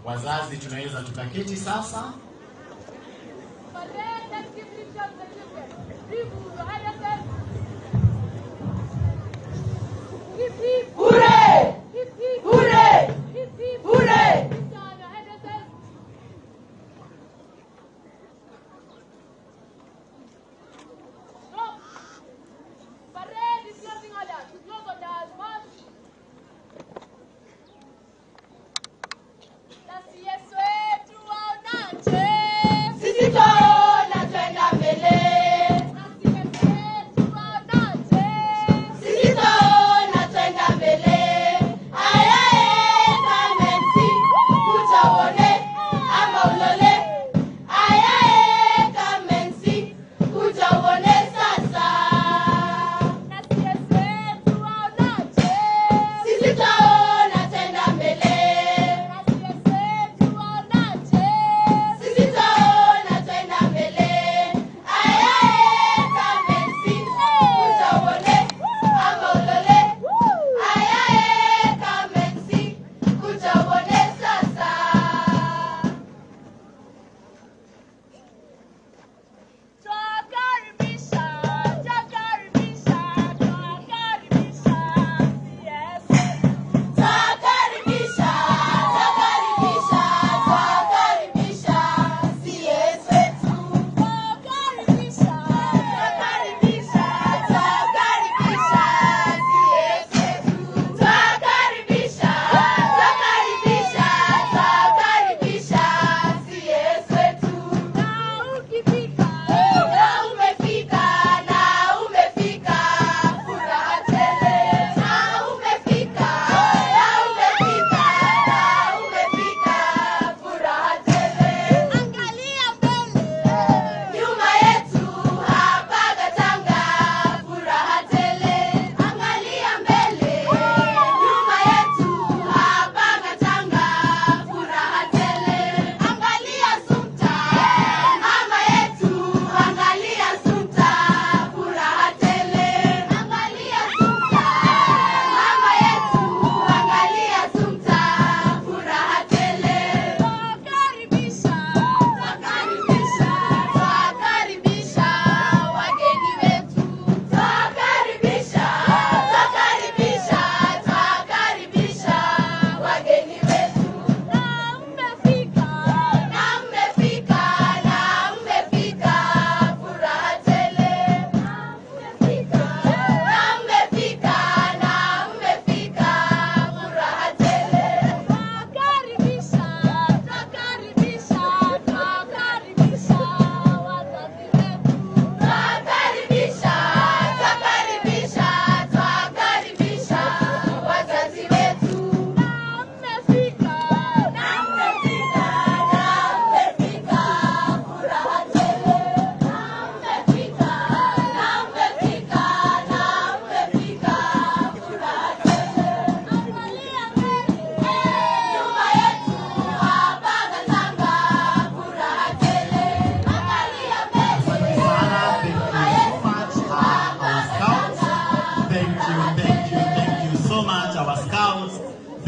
Wazazi tunaweza tukaketi sasa. Hooray! Hooray! Hooray!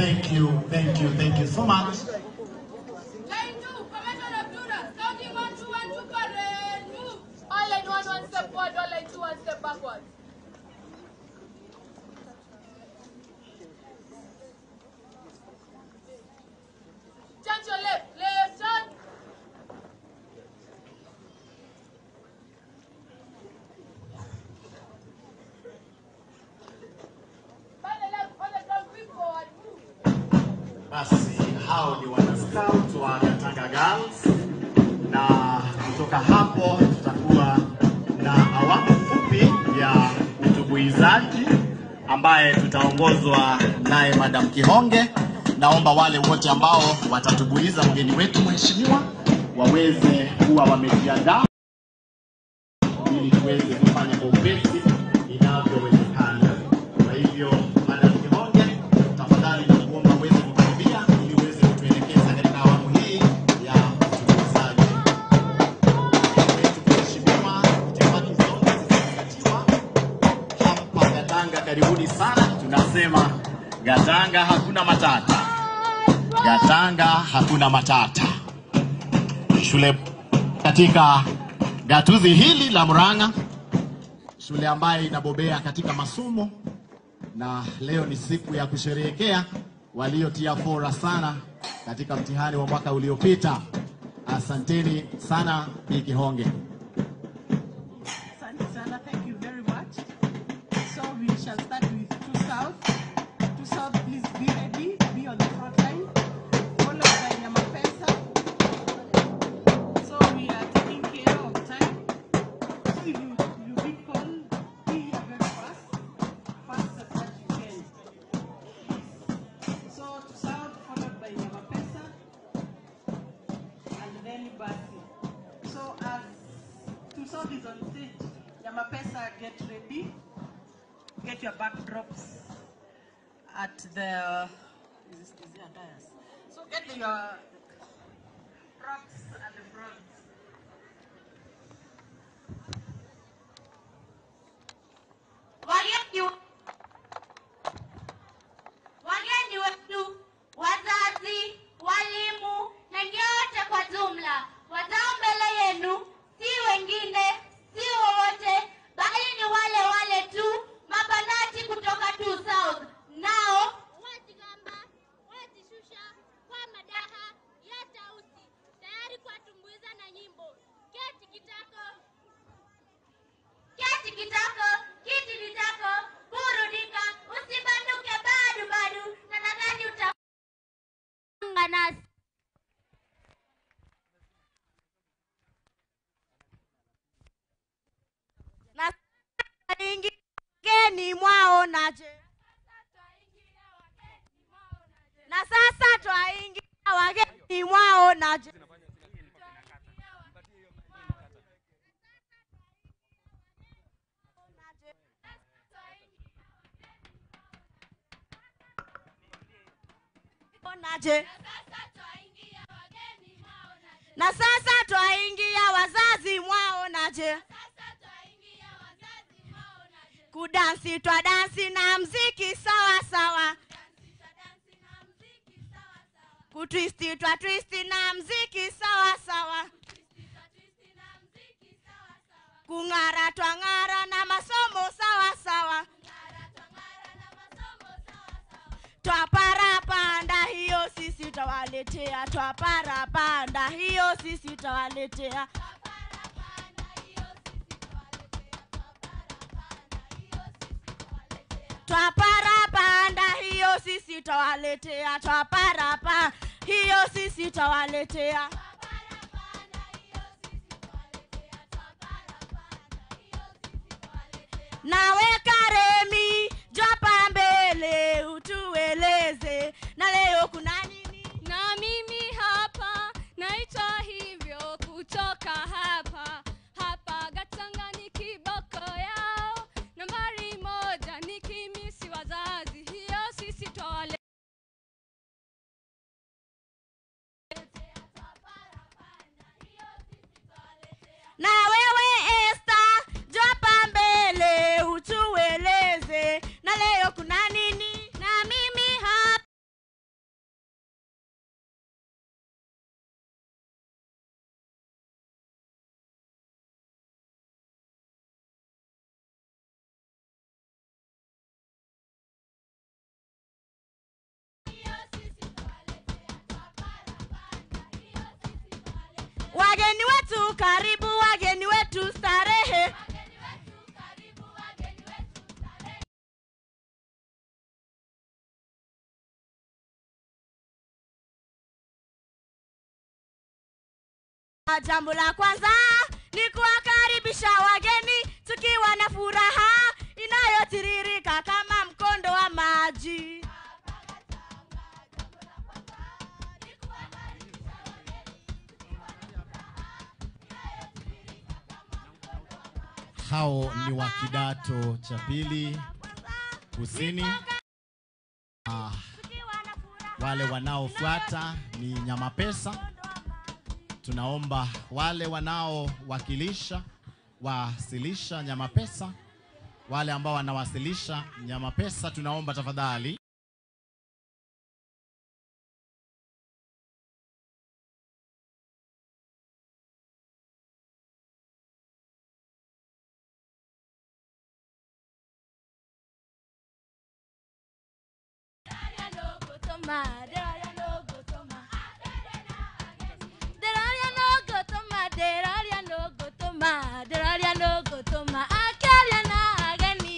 Thank you so much. Line 2, formation of Judah. Counting 1, 2, 1, 2, parade. Move. All line 1, 1 step forward, all line 2, 1 step backwards. Turn to your left, left turn. By the left, on the ground, quick forward, move. Basi hao ni wana scout wa Gatanga Girls, na kutoka hapo tutakuwa na awamu fupi ya utumbuizaji ambaye tutaongozwa naye Madam Kihonge. Naomba wale wote ambao watatumbuiza mgeni wetu mheshimiwa waweze kuwa wamejiandaa ili tuweze kufanya kwa upesi inavyowezekana. Kwa hivyo Madam Kihonge, tafadhali nakuomba uweze kukaribia ili uweze kutuelekeza katika awamu hii ya utumbuizaji. Mgeni wetu mheshimiwa, itifaki zote zimezingatiwa hapa Gatanga. Karibuni sana, tunasema Gatanga hakuna matata. Gatanga hakuna matata. Shule katika gatuzi hili la Murang'a, shule ambayo inabobea katika masomo, na leo ni siku ya kusherehekea waliotia fora sana katika mtihani wa mwaka uliopita. Asanteni sana Bi Kihonge. Asante sana, thank you very much. So we shall start with 2 South. 2 South, please be ready, be on the front line, followed by Nyamapesa. So we are taking care of time. So if you be called, be here very fast, fast as much you can. Please. So 2 South, followed by Nyamapesa, and then Basi. So as 2 South is on stage, Nyamapesa, get ready. Get your backdrops at the, is there a dais? So get your props at the front. Wageni wetu, wazazi, walimu na nyote kwa jumla, wazao mbele yenu si wengine, si wowote, bali ni wale wale tu mabanati kutoka 2 South. Nao wajigamba, wajishusha kwa madaha ya tausi, tayari kuwatumbuiza na nyimbo. Keti kitako, keti kitako, kiti ni chako, burudika, usibanduke badu badu, na nadhani utaungana nasi. Na wageni mwaonaje? Na sasa twaingia wageni mwaonaje? Na sasa twaingia wazazi mwaonaje? Kudansi twadansi na mziki sawa sawa. Kutwisti twatwisti na mziki sawa sawa. Kung'ara twang'ara na masomo sawa sawa. Twaparapanda hiyo sisi tawaletea, twaparapanda hiyo sisi tawaletea. Twaparapanda hiyo sisi tawaletea, twaparapa hiyo sisi tawaletea. Nawe Karemi, jwapa mbele utueleze, na leo kuna nini? Na mimi hapa naitwa hivyo kutoka hapa hapa Gatanga ni kiboko yao, nambari 1 ni kimisi wazazi, hiyo sisi twawaletea. Na wewe Esther, jwapa mbele utueleze, na leo kuna nini? Na mimi hapa wageni wetu karibu, wageni wetu starehe. Jambo la kwanza ni kuwakaribisha wageni tukiwa na furaha inayotiririka kama mkondo wa maji. Hao ni wa kidato cha pili kusini. Wale wanaofuata ni Nyamapesa. Tunaomba wale wanaowakilisha wasilisha Nyamapesa, wale ambao wanawasilisha Nyamapesa, tunaomba tafadhali ngũtũma, ndĩroria nũ ngũtũma. Ndĩroria nũ ngũtũma, ndĩroria nũ ngũtũma, ndĩroria nũ ngũtũma. Akĩaria na ageni.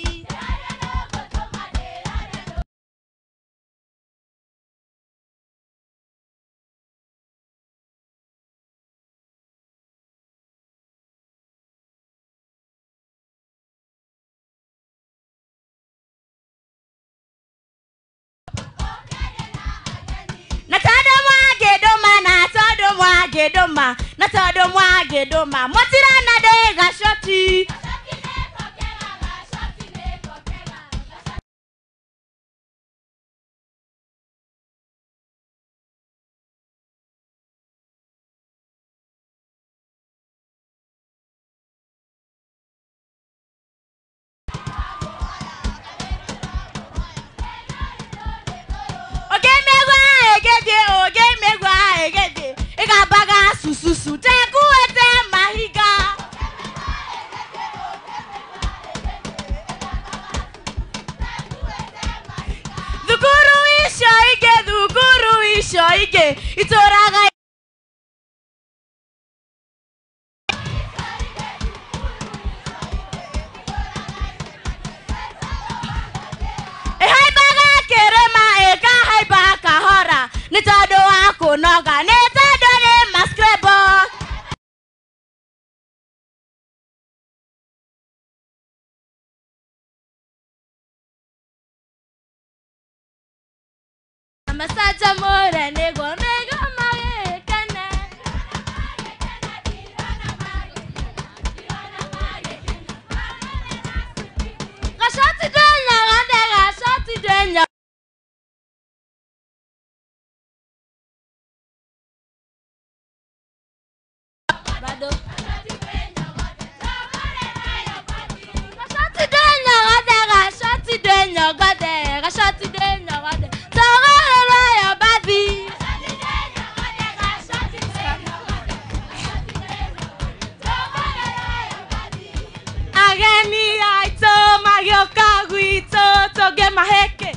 Na tondũ mwangĩndũma, na tondũ mwangĩndũma, na tondũ mwangĩndũma, mũtirona ndĩ gacoti. Ũngĩmĩigua ĩgĩthiĩ, ũngĩmĩigua ĩgĩthiĩ, ĩgambaga cucucu tekuĩte mahiga. Thukuru icio ingĩ, thukuru icio ingĩ, itũraga ĩhaimbaga kĩrĩma ĩkahaimba kahora nĩ tondũ wa kũnoga, nĩ tondũ nĩ mascrebo. Macanjamũre nĩguo nĩguo magĩkene. Gacoti ndwenyogothe, gacoti ndwenyo. Bado. Gacoti ndwenyogothe, gacoti ndwenyogothe, gacoti ndwenyogothe. Tũgũrĩrwo yo mbathi. Ageni aitũ magĩũka gwitũ tũngĩmahĩkĩ,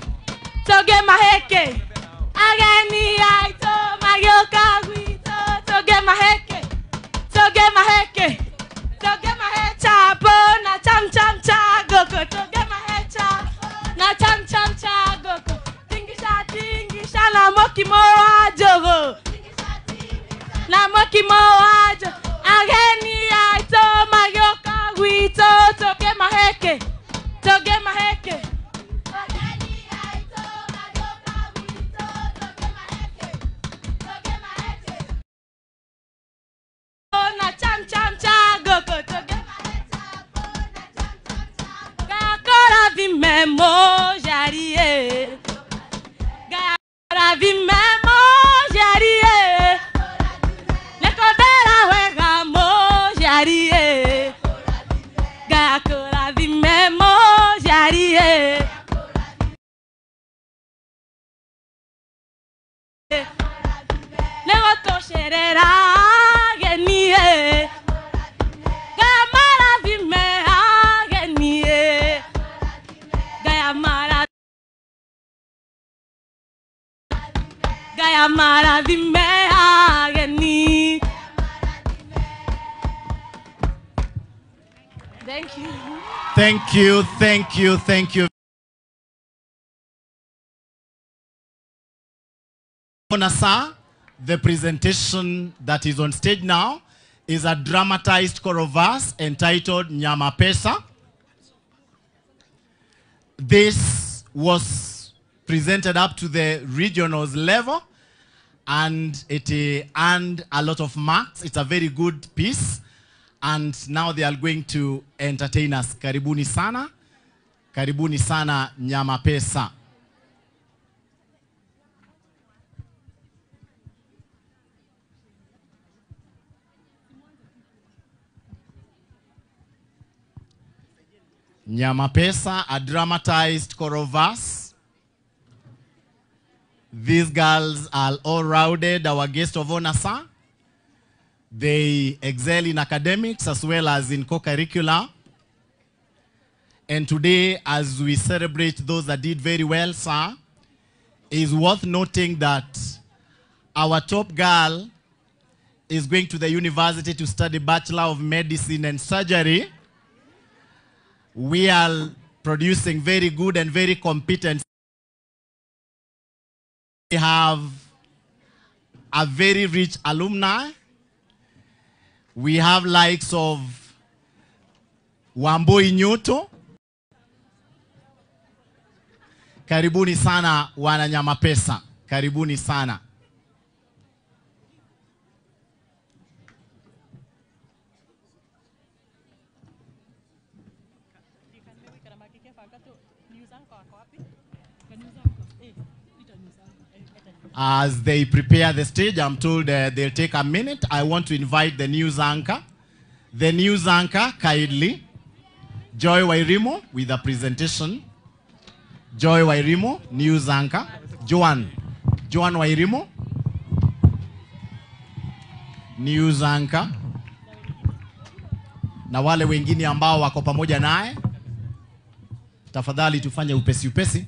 tũngĩmahĩkĩ. Ageni aitũ magĩũka gwitũ tũngĩmahĩkĩ, tũngĩmahĩkĩ. Tũngĩmahe chapo na cham cham cha ngũkũ, tũngĩmahe chapo na cham cham cha ngũkũ. Tingisha tingisha na mũkimo wa njũgũ, na mũkimo wa njũgũ. Ageni aitũ magĩũka gwitũ tũngĩmahĩkĩ, tũngĩmahĩkĩ. Na cham cham cha ngũkũ, tũngĩmahe Gakũrathime mũciarie, gakũrathime mũciarie, nĩkũndera wega mũciarie, gakũrathime mũciarie. Nĩgũtũcerera agenie, ngamarathime agenie, ngayamarathime ageni. Thank you. Thank you, thank you, thank you. Sir, the presentation that is on stage now is a dramatized choral verse entitled Nyama Pesa. This was presented up to the regionals level and it earned a lot of marks. It's a very good piece. And now they are going to entertain us. Karibuni sana. Karibuni sana Nyama Pesa. Nyama Pesa, a dramatized choral verse. These girls are all rounded, our guest of honor, sir. They excel in academics as well as in co-curricular. And today, as we celebrate those that did very well, sir, It's worth noting that our top girl is going to the university to study Bachelor of Medicine and Surgery. We are producing very good and very competent. We have a very rich alumni. We have likes of Wambui Nyoto. Karibuni sana wananyamapesa. Karibuni sana. As they prepare the stage, I'm told they'll take a minute. I want to invite the news anchor. The news anchor, kindly, Joy Wairimu with a presentation. Joy Wairimu, news anchor. Joan Wairimu, news anchor. Na wale wengine ambao wako pamoja naye, tafadhali tufanye upesi upesi.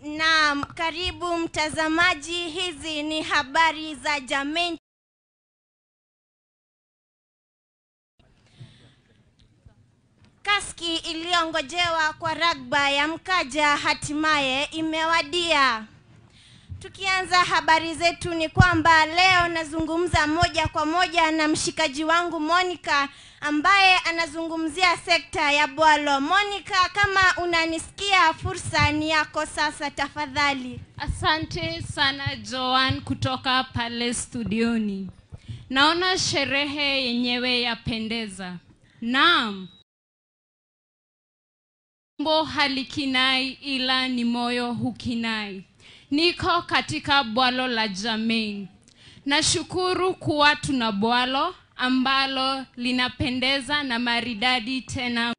Naam, karibu mtazamaji, hizi ni habari za jamii. Kaski iliyongojewa kwa ragba ya Mkaja hatimaye imewadia. Tukianza habari zetu ni kwamba leo nazungumza moja kwa moja na mshikaji wangu Monica ambaye anazungumzia sekta ya bwalo. Monica, kama unanisikia, fursa ni yako sasa, tafadhali. Asante sana Joan kutoka pale studioni. Naona sherehe yenyewe yapendeza. Naam. Mbo halikinai ila ni moyo hukinai. Niko katika bwalo la jamii. Nashukuru kuwa tuna bwalo ambalo linapendeza na maridadi tena.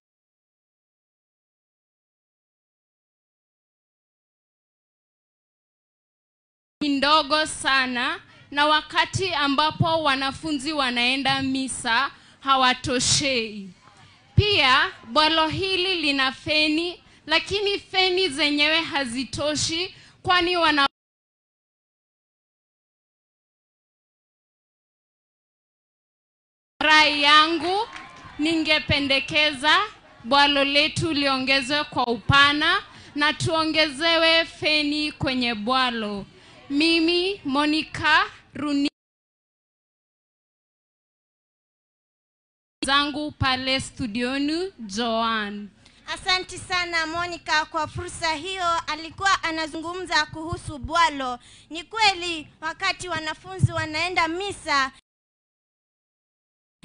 Ndogo sana, na wakati ambapo wanafunzi wanaenda misa hawatoshei. Pia bwalo hili lina feni, lakini feni zenyewe hazitoshi kwani wana rai yangu ningependekeza bwalo letu liongezwe kwa upana na tuongezewe feni kwenye bwalo. Mimi Monica Runi zangu pale studioni Joan. Asanti sana Monica kwa fursa hiyo. Alikuwa anazungumza kuhusu bwalo. Ni kweli wakati wanafunzi wanaenda misa,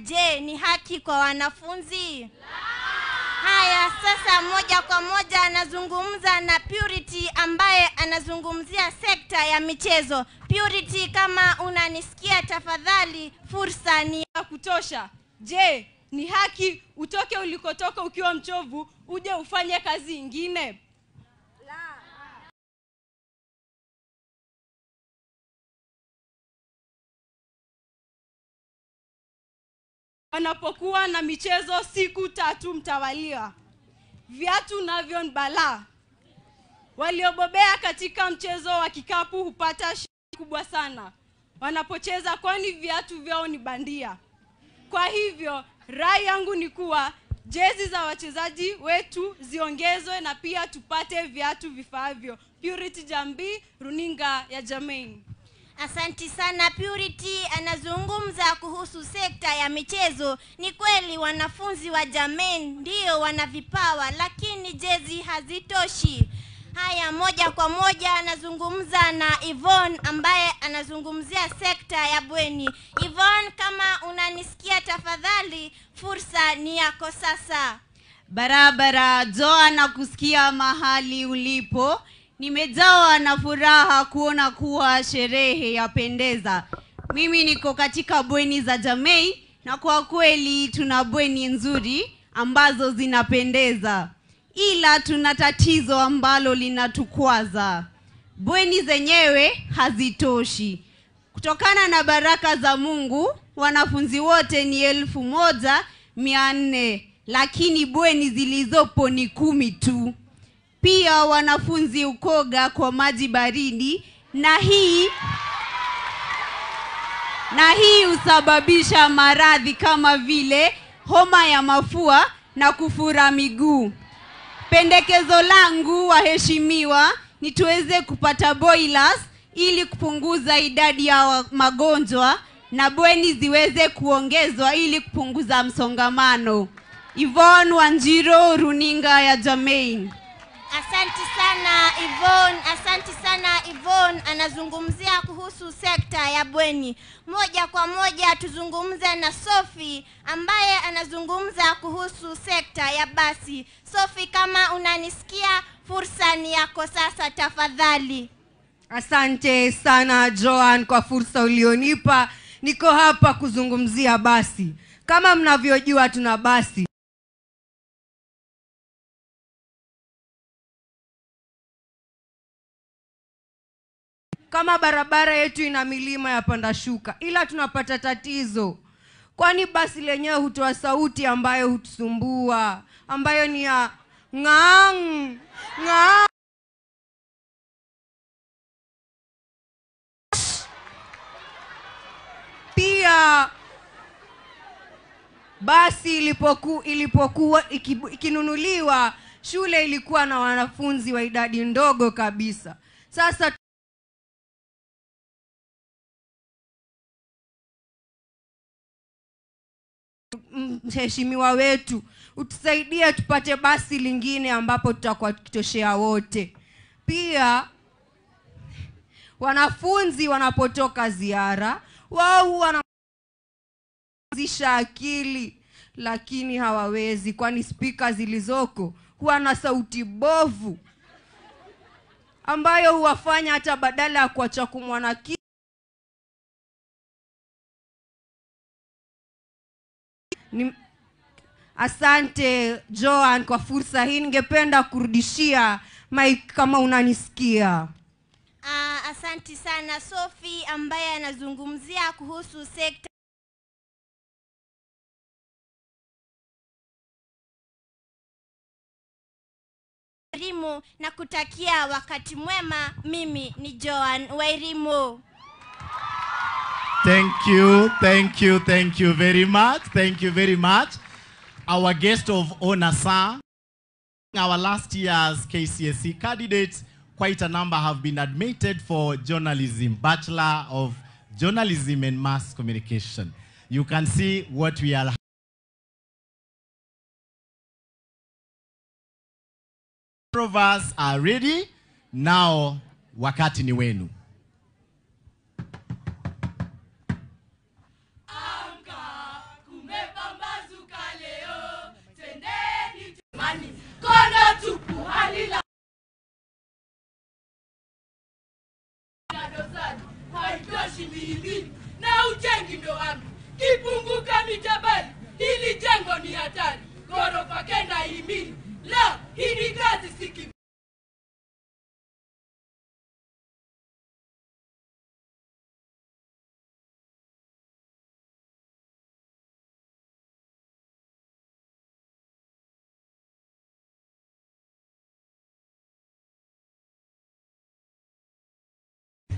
je, ni haki kwa wanafunzi? La. Haya, sasa moja kwa moja anazungumza na Purity ambaye anazungumzia sekta ya michezo. Purity, kama unanisikia tafadhali, fursa ni ya kutosha. Je, ni haki utoke ulikotoka ukiwa mchovu uje ufanye kazi ingine? La. Wanapokuwa na michezo siku 3 mtawalia. Viatu navyo ni balaa. Waliobobea katika mchezo wa kikapu hupata shida kubwa sana wanapocheza, kwani viatu vyao ni bandia. Kwa hivyo, rai yangu ni kuwa jezi za wachezaji wetu ziongezwe na pia tupate viatu vifaavyo. Purity Jambi, runinga ya Jamii. Asanti sana Purity, anazungumza kuhusu sekta ya michezo. Ni kweli wanafunzi wa Jamin ndio wana vipawa, lakini jezi hazitoshi. Haya, moja kwa moja anazungumza na Yvonne ambaye anazungumzia sekta ya bweni. Yvonne, kama unanisikia tafadhali, fursa ni yako sasa. Barabara, Joa, na kusikia mahali ulipo. Nimejawa na furaha kuona kuwa sherehe yapendeza. Mimi niko katika bweni za Jamii na kwa kweli tuna bweni nzuri ambazo zinapendeza. Ila tuna tatizo ambalo linatukwaza. Bweni zenyewe hazitoshi. Kutokana na baraka za Mungu, wanafunzi wote ni 1400, lakini bweni zilizopo ni 10 tu. Pia wanafunzi ukoga kwa maji baridi, na hii husababisha maradhi kama vile homa ya mafua na kufura miguu. Pendekezo langu waheshimiwa ni tuweze kupata boilers ili kupunguza idadi ya magonjwa na bweni ziweze kuongezwa ili kupunguza msongamano. Yvonne Wanjiro, runinga ya Jamii. Asante sana Yvonne, asante sana Yvonne, anazungumzia kuhusu sekta ya bweni. Moja kwa moja tuzungumze na Sophie ambaye anazungumza kuhusu sekta ya basi. Sophie, kama unanisikia, fursa ni yako sasa tafadhali. Asante sana Joan kwa fursa ulionipa. Niko hapa kuzungumzia basi. Kama mnavyojua tuna basi Kama barabara yetu ina milima ya panda shuka, ila tunapata tatizo. Kwani basi lenyewe hutoa sauti ambayo hutusumbua, ambayo ni ya ngang, ngang. Pia basi ilipokuwa ikinunuliwa, shule ilikuwa na wanafunzi wa idadi ndogo kabisa. Sasa mheshimiwa wetu, utusaidie tupate basi lingine ambapo tutakuwa tukitoshea wote. Pia wanafunzi wanapotoka ziara, wao wanaanzisha akili, lakini hawawezi kwani spika zilizoko huwa na sauti bovu ambayo huwafanya hata badala ya kuacha kumwana Asante Joan kwa fursa hii. Ningependa kurudishia mic kama unanisikia. Asante sana Sophie ambaye anazungumzia kuhusu sekta elimu na kutakia wakati mwema. Mimi ni Joan Wairimu. Thank you, thank you, thank you very much. Thank you very much. Our guest of honor, sir, our last year's KCSE candidates, quite a number have been admitted for journalism, Bachelor of Journalism and Mass Communication. You can see what we are of us are ready. Now, wakati ni wenu. Na ujengi ndo amri, kipunguka mitabali, hili jengo ni hatari, gorofa kenda himili, la hili kazi siki.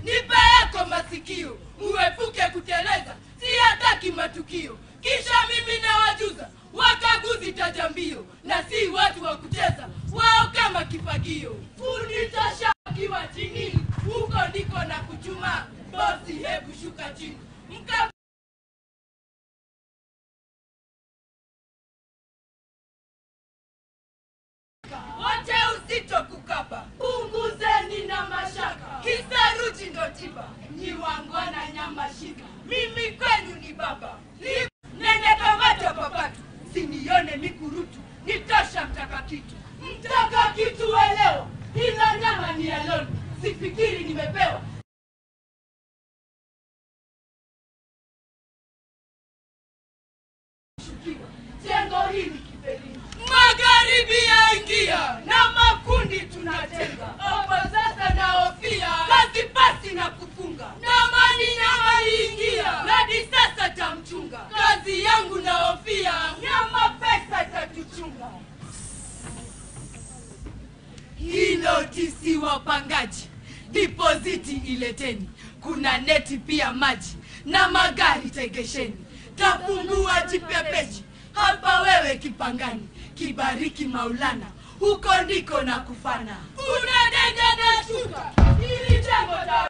Nipe yako masikio, uepuke kuteleza, siyataki matukio. Kisha mimi nawajuza, wakaguzi tajambio, na si watu wa kucheza, wao kama kifagio. Fundi tasha kiwa chini, huko ndiko na kuchuma. Bosi hebu shuka chini. Mka wote uzito kukaba, punguzeni na mashaka, kisaruji ndo tiba, ni wangwana nyama shika, mimi kwenu ni baba, nene kamata papatu, sinione mikurutu, nitosha mtaka kitu, mtaka kitu elewa, ila nyama ni aloni, sifikiri nimepewa. Jengo hili kipelini, magharibi yaingia na makundi tunajenga. Hapo sasa nahofia kazi pasi na kufunga, na mani nyama ingia hadi sasa tamchunga. Kazi yangu nahofia nyama pesa tatuchunga. Hilo tisi wapangaji, depositi ileteni, kuna neti pia maji na magari tegesheni. Tafungua jipya peji hapa wewe kipangani, kibariki Maulana, huko ndiko na kufana. Kuna dega na shuka, ili jengo ta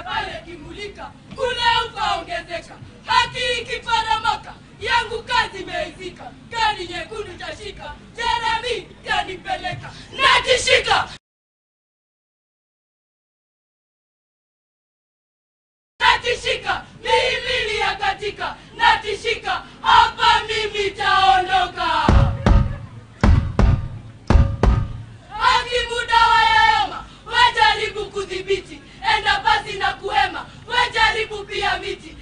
pale kimulika, kule ukaongezeka, haki ikiparamaka, yangu kazi imeizika, gari nyekundu tashika, Jeremy tanipeleka, natishika. Natishika, mihimili ya katika, natishika, hapa mimi taondoka. Haki muda wa yayoma, wajaribu kudhibiti, enda basi na kuhema, wajaribu pia miti.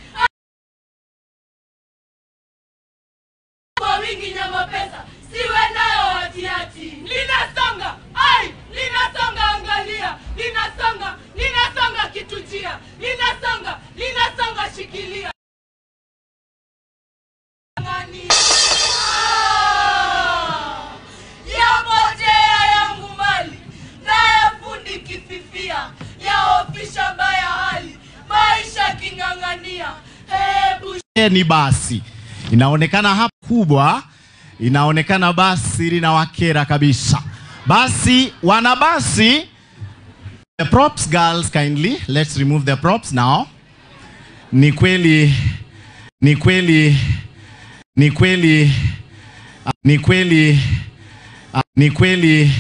Kwa wingi nyama pesa, siwe nayo hatihati. Linasonga, ai, linasonga angalia, linasonga, linasonga kitujia, linasonga, linasonga shikilia. Yapotea yangu mali, na ya fundi kififia, yaofisha baya hali, maisha king'ang'ania. Hebu Ni basi inaonekana hapa kubwa, inaonekana basi linawakera kabisa. Basi wana basi, the props girls, kindly let's remove the props now. Ni kweli, ni kweli, ni kweli, ni kweli, ni kweli.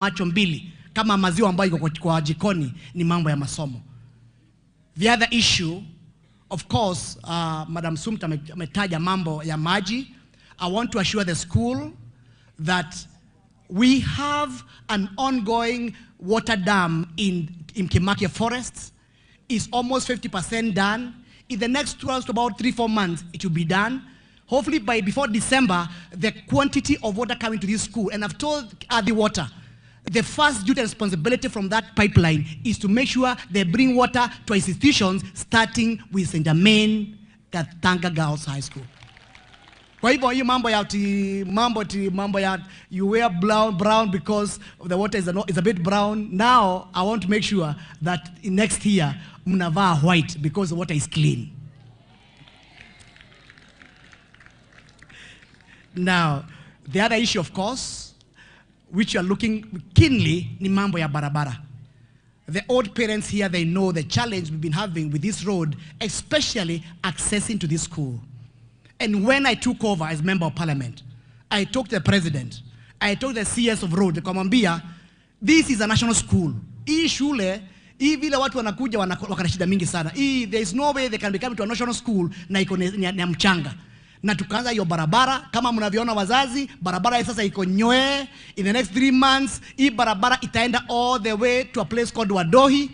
Macho mbili kama maziwa ambayo iko kwa jikoni ni mambo ya masomo. The other issue, of course, Madam Sumta ametaja mambo ya maji. I want to assure the school that we have an ongoing water dam in Kimakia Forest. It's almost 50% done. In the next 12 to about 3-4 months, it will be done. Hopefully by before December, the quantity of water coming to this school, and I've told Ardhi Water, the first duty and responsibility from that pipeline is to make sure they bring water to institutions, starting with St. Germain Gatanga Girls High School. Kwa hivyo hiyo mambo ya ti, mambo ya you wear brown because the water is a bit brown. Now I want to make sure that next year mnavaa white because the water is clean. Now, the other issue, of course, which you are looking keenly, ni mambo ya barabara. The old parents here, they know the challenge we've been having with this road, especially accessing to this school. And when I took over as member of parliament, I talked to the president, I told the CS of road, nikamwambia, this is a national school. Hii shule, hii vile watu wanakuja wakana shida mingi sana. Hii, there is no way they can be coming to a national school na iko ni mchanga. Na tukaanza hiyo barabara, kama mnavyoona wazazi, barabara hii sasa iko nyoe. In the next 3 months, hii barabara itaenda all the way to a place called Wadohi.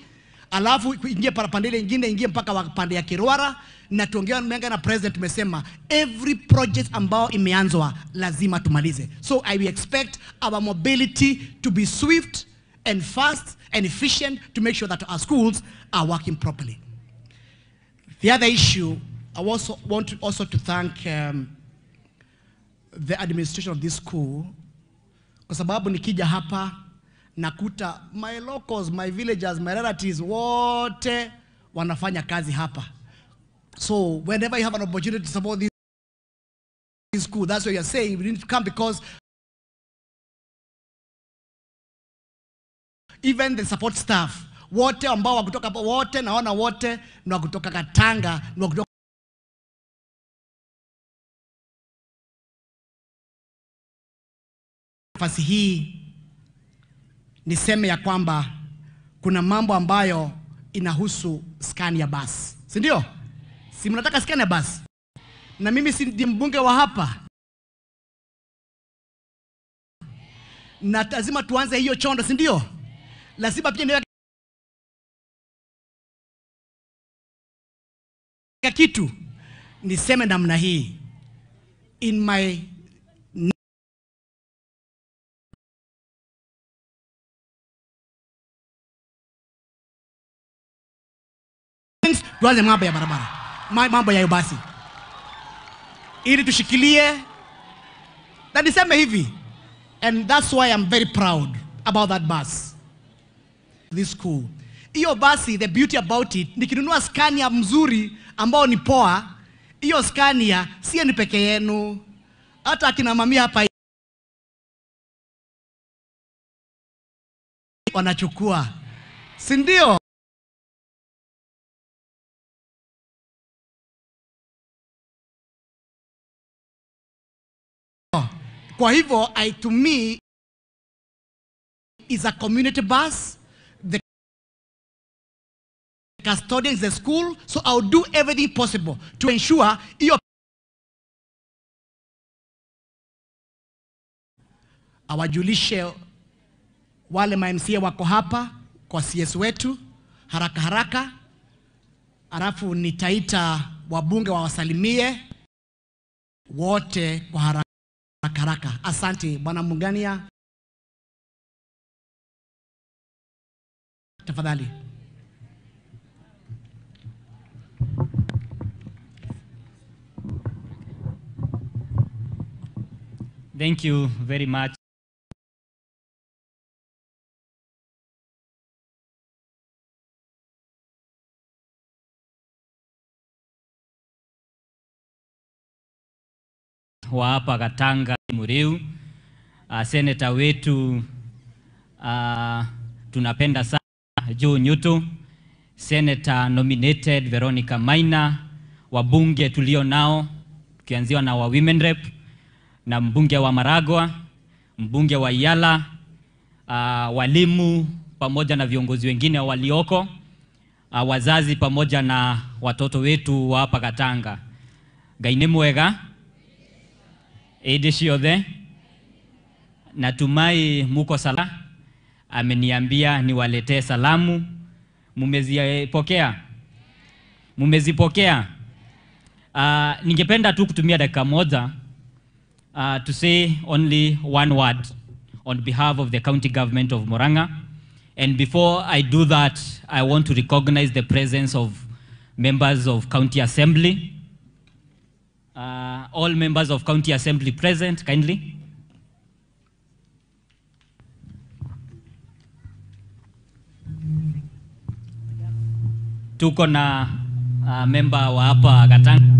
Alafu ingie pande ile nyingine, ingie mpaka pande ya Kirwara. Na tuongea menga na president, tumesema every project ambao imeanzwa lazima tumalize. So I will expect our mobility to be swift and fast and efficient to make sure that our schools are working properly. The other issue, I also want to also to thank the administration of this school, kwa sababu nikija hapa nakuta my locals, my villagers, my relatives wote wanafanya kazi hapa. So whenever you have an opportunity to support this school, that's what you're saying. We need to come because even the support staff wote ambao wa kutoka hapa wote naona wote ni wa kutoka Katanga, ni wa kutoka nafasi hii. Niseme ya kwamba kuna mambo ambayo inahusu Scania bus, si ndio? Si mnataka Scania bus? Na mimi si ndiye mbunge wa hapa, na lazima tuanze hiyo chondo, si ndio? Lazima pia niweke kitu. Niseme namna hii, in my tuanze mambo ya barabara, mambo ya basi, ili tushikilie. Na niseme hivi, and that's why I'm very proud about that bus, this school. Hiyo basi, the beauty about it, nikinunua Scania mzuri ambao ni poa, hiyo Scania si ni peke yenu, hata akina mamia hapa wanachukua, si ndio? Kwa hivyo, to me, is a community bus. The custodian is the school, so I'll do everything possible to ensure hiyo awajulishe wale ma MCA wako hapa kwa CS wetu haraka haraka, alafu nitaita wabunge wawasalimie wote kwa haraka haraka. Asante Bwana Mungania, tafadhali. Thank you very much. Wa hapa Gatanga Muriu, senator wetu tunapenda sana Joe Nyutu, senator nominated Veronica Maina, wabunge tulio nao tukianziwa na wa women rep na mbunge wa Maragwa, mbunge wa Yala, walimu pamoja na viongozi wengine walioko, wazazi pamoja na watoto wetu wa hapa Gatanga. Ngai nĩ mwega ĩndĩ ciothe, natumai muko sala. Ameniambia niwaletee salamu. Mumezipokea? Mumezipokea? Ningependa tu kutumia dakika moja to say only one word on behalf of the county government of Murang'a. And before I do that, I want to recognize the presence of members of County Assembly. All members of County Assembly present, kindly. Tuko na member wa hapa Gatanga.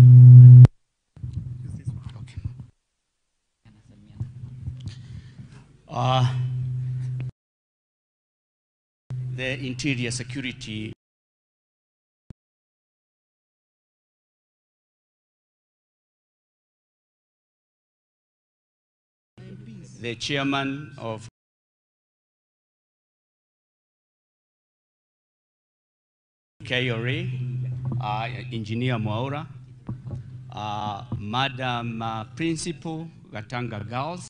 The Interior Security the chairman of KRA, Engineer Mwaura, Madam Principal, Gatanga Girls,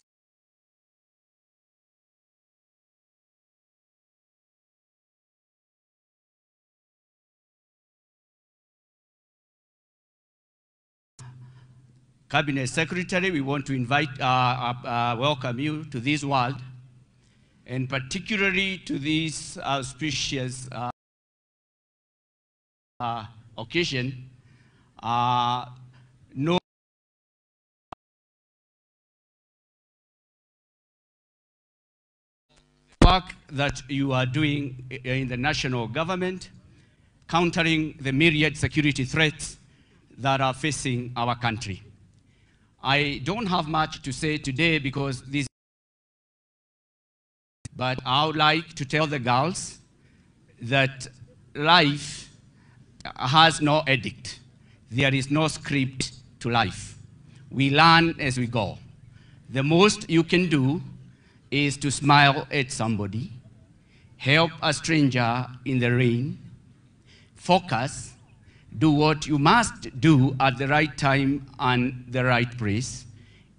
Cabinet Secretary, we want to invite, welcome you to this world, and particularly to this auspicious occasion. No work that you are doing in the national government, countering the myriad security threats that are facing our country. I don't have much to say today because this, but I would like to tell the girls that life has no edict. There is no script to life. We learn as we go. The most you can do is to smile at somebody, help a stranger in the rain, focus, do what you must do at the right time and the right place,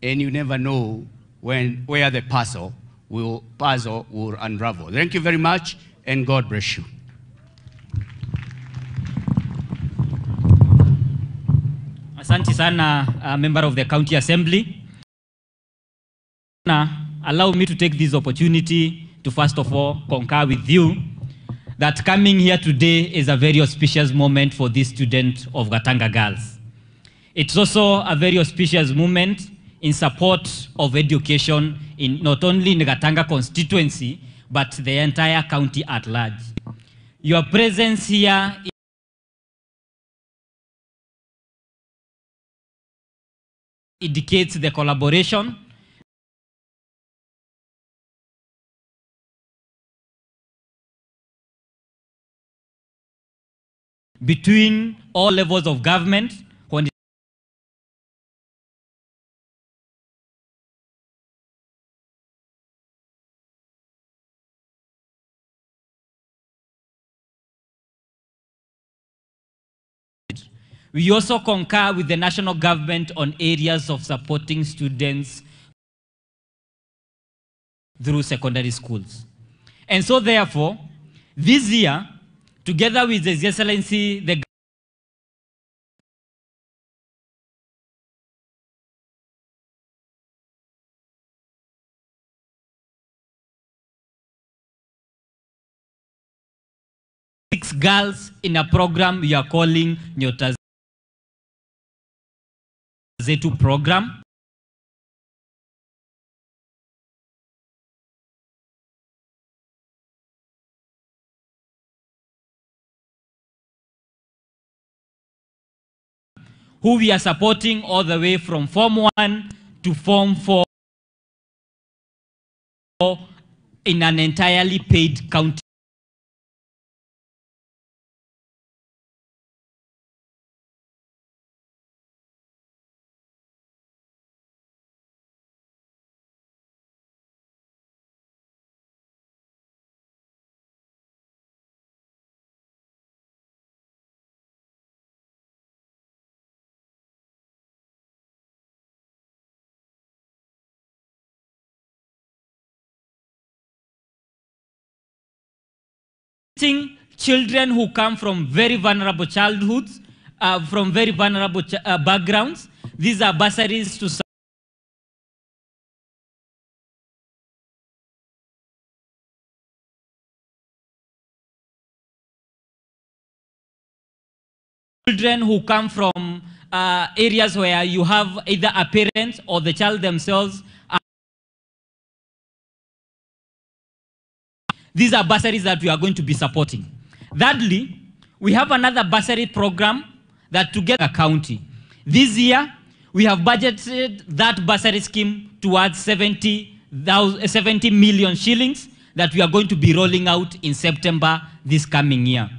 and you never know where the puzzle will unravel. Thank you very much, and God bless you. Asante sana, member of the County Assembly. Now, allow me to take this opportunity to first of all concur with you that coming here today is a very auspicious moment for this student of Gatanga Girls. It's also a very auspicious moment in support of education in not only in Gatanga constituency, but the entire county at large. Your presence here indicates the collaboration between all levels of government when we also concur with the national government on areas of supporting students through secondary schools. And so therefore, this year, together with His Excellency, the six girls in a program we are calling Nyota Zetu program. Who we are supporting all the way from Form 1 to Form 4 in an entirely paid county children who come from very vulnerable childhoods, from very vulnerable backgrounds. These are bursaries to children who come from areas where you have either a parent or the child themselves. These are bursaries that we are going to be supporting. Thirdly, we have another bursary program that together county. This year, we have budgeted that bursary scheme towards 70 million shillings that we are going to be rolling out in September this coming year.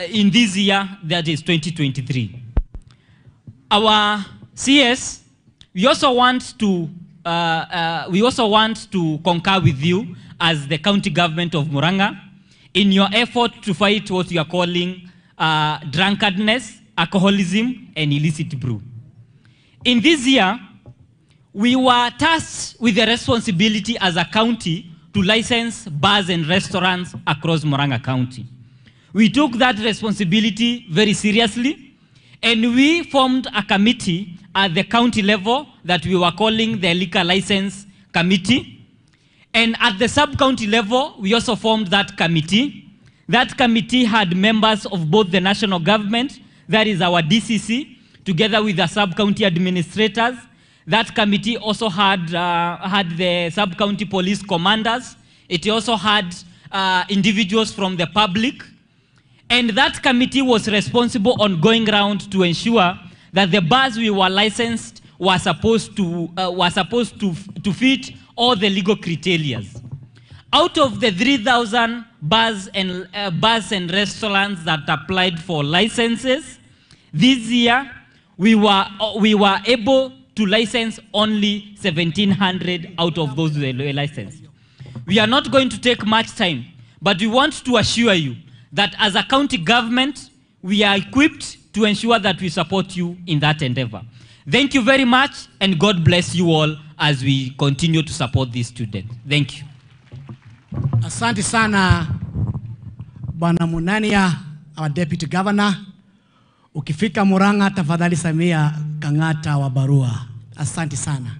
In this year, that is 2023. Our CS, we also want to concur with you as the county government of Murang'a in your effort to fight what you are calling drunkenness, alcoholism, and illicit brew. In this year, we were tasked with the responsibility as a county to license bars and restaurants across Murang'a County. We took that responsibility very seriously, and we formed a committee at the county level that we were calling the Liquor License Committee. And at the sub-county level, we also formed that committee. That committee had members of both the national government, that is our DCC, together with the sub-county administrators. That committee also had the sub-county police commanders. It also had individuals from the public. And that committee was responsible on going round to ensure that the bars we were licensed were supposed to fit all the legal criteria. Out of the 3,000 bars and restaurants that applied for licenses, this year we were able to license only 1,700 out of those who were licensed. We are not going to take much time, but we want to assure you that as a county government, we are equipped to ensure that we support you in that endeavor. Thank you very much, and God bless you all as we continue to support these students. Thank you. Asante sana Bwana Munania, our Deputy Governor. Ukifika Murang'a, tafadhali Samia Kang'ata wa barua. Asante sana.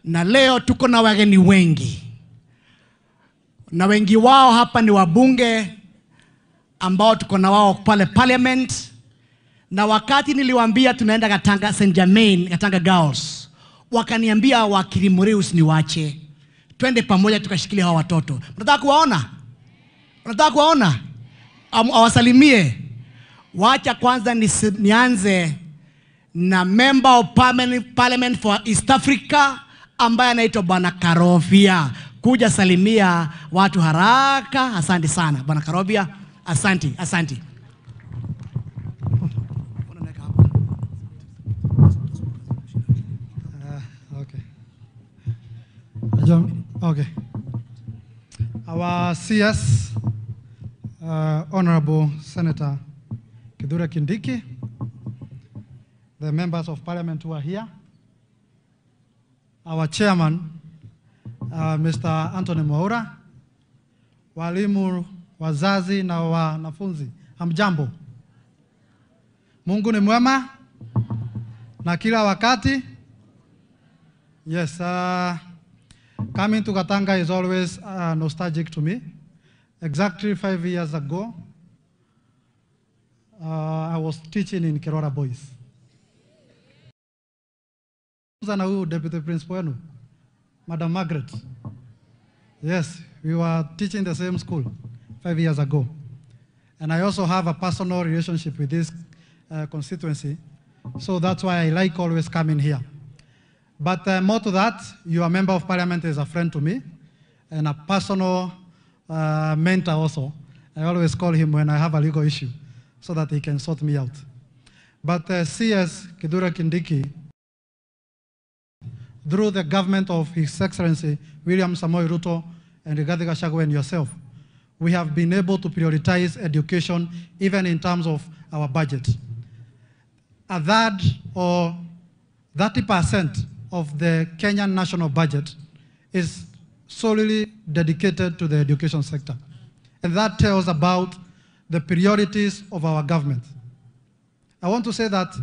Na leo tuko na wageni wengi, na wengi wao hapa ni wabunge ambao tuko na wao pale parliament. Na wakati niliwaambia tunaenda Gatanga St. Germain, Gatanga Girls, wakaniambia wakili Murius ni wache twende pamoja tukashikilia hawa watoto. Mnataka kuwaona? Mnataka kuwaona? Awasalimie. Wacha kwanza nianze na member of parliament for East Africa ambaye anaitwa Bwana Karovia. Kuja salimia watu haraka. Asante sana Bwana Karovia. Asante, asante. Okay. Okay. Our CS, Honorable Senator Kithure Kindiki, the members of parliament who are here, our chairman, Mr. Anthony Mwaura, walimu, wazazi na wanafunzi, hamjambo. Mungu ni mwema na kila wakati. Yes, coming to Gatanga is always nostalgic to me. Exactly 5 years ago, I was teaching in Kerora Boys. Na huyu Deputy Principal wenu, Madam Margaret. Yes, we were teaching the same school 5 years ago. And I also have a personal relationship with this constituency. So that's why I like always coming here. But more to that, your member of parliament is a friend to me and a personal mentor also. I always call him when I have a legal issue so that he can sort me out. But CS Kithure Kindiki, through the government of His Excellency William Samoei Ruto and Rigathi Gachagua and yourself, we have been able to prioritize education even in terms of our budget. A third or 30% of the Kenyan national budget is solely dedicated to the education sector. And that tells about the priorities of our government. I want to say that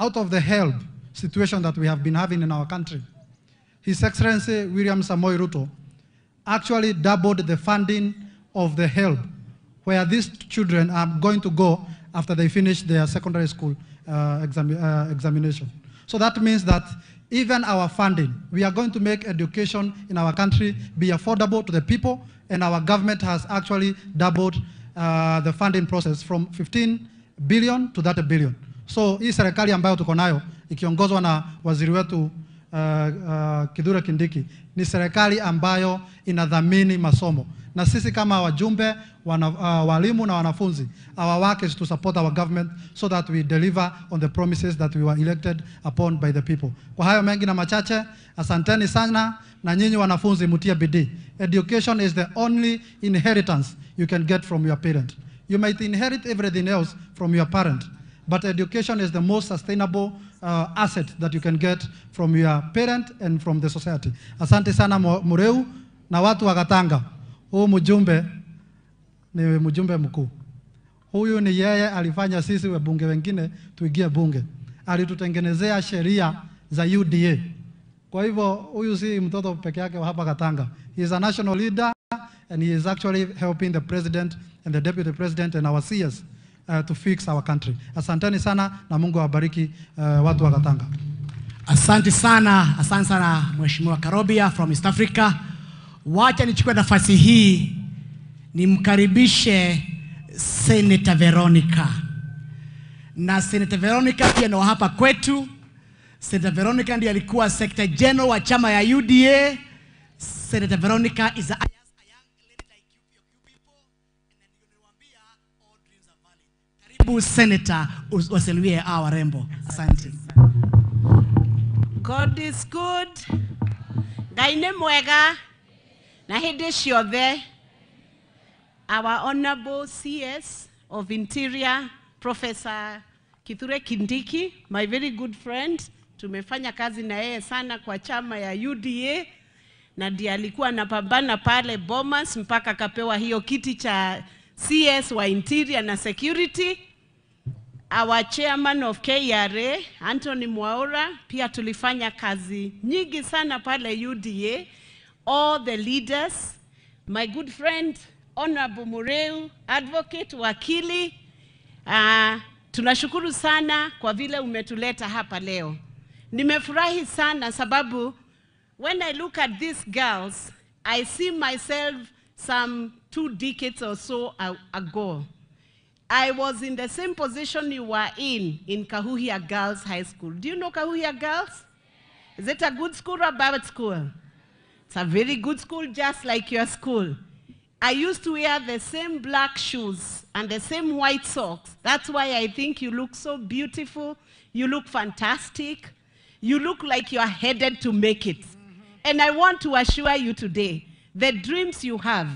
out of the HELB situation that we have been having in our country, His Excellency William Samoei Ruto actually doubled the funding of the HELB, where these children are going to go after they finish their secondary school examination. So that means that even our funding, we are going to make education in our country be affordable to the people, and our government has actually doubled the funding process from 15 billion to 30 billion. So hii serikali ambayo tuko nayo ikiongozwa na waziri wetu Kithure Kindiki ni serikali ambayo inadhamini masomo, na sisi kama wajumbe walimu na wanafunzi, our work is to support our government so that we deliver on the promises that we were elected upon by the people. Kwa hayo mengi na machache, asanteni sana, na nyinyi wanafunzi mutie bidii. Education is the only inheritance you can get from your parent. You might inherit everything else from your parent, but education is the most sustainable asset that you can get from your parent and from the society. Asante sana Mureu na watu wa Gatanga. Huu mjumbe ni mjumbe mkuu. Huyu ni yeye alifanya sisi wabunge wengine tuingie bunge. Alitutengenezea sheria za UDA. Kwa hivyo huyu si mtoto peke yake wa hapa Gatanga. He is a national leader and he is actually helping the president and the deputy president and our CS to fix our country. Asanteni sana na Mungu awabariki watu wa Gatanga. Asante sana Mheshimiwa Karobia from East Africa. Wacha nichukue nafasi hii nimkaribishe Senator Veronica. Na Senator Veronica pia ni hapa kwetu. Senator Veronica ndiye alikuwa Secretary General wa chama ya UDA. Senator Veronica is a Karibu Senator, wasalimie hawa warembo. Asante. God is good. Ngai nĩ mwega na hĩndĩ ciothe. Our Honorable CS of Interior, Professor Kithure Kindiki, my very good friend, tumefanya kazi na yeye sana kwa chama ya UDA, na ndiye alikuwa anapambana pale Bomas mpaka akapewa hiyo kiti cha CS wa Interior na Security. Our chairman of KRA, Anthony Mwaura, pia tulifanya kazi nyingi sana pale UDA. All the leaders, my good friend, Honorable Mureu, advocate, wakili, tunashukuru sana kwa vile umetuleta hapa leo. Nimefurahi sana sababu when I look at these girls, I see myself some 2 decades or so ago. I was in the same position you were in Kahuhia Girls High School. Do you know Kahuhia Girls? Is it a good school or a bad school? It's a very good school, just like your school. I used to wear the same black shoes and the same white socks. That's why I think you look so beautiful. You look fantastic. You look like you are headed to make it. And I want to assure you today, the dreams you have,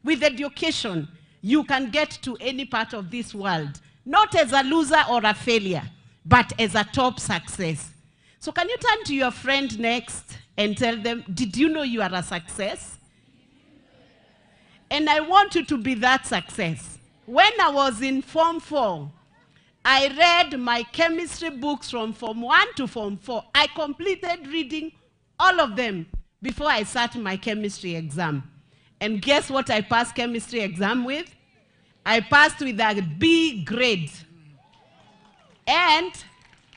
with education, you can get to any part of this world, not as a loser or a failure, but as a top success. So can you turn to your friend next and tell them, did you know you are a success? And I want you to be that success. When I was in Form 4, I read my chemistry books from Form 1 to Form 4. I completed reading all of them before I sat my chemistry exam. And guess what I passed chemistry exam with? I passed with a B grade. And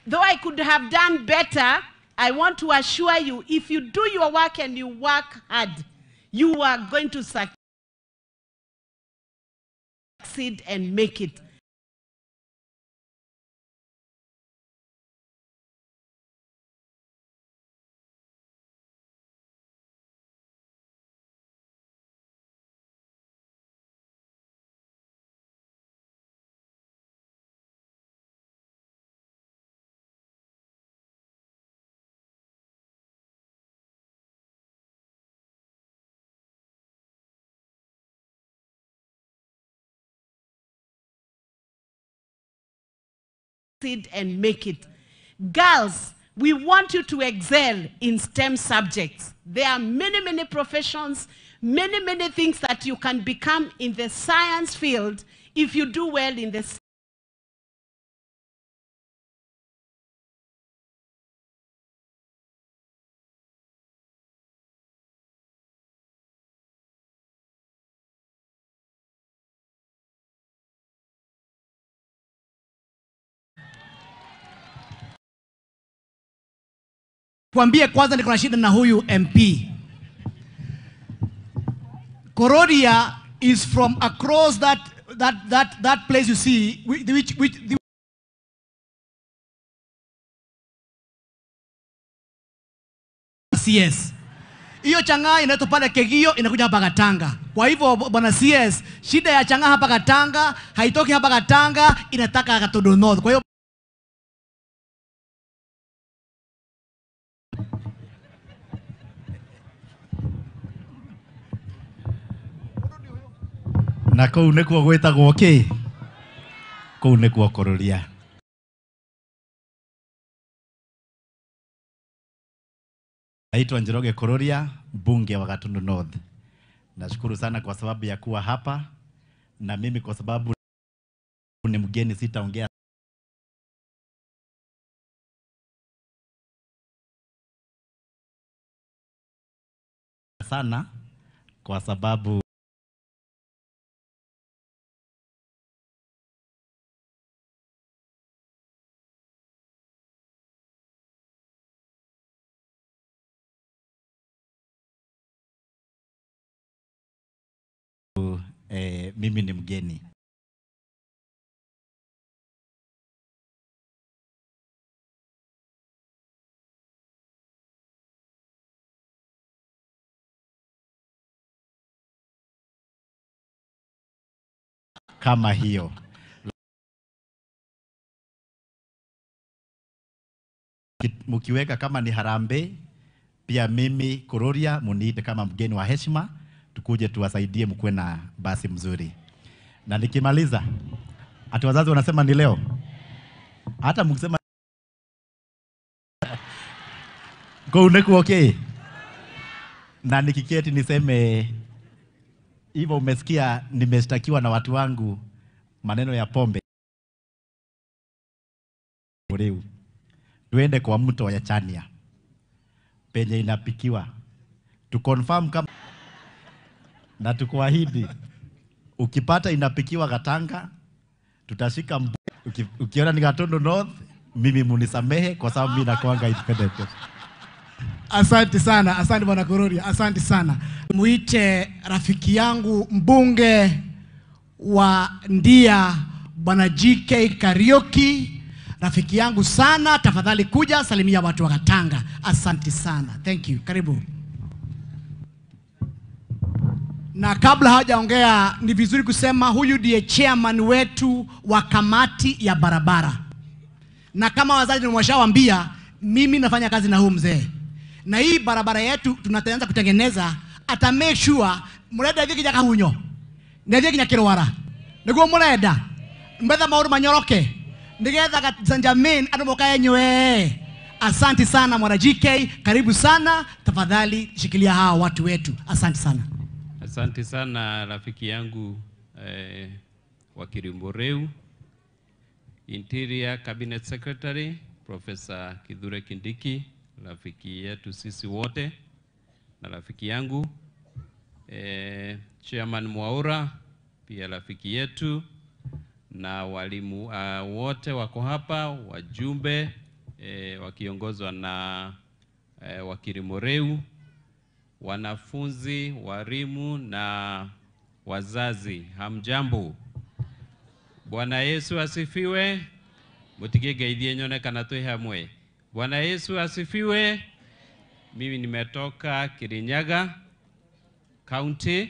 though I could have done better, I want to assure you, if you do your work and you work hard, you are going to succeed and make it. And make it. Girls, we want you to excel in STEM subjects. There are many, many professions, many, many things that you can become in the science field if you do well in the Kuambie kwanza niko na shida na huyu MP. Kororia is from across that place you see, which the CS. Hiyo chang'aa inaitwa pale Kegio inakuja hapa Gatanga. Kwa hivyo bwana CS, shida ya chang'aa hapa Gatanga haitoki hapa Gatanga, inataka Gatundu North. Kwa hiyo na kũu nĩkuo gwĩtagwo kĩ? Kũu nĩkuo Kũrũria. Naitwa Njoroge Kũrũria, mbunge wa Gatundu North. Nashukuru sana kwa sababu ya kuwa hapa, na mimi kwa sababu ni mgeni sitaongea sana kwa sababu mimi ni mgeni. Kama hiyo. Mkiweka kama ni harambee, pia mimi Kũrũria muniite kama mgeni wa heshima, tukuje tuwasaidie mkuwe na basi mzuri. Na nikimaliza, ati wazazi wanasema ni leo. Hata mkisema go neku okay. Na nikiketi niseme hivyo, umesikia nimeshtakiwa na watu wangu maneno ya pombe. Tuende kwa mto ya Chania penye inapikiwa, tu confirm kama, na tukuahidi ukipata inapikiwa Gatanga tutashika ukiona ni Gatundu North, mimi munisamehe kwa sababu mimi nakuanga independent. Asante sana, asante bwana Kũrũria, asante sana. Muite rafiki yangu mbunge wa Ndia bwana GK Kariuki, rafiki yangu sana, tafadhali kuja salimia watu wa Gatanga. Asante sana. Thank you. Karibu. Na kabla hajaongea ni vizuri kusema huyu ndiye chairman wetu wa kamati ya barabara. Na kama wazazi nimeshawaambia, mimi nafanya kazi na huyu mzee. Na hii barabara yetu tunaanza kutengeneza, ata make sure murenda thie kinya kahunyo. Nethie kinya kirwara. Niguo murenda. Mbetha maundu manyoroke. Nigetha Benjamin andu moka enyewe. Asante sana mwana GK, karibu sana. Tafadhali shikilia hawa watu wetu. Asante sana. Asante sana rafiki yangu Wakili Mboreu, Interior Cabinet Secretary Professor Kithure Kindiki, rafiki yetu sisi wote na rafiki yangu Chairman Mwaura, pia rafiki yetu, na walimu wote wako hapa, wajumbe wakiongozwa na Wakili Mboreu, wanafunzi, walimu na wazazi, hamjambo. Bwana Yesu asifiwe. Mutige nyone kana twi hamwe. Bwana Yesu asifiwe. Mimi nimetoka Kirinyaga County,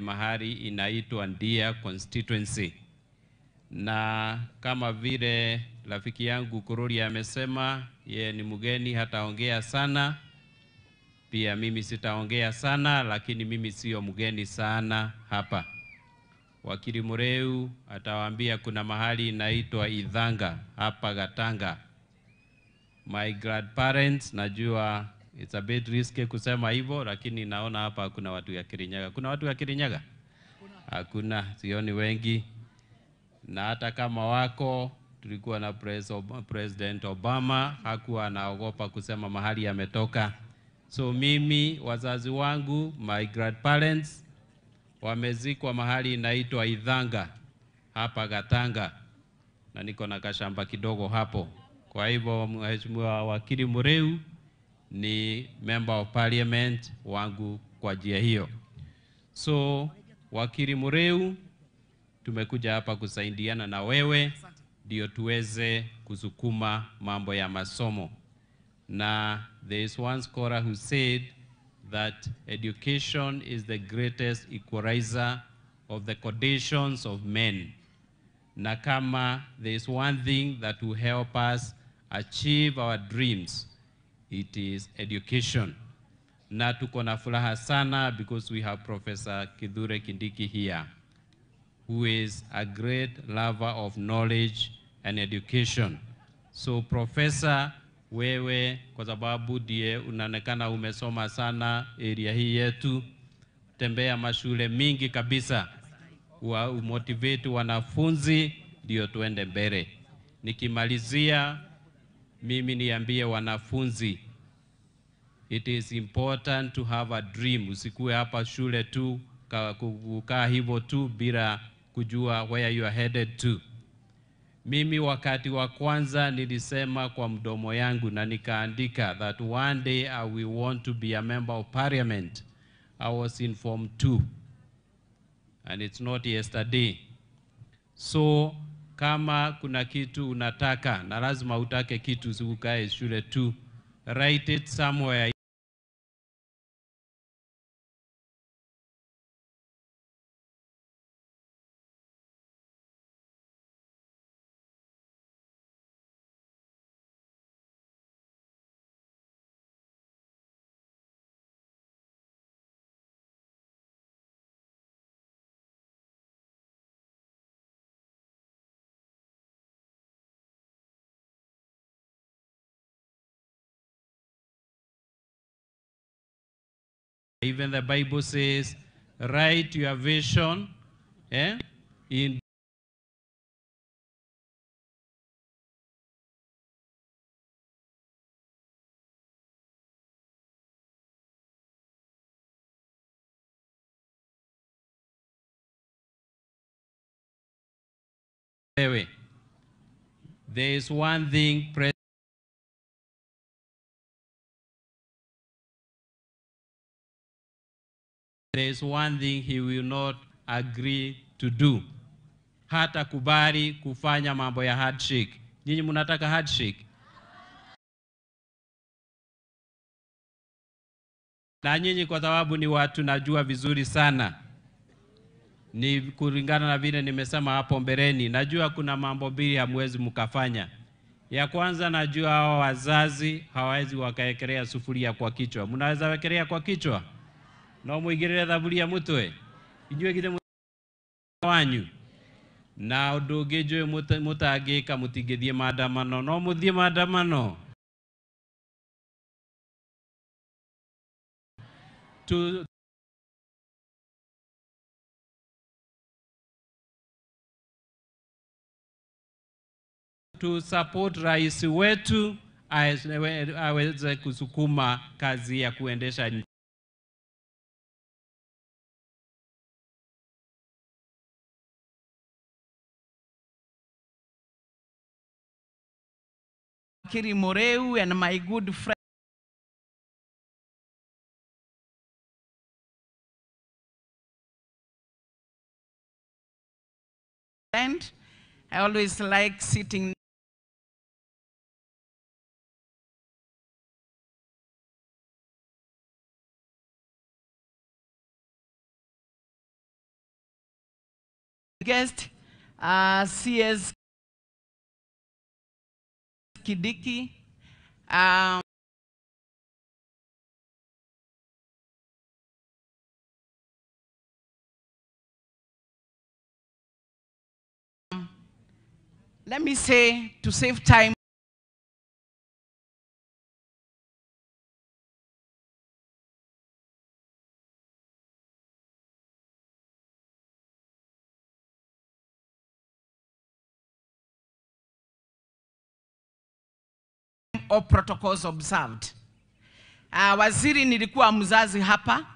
mahali inaitwa Ndia Constituency. Na kama vile rafiki yangu Kũrũria amesema, ye ni mgeni, hataongea sana. Pia mimi sitaongea sana, lakini mimi sio mgeni sana hapa. Wakili Mureu atawaambia kuna mahali inaitwa Ithanga hapa Gatanga. My grandparents, najua it's a bit risky kusema hivyo, lakini naona hapa kuna watu ya Kirinyaga. Kuna watu ya Kirinyaga? Hakuna, sioni wengi. Na hata kama wako, tulikuwa na President Obama, hakuwa anaogopa kusema mahali ametoka. So mimi, wazazi wangu, my grandparents, wamezikwa mahali inaitwa Ithanga hapa Gatanga, na niko na kashamba kidogo hapo. Kwa hivyo Mheshimiwa Wakili Mureu, ni member of parliament wangu kwa njia hiyo. So Wakili Mureu, tumekuja hapa kusaidiana na wewe ndio tuweze kusukuma mambo ya masomo. Na there is one scholar who said that education is the greatest equalizer of the conditions of men. Na kama there is one thing that will help us achieve our dreams, it is education. Na tuko na furaha sana because we have Professor Kithure Kindiki here, who is a great lover of knowledge and education. So Professor, wewe kwa sababu ndiye unaonekana umesoma sana area hii yetu, tembea mashule mingi kabisa, wa umotivate wanafunzi ndio tuende mbele. Nikimalizia, mimi niambie wanafunzi, it is important to have a dream. Usikue hapa shule tu, kukaa hivyo tu bila kujua where you are headed to. Mimi wakati wa kwanza nilisema kwa mdomo yangu na nikaandika that one day I will want to be a member of parliament. I was in form 2 and it's not yesterday. So kama kuna kitu unataka, na lazima utake kitu, usikae shule tu, write it somewhere. Even the Bible says, write your vision in wewe. There is one thing there is one thing he will not agree to do. Hata kubali kufanya mambo ya handshake. Nyinyi mnataka handshake? Na nyinyi kwa sababu ni watu najua vizuri sana, ni kulingana na vile nimesema hapo mbeleni, najua kuna mambo mbili hamwezi mkafanya. Ya kwanza, najua hawa wazazi hawawezi wakaekelea sufuria kwa kichwa. Mnaweza wekelea kwa kichwa? No muigirire thaburia mutwe inyue githe wanyu na undu ungi njui mutangika mutingithie maandamano, no muthie maandamano to support rais wetu aweze kusukuma kazi ya kuendesha nchi. Wakili Mureu and my good friend I always like sitting guest, CS Kindiki, let me say, to save time, all protocols observed. Waziri, nilikuwa mzazi hapa.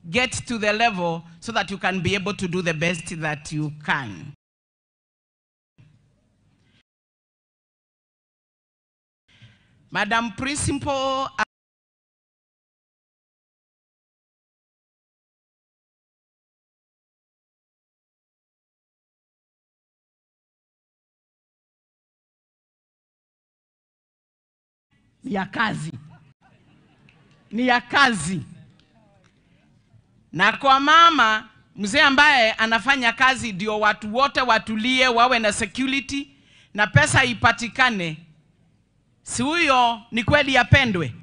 get to the level so that you can be able to do the best that you can. Madam Principal, ni ya kazi, ni ya kazi. Na kwa mama mzee ambaye anafanya kazi ndio watu wote watulie, wawe na security na pesa ipatikane, si huyo ni kweli apendwe,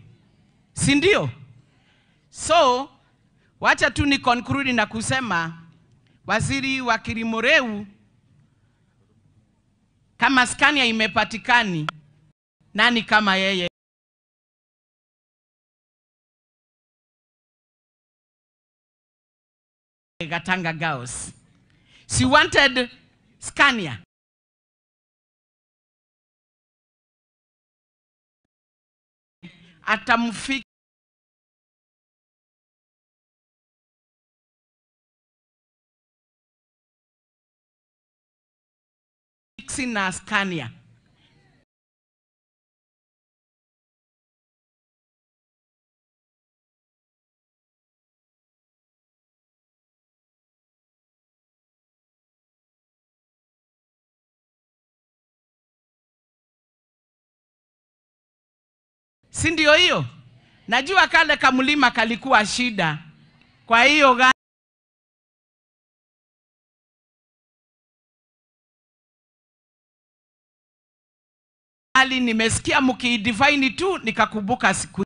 si ndio? So wacha tu ni conclude na kusema waziri wa kilimo reu, kama Scania imepatikani, nani kama yeye? Gatanga Girls. She wanted Scania. Atamfiksi na Scania. Si ndio hiyo? Najua kale kamlima kalikuwa shida. Kwa hiyo gari nimesikia mkidefine tu nikakumbuka siku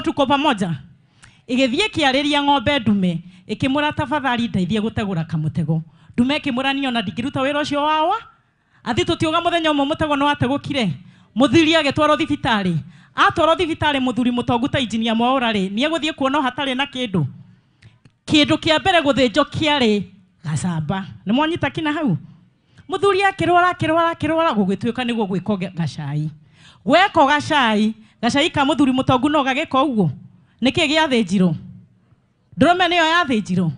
Tuko pamoja. Igithie kiariria ng'ombe ndume ikimura tafadhali ndeithie gutegura kamutego. Ndume ikimura niĩ ona ndingĩruta wĩra ũcio wawa. Athi tũtiuga mũthenya ũmwe mũtego nĩ wategũkire. Mũthuri agĩtwarwo thibitarĩ. Atwarwo thibitarĩ mũthuri mũtongu ta injinia Mwaũra rĩ, nĩ egũthiĩ kuona hatarĩ na kĩndũ. Kĩndũ kĩa mbere gũthĩnjwo kĩarĩ gacamba. Nĩ mwanyita kina hau? Mũthuri akĩrwara akĩrwara akĩrwara gũgĩtuĩka nĩguo gwĩkwo gacai. Gwekwo gacai, gacai ka mũthuri mũtongu no gagĩka ũguo. Nĩkĩ gĩathĩnjirwo? Ndũrũme nĩyo yathĩnjirwo.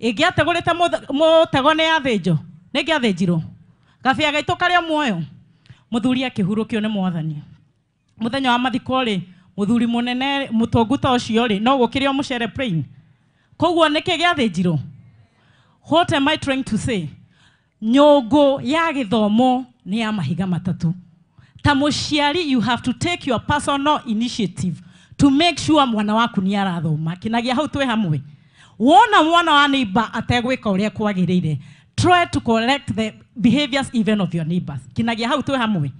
Ĩngĩategũrĩte mũtego nĩ yathĩnjwo. Nĩ gĩathĩnjirwo. Gabĩa gaitũ karĩa muoyo. Mũthuri akĩhurũkio nĩ Mwathani. Mũthenya wa mathiko rĩ, mũthuri mũnene mũtongu ta ũcio rĩ, no gũkĩrĩ o mũcere plain. Koguo nĩkĩ gĩathĩnjirwo? What am I trying to say? Nyũngũ ya gĩthomo nĩ ya mahiga matatũ. Ta mũciari, you have to take your personal initiative to make sure mwana waku nĩ arathoma. Kinagia hau twĩ hamwe. Wona mwana wa neighbor ategwĩka ũrĩa kwagĩrĩire, try to correct the behaviors even of your neighbors. Kinagia hau twĩ hamwe.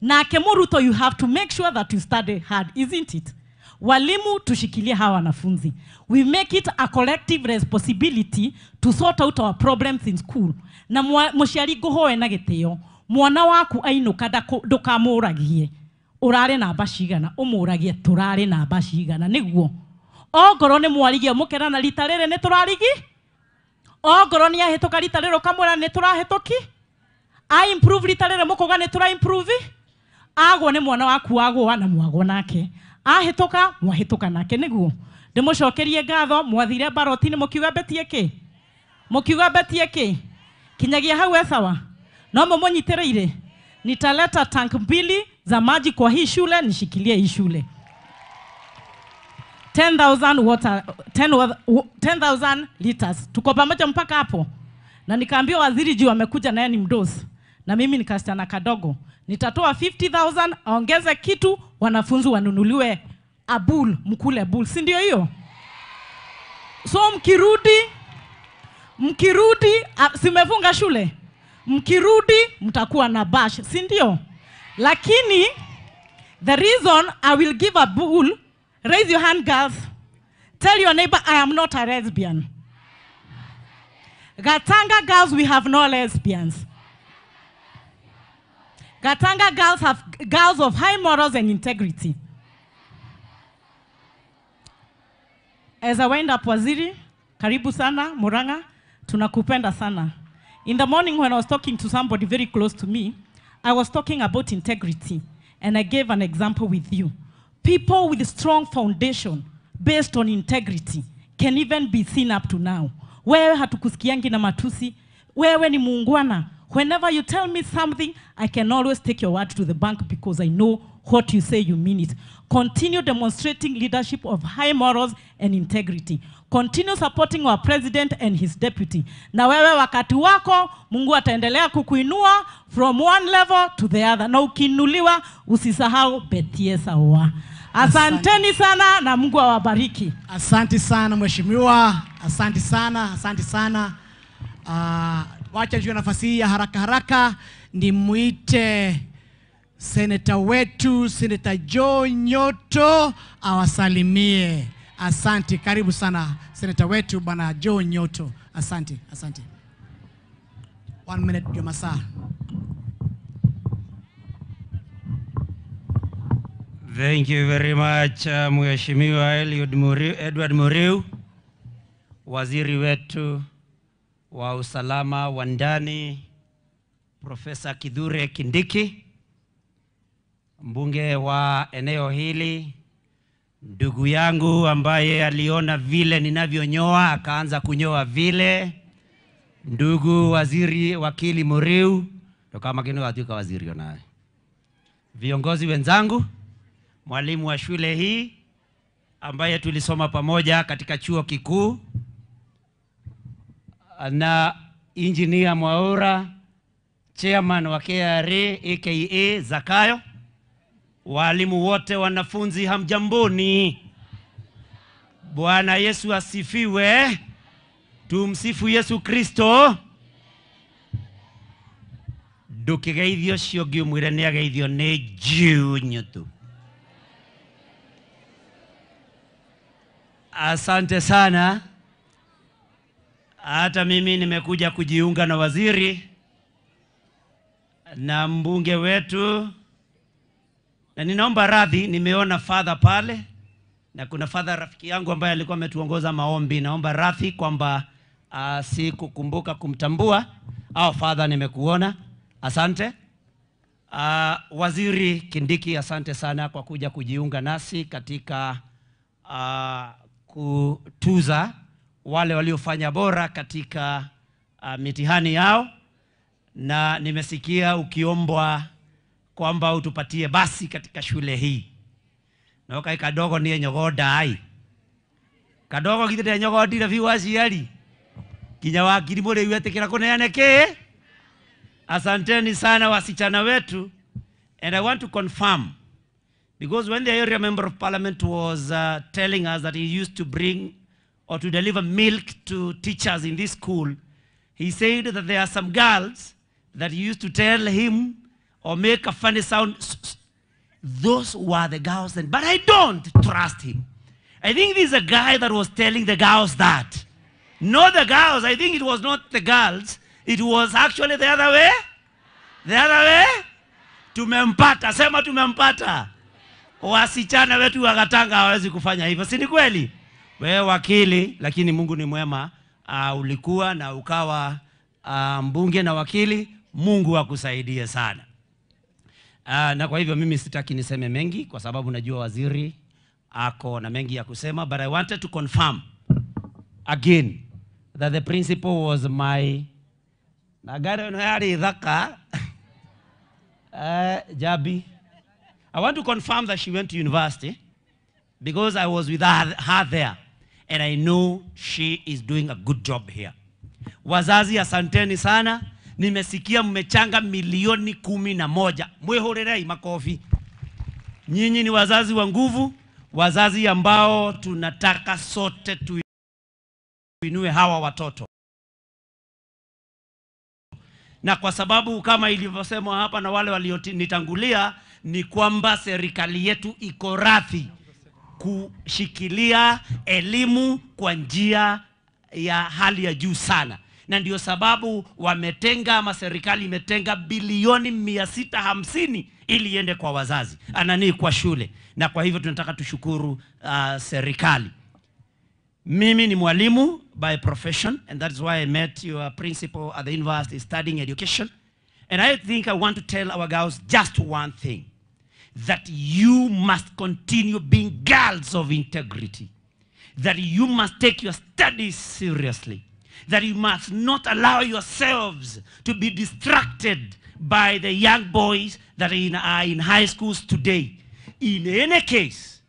Nake mũrutwo, you have to make sure that you study hard, isn't it? Walimu tushikilie hawa wanafunzi. We make it a collective responsibility to sort out our problems in school. Na mũciari ngũhoe na gĩtĩo, mwana waku ainũka ndũkamũragie ũrarĩ namba cigana, ũmũragie tũrarĩ namba cigana, nĩguo ongorwo nĩ mwarigie mũkerana rita rĩrĩ nĩ tũrarigi, ongorwo nĩ ahĩtũka rita rĩrĩ ũkamwĩra nĩ tũrahĩtũki, a improve rita rĩrĩ mũkauga nĩ tũra improve, agwo nĩ mwana waku agwa na mwagwo nake, ahĩtũka mwahĩtũka nake, nĩguo ndĩmũcokerie ngatho. Mwathire baroti-inĩ mũkiuga betie kĩ, mũkiuga betie kĩ, kinyagia hau esawa no mũmũnyitĩrĩire. Nitaleta tank 2 za maji kwa hii shule, nishikilie hii shule 10,000 water, 10,000 liters. Tuko pamoja mpaka hapo. Na nikaambiwa waziri juu amekuja naye ni mdosi na mimi ni kasichana kadogo, nitatoa 50,000 aongeze kitu, wanafunzi wanunuliwe abul, mkule abul, si ndio hiyo? So mkirudi simefunga shule, mkirudi mtakuwa na bash, si ndio? Lakini the reason I will give a bull, raise your hand girls, tell your neighbor I am not a lesbian. Gatanga girls, we have no lesbians. Gatanga girls have girls of high morals and integrity. As I wind up, Waziri, karibu sana Murang'a, tunakupenda sana. In the morning when I was talking to somebody very close to me, I was talking about integrity, and I gave an example with you. People with a strong foundation based on integrity can even be seen up to now. Wewe hatukusikiangi na matusi, wewe ni muungwana. Whenever you tell me something, I can always take your word to the bank because I know what you say, you mean it. Continue demonstrating leadership of high morals and integrity. Continue supporting our president and his deputy. Na wewe wakati wako, Mungu ataendelea kukuinua from one level to the other. Na ukiinuliwa, usisahau Betiesa wa. Asanteni sana na Mungu awabariki. Asante sana mheshimiwa, asante sana, asante sana. Wacha nichukue nafasi hii ya haraka haraka nimuite seneta wetu, Seneta Joe Nyoto awasalimie. Asante, karibu sana seneta wetu Bwana Joe Nyoto. Asante, asante. 1 minute ndio masaa. Thank you very much, Mheshimiwa Edward Muriu, waziri wetu wa usalama wa ndani, Profesa Kithure Kindiki, mbunge wa eneo hili, ndugu yangu ambaye aliona vile ninavyonyoa akaanza kunyoa vile, ndugu waziri wakili Muriu, ndo kama kino watuka waziri onaye, viongozi wenzangu, mwalimu wa shule hii ambaye tulisoma pamoja katika chuo kikuu, na Engineer Mwaura, chairman wa KRA aka Zakayo, walimu wote, wanafunzi, hamjamboni. Bwana Yesu asifiwe. Tumsifu Yesu Kristo. Ndukigeithio cio ngiumwire ni ageithio ni Joe Nyoto. Asante sana. Hata mimi nimekuja kujiunga na waziri na mbunge wetu, na ninaomba radhi, nimeona father pale na kuna father rafiki yangu ambaye alikuwa ametuongoza maombi. Naomba radhi kwamba sikukumbuka kumtambua. Au father, nimekuona, asante. Waziri Kindiki, asante sana kwa kuja kujiunga nasi katika kutuza wale waliofanya bora katika mitihani yao, na nimesikia ukiombwa kwamba utupatie basi katika shule hii. Na kai kadogo ni nyogoda ai. Kadogo githire nyogodire biu aciari. Kinya wakiri muri wetikira kuneane ki. Asanteni sana wasichana wetu. And I want to confirm, because when the area member of parliament was telling us that he used to bring or to deliver milk to teachers in this school, he said that there are some girls that used to tell him or make a funny sound. Those were the girls then, but I don't trust him. I think this is a guy that was telling the girls that. Not the girls, I think it was not the girls. It was actually the other way. The other way. Tumempata, sema tumempata. Wasichana wetu wa Gatanga hawezi kufanya hivyo, si ni kweli? Wewe wakili, lakini Mungu ni mwema. Ulikuwa na ukawa mbunge na wakili, Mungu akusaidie sana. Na kwa hivyo mimi sitaki niseme mengi kwa sababu najua waziri ako na mengi ya kusema, but I wanted to confirm again that the principal was my nagare no yari dhaka Jabi. I want to confirm that she went to university because I was with her there and I know she is doing a good job here. Wazazi, asanteni sana. Nimesikia mmechanga 11 milioni. Mwehorerei makofi. Nyinyi ni wazazi wa nguvu, wazazi ambao tunataka sote tuinue hawa watoto. Na kwa sababu kama ilivyosemwa hapa na wale walionitangulia, ni kwamba serikali yetu iko radhi kushikilia elimu kwa njia ya hali ya juu sana. Na ndio sababu wametenga, ama serikali imetenga bilioni 650 ili iende kwa wazazi, anani kwa shule. Na kwa hivyo tunataka tushukuru serikali. Mimi ni mwalimu by profession, and that's why I met your principal at the university studying education. And I think I want to tell our girls just one thing, that you must continue being girls of integrity, that you must take your studies seriously, that you must not allow yourselves to be distracted by the young boys that are in high schools today. In any case,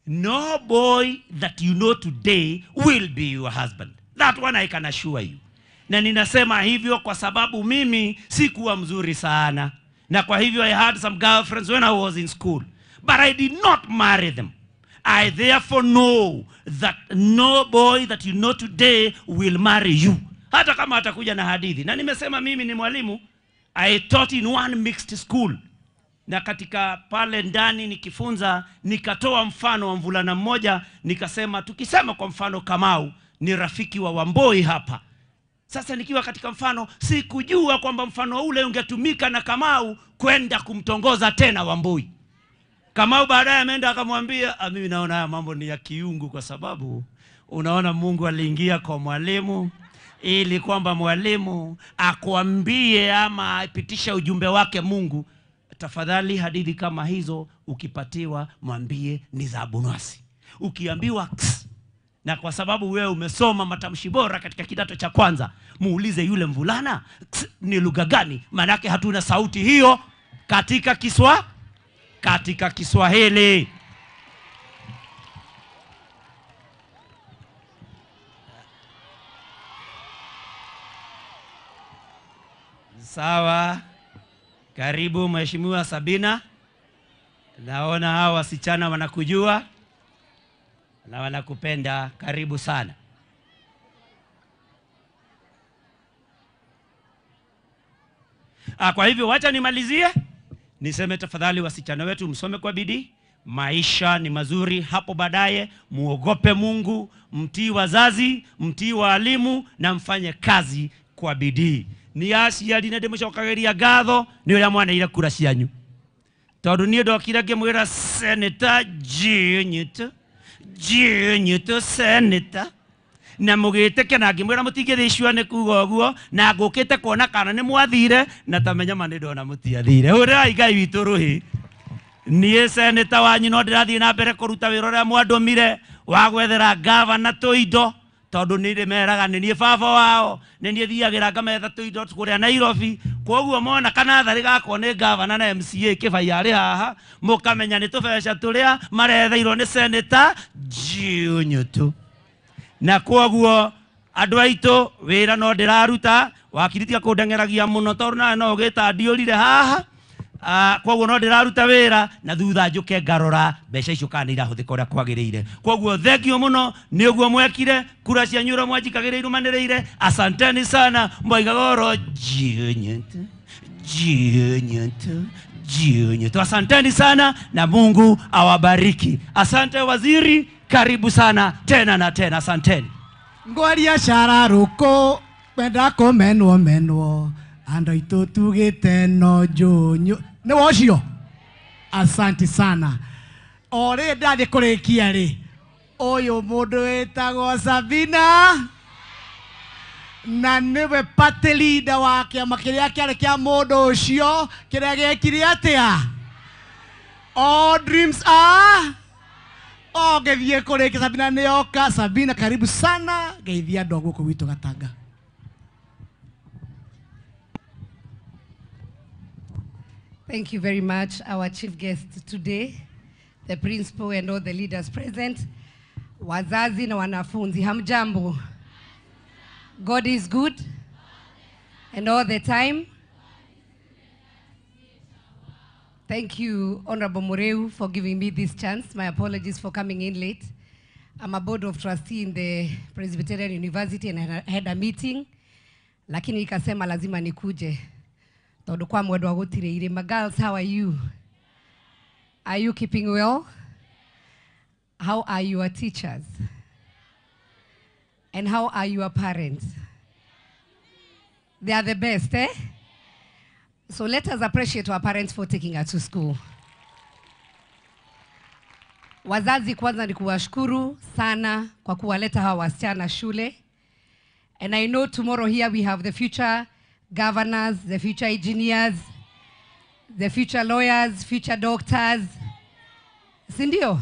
no boy that you know today will be your husband. That one I can assure you. Na ninasema hivyo kwa sababu mimi sikuwa mzuri sana. Na kwa hivyo I had some girlfriends when I was in school, but I did not marry them. I therefore know that no boy that you know today will marry you. Hata kama atakuja na hadithi. Na nimesema mimi ni mwalimu, I taught in one mixed school. Na katika pale ndani nikifunza, nikatoa mfano wa mvulana mmoja, nikasema tukisema kwa mfano Kamau ni rafiki wa Wamboi hapa. Sasa nikiwa katika mfano, sikujua kwamba mfano ule ungetumika na Kamau kwenda kumtongoza tena Wamboi. Kamau baadaye ameenda akamwambia, mimi naona haya mambo ni ya kiungu, kwa sababu unaona Mungu aliingia kwa mwalimu ili kwamba mwalimu akwambie ama apitishe ujumbe wake Mungu. Tafadhali hadithi kama hizo ukipatiwa mwambie ni za Abunwasi. Ukiambiwa ks, na kwa sababu wewe umesoma matamshi bora katika kidato cha kwanza, muulize yule mvulana ks, ni lugha gani? Manake hatuna sauti hiyo katika katika Kiswahili. Sawa. Karibu Mheshimiwa Sabina. Naona hawa wasichana wanakujua na wanakupenda. Karibu sana. Kwa hivyo wacha nimalizie. Niseme tafadhali wasichana wetu msome kwa bidii, Maisha ni mazuri hapo baadaye. Muogope Mungu, mtii wazazi, mtii walimu na mfanye kazi kwa bidii. Ni aciari na ndimucokageria ngatho ni uria mwaneire kura cianyu, tondu nie ndokire ngimwira Senator Jinyito Senator, na mugitike na ngimwira mutingithicua ni kuga uguo, na ngukite kuona kana ni mwathire na tamenya ma ni ndona mutiathire. Urai Ngai witu ruhi. Niĩ senator wanyu no ndĩrathiĩ na mbere kũruta wĩra ũrĩa mwandũmire wa gwethera gavana tũindo, tondũ nĩ ndĩmeraga nĩ niĩ baba wao, nĩ niĩ thiagĩra ngametha tũindo kũrĩa Nairobi. Kwoguo mona kana tharĩ gakwo nĩ gavana na MCA Kĩbai arĩ haha, mũkamenya nĩ tũbeca tũrĩa maretheirwo nĩ Senator Jiunyutu. Na kwoguo andũ aitũ wĩra no ndĩraruta, wakiri tiga kũndeng'eragia mũno tondũ nawe no ũgĩta ndiũrire haha. Kwoguo no ndĩraruta wĩra na thutha njũke ngarora mbeca icio kana nĩ irahũthĩka ũrĩa kwagĩrĩire. Kwoguo thengio mũno nĩ ũguo mwekire, kura cianyu ũrĩa mwanjikagĩrĩire irũmanĩrĩire. Asanteni sana. Mwaigaga oro Jiunyutu, Jiunyutu, Jiunyutu. Asanteni sana na Mungu awabariki. Asante waziri, karibu sana tena na tena. Asanteni. Ngwaria cararuko kwenda kũmenwo menwo andũ aitũ tugĩte no njũnyũ nĩ wocio. Asante sana. O rĩ ndathiĩ kũrĩkia rĩ, ũyũ mũndũ wĩtagwo Sabina na nĩwe party leader wa kĩama kĩrĩa kĩarĩ kĩa mũndũ ũcio kĩrĩa gĩekire atĩa? All dreams are ngĩthiĩ kũrĩkia. Sabina nĩoka. Sabina karibu sana, geithia andũ a gũkũ gwitũ Gatanga. Thank you very much, our chief guest today, the principal and all the leaders present, wazazi na wanafunzi. Hamjambo. God is good and all the time. Thank you, Honorable Mureu, for giving me this chance. My apologies for coming in late. I'm a board of trustee in the Presbyterian University and I had a meeting, lakini nikasema lazima nikuje. Tondu kwa mwendwa gutire irima. Girls, how are you? Are you keeping well? How are your teachers? And how are your parents? They are the best, eh? So let us appreciate our parents for taking us to school. Wazazi, kwanza ni kuwashukuru sana kwa kuwaleta hawa wasichana shule. And I know tomorrow here we have the future governors, the future engineers, the future lawyers, future doctors. Si ndio?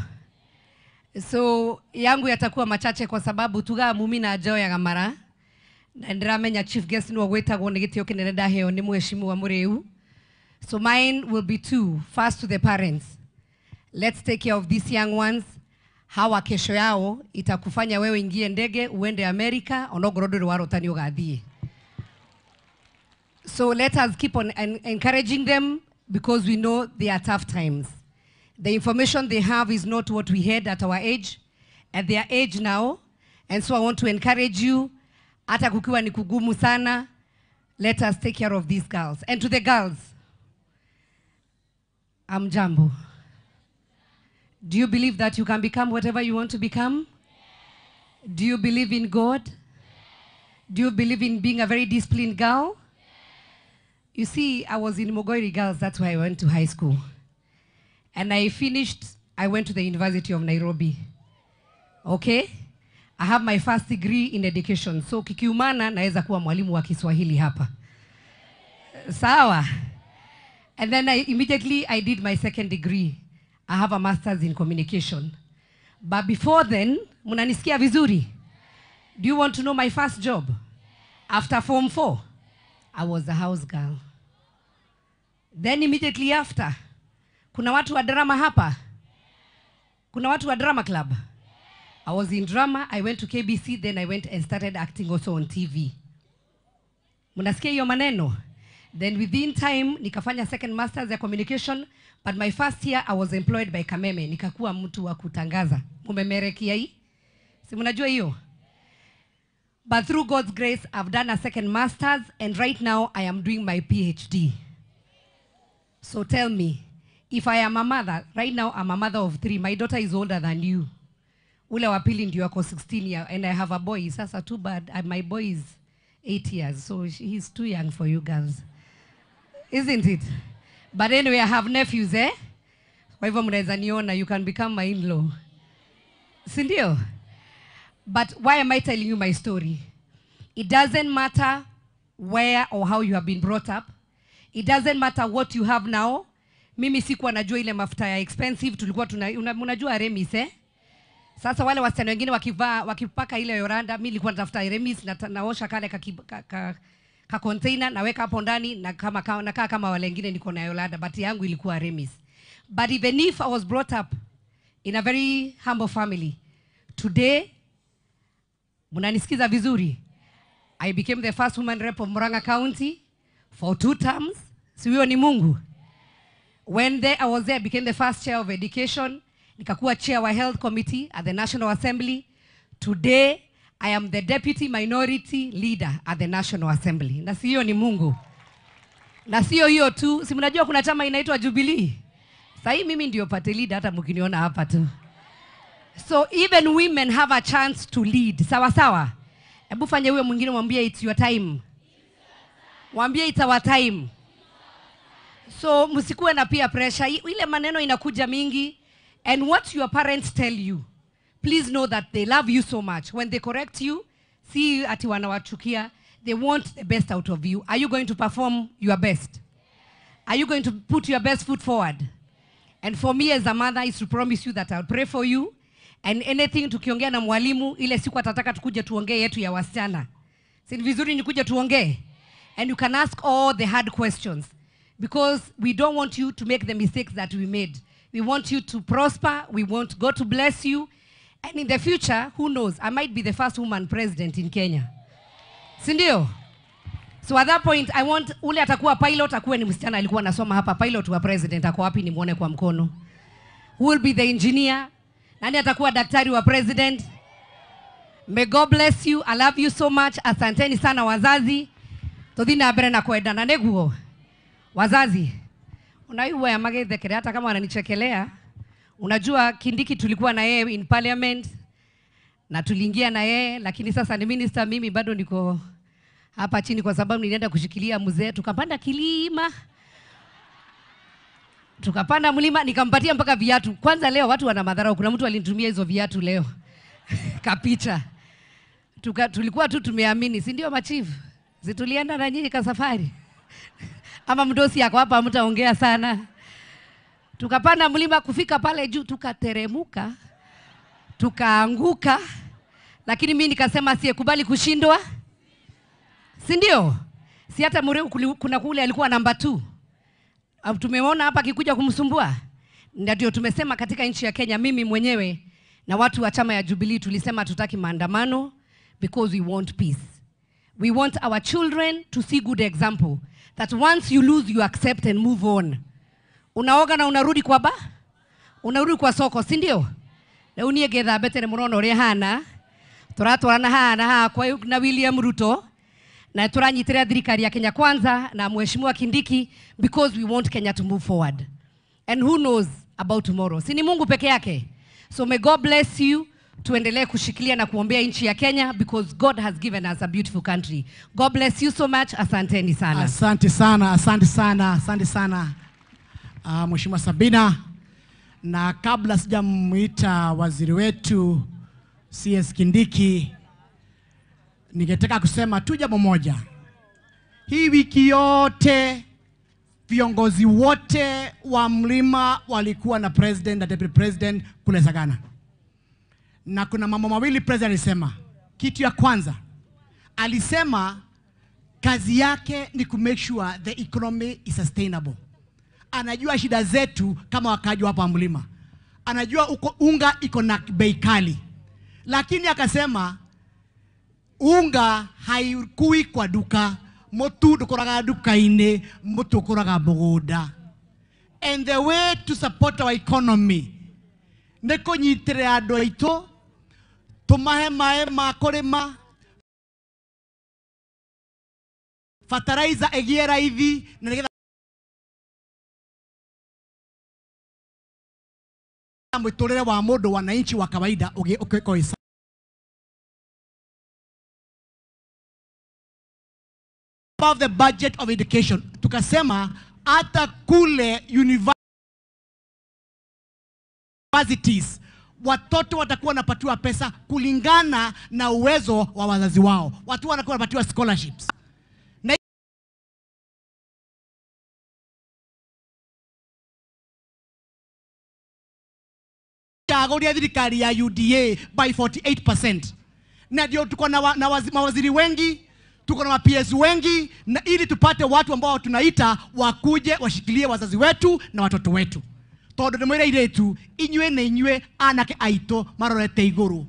So yangu yatakuwa machache kwa sababu tuga mumi na ajoya gamara. Na ndiramenya chief guest ni wagwetagwo ni gitio kinene ndaheo ni mheshimiwa Mureu. So mine will be two. First to the parents. Let's take care of these young ones. Hawa kesho yao itakufanya wewe ingie ndege uende Amerika onogoro nduri warotani ugathie. So let us keep on encouraging them because we know they are tough times. The information they have is not what we had at our age, at their age now. And so I want to encourage you, hata kukiwa ni kugumu sana, let us take care of these girls. And to the girls, amjambo. Do you believe that you can become whatever you want to become? Do you believe in God? Do you believe in being a very disciplined girl? You see, I was in Mogoiri Girls, that's where I went to high school. And I finished, I went to the University of Nairobi. Okay? I have my first degree in education. So kikiumana naweza kuwa mwalimu wa Kiswahili hapa. Sawa. And then immediately I did my second degree. I have a master's in communication. But before then, munanisikia vizuri? Do you want to know my first job? After Form 4, I was a house girl. Then immediately after, kuna watu wa drama hapa? Kuna watu wa drama club? I was in drama, I went to KBC, then I went and started acting also on TV. Munasikia hiyo maneno? Then within time, nikafanya second master's ya communication, but my first year I was employed by Kameme, nikakuwa mtu wa kutangaza. Mumemerekia hii? Si mnajua hiyo? But through God's grace, I've done a second master's, and right now I am doing my PhD. So tell me, If I am a mother, right now I'm a mother of 3. My daughter is older than you. Ule wa pili ndio ako 16 years, and I have a boy. Sasa too bad, my boy is 8 years, so he's too young for you girls. Isn't it? But anyway, I have nephews, eh? Kwa hivyo mnaweza niona, you can become my in-law. Si ndio? But why am I telling you my story? It doesn't matter where or how you have been brought up. It doesn't matter what you have now. Mimi sikuwa najua ile mafuta ya expensive, tulikuwa unajua Remis, eh? Sasa wale wasichana wengine wakivaa, wakipaka ile Yoranda, mimi nilikuwa natafuta Remis na naosha kale ka container naweka hapo ndani na kama nakaa kama wale wengine niko na Yolanda, but yangu ilikuwa Remis. But even if I was brought up in a very humble family, today mnanisikiza vizuri, I became the first woman rep of Murang'a County for 2 terms. Si huyo ni Mungu. When I was there, I became the first chair of education. Nikakuwa chair wa health committee at the National Assembly. Today, I am the deputy minority leader at the National Assembly. Na siyo ni Mungu. Na siyo hiyo tu, si mnajua kuna chama inaitwa Jubilee. Sahi mimi ndio party leader, hata mkiniona hapa tu. So even women have a chance to lead. Sawa sawa. Hebu fanya huyo mwingine mwambie it's your time. Mwambie it's our time. So msikuwe na peer pressure. Ile maneno inakuja mingi. And what your parents tell you, please know that they love you so much. When they correct you, see ati wanawachukia, they want the best out of you. Are you going to perform your best? Are you going to put your best foot forward? And for me as a mother is to promise you that I'll pray for you. And anything tukiongea na mwalimu, ile siku atataka tukuje tuongee yetu ya wasichana. Si ni vizuri nikuje tuongee? And you can ask all the hard questions. Because we don't want you to make the mistakes that we made. We want you to prosper. We want God to bless you. And in the future, who knows, I might be the first woman president in Kenya. Sindio? So at that point, I want ule atakuwa pilot, akuwe ni msichana alikuwa anasoma hapa, pilot wa president, ako wapi nimuone kwa mkono. Who will be the engineer? Nani atakuwa daktari wa president? May God bless you. I love you so much. Asanteni sana wazazi. Tudhina mbere na kwenda na neguo. Wazazi, unaiwa ya magethekere hata kama wananichekelea. Unajua Kindiki tulikuwa na yeye in parliament na tuliingia na yeye, lakini sasa ni minister, mimi bado niko hapa chini kwa sababu nilienda kushikilia mzee, tukapanda kilima. Tukapanda mlima, nikampatia mpaka viatu. Kwanza leo watu wana madharau, kuna mtu alinitumia hizo viatu leo. Kapicha. Tulikuwa tu tumeamini, si ndio machifu? Si tulienda na nyinyi ka safari. Ama mdosi yako hapa mtaongea sana. Tukapanda mlima, kufika pale juu tukateremuka, tukaanguka. Lakini mimi nikasema siyekubali kushindwa. Si ndio? Si hata Mureu kuna kule alikuwa namba 2. Tumeona hapa akikuja kumsumbua. Ndio tumesema katika nchi ya Kenya, mimi mwenyewe na watu wa chama ya Jubilee tulisema tutaki maandamano because we want peace. We want our children to see good example that once you lose you accept and move on. Unaoga na unarudi kwa ba? Unarudi kwa soko, si ndio? Leo niye getha betere murono uria hana. Turatwarana hana ha kwa na William Ruto. Na turanyitira thirikari ya Kenya Kwanza na Mheshimiwa Kindiki because we want Kenya to move forward. And who knows about tomorrow? Si ni Mungu peke yake. So may God bless you. Tuendelee kushikilia na kuombea nchi ya Kenya because God has given us a beautiful country. God bless you so much. Asanteni sana. Asante sana, asante sana, asante sana. Mheshimiwa Sabina, na kabla sijamuita waziri wetu CS Kindiki, ningetaka kusema tu jambo moja. Hii wiki yote viongozi wote wa mlima walikuwa na president na deputy president kule Sagana. Na kuna mambo mawili president alisema. Kitu ya kwanza, alisema kazi yake ni ku make sure the economy is sustainable. Anajua shida zetu kama wakaji hapa mlima. Anajua uko unga iko na bei kali. Lakini akasema unga haikui kwa duka, motu dukoraga duka-ini, motu ukoraga mugunda. And the way to support our economy ni kunyitĩrĩra andũ aitũ, tũmahe maĩ ma kũrĩma, fertilizer ĩgĩe raithi, na nĩgetha Mũtũrĩre wa mũndũ wananchi wa kawaida ũgĩkoisa. Above the budget of education, tukasema hata kule universities watoto watakuwa wanapatiwa pesa kulingana na uwezo wa wazazi wao. Watu wanakuwa wanapatiwa scholarships. Na chagulia thirikari ya UDA by 48%. Na ndio tuko na mawaziri wengi, tuko na PS wengi, na ili tupate watu ambao tunaita wakuje washikilie wazazi wetu na watoto wetu. Tondu ndimwira iretu inyue na inyue anake aito marorete iguru.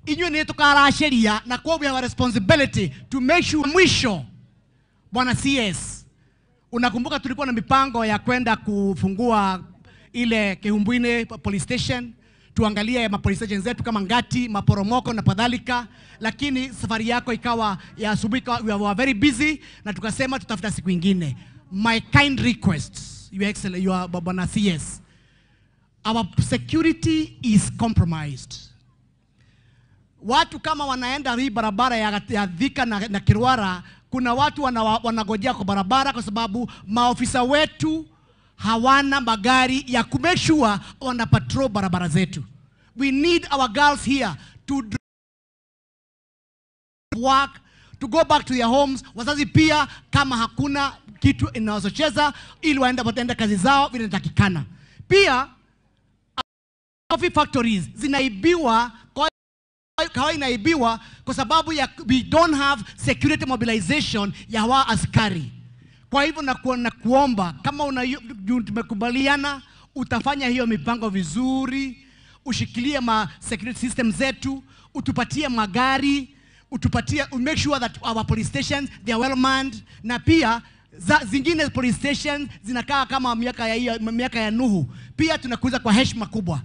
Inyue ni tukaraceria na kwa we have a responsibility to make sure. Mwisho Bwana CS, unakumbuka tulikuwa na mipango ya kwenda kufungua ile Kihumbuini police station, tuangalie ma police station zetu kama Ngati, Maporomoko na kadhalika, lakini safari yako ikawa ya asubuhi, we were very busy na tukasema tutafuta siku nyingine. My kind request, Your Excellency, your Bwana CS, our security is compromised. Watu kama wanaenda hii barabara ya Thika na Kirwara, kuna watu wanagojea kwa barabara kwa sababu maofisa wetu hawana magari ya ku make sure wana patrol barabara zetu. We need our girls here to work, to go back to their homes. Wazazi pia kama hakuna kitu inazocheza ili waende watende kazi zao vile inatakikana. Pia coffee factories zinaibiwa, kawa inaibiwa kwa sababu ya we don't have security mobilization ya wa askari. Kwa hivyo na kuomba kama tumekubaliana utafanya hiyo mipango vizuri, ushikilie ma security system zetu, utupatie magari, utupatie, make sure that our police stations they are well manned, na pia zingine police stations zinakaa kama miaka ya Nuhu. Pia tunakuza kwa heshima kubwa.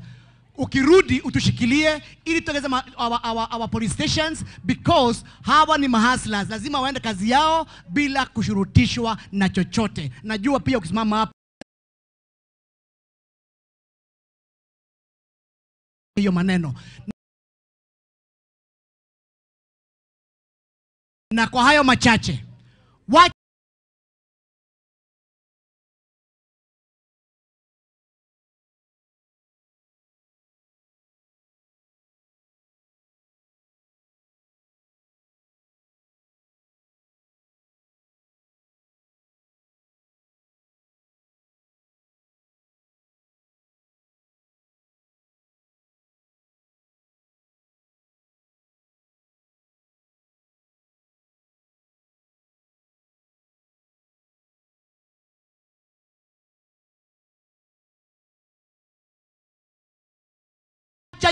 Ukirudi utushikilie ili tuongeze our police stations, because hawa ni mahustlers, lazima waende kazi yao bila kushurutishwa na chochote. Najua pia ukisimama hapa hiyo maneno. Na kwa hayo machache,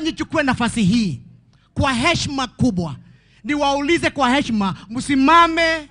nichukue nafasi hii kwa heshima kubwa, niwaulize kwa heshima, msimame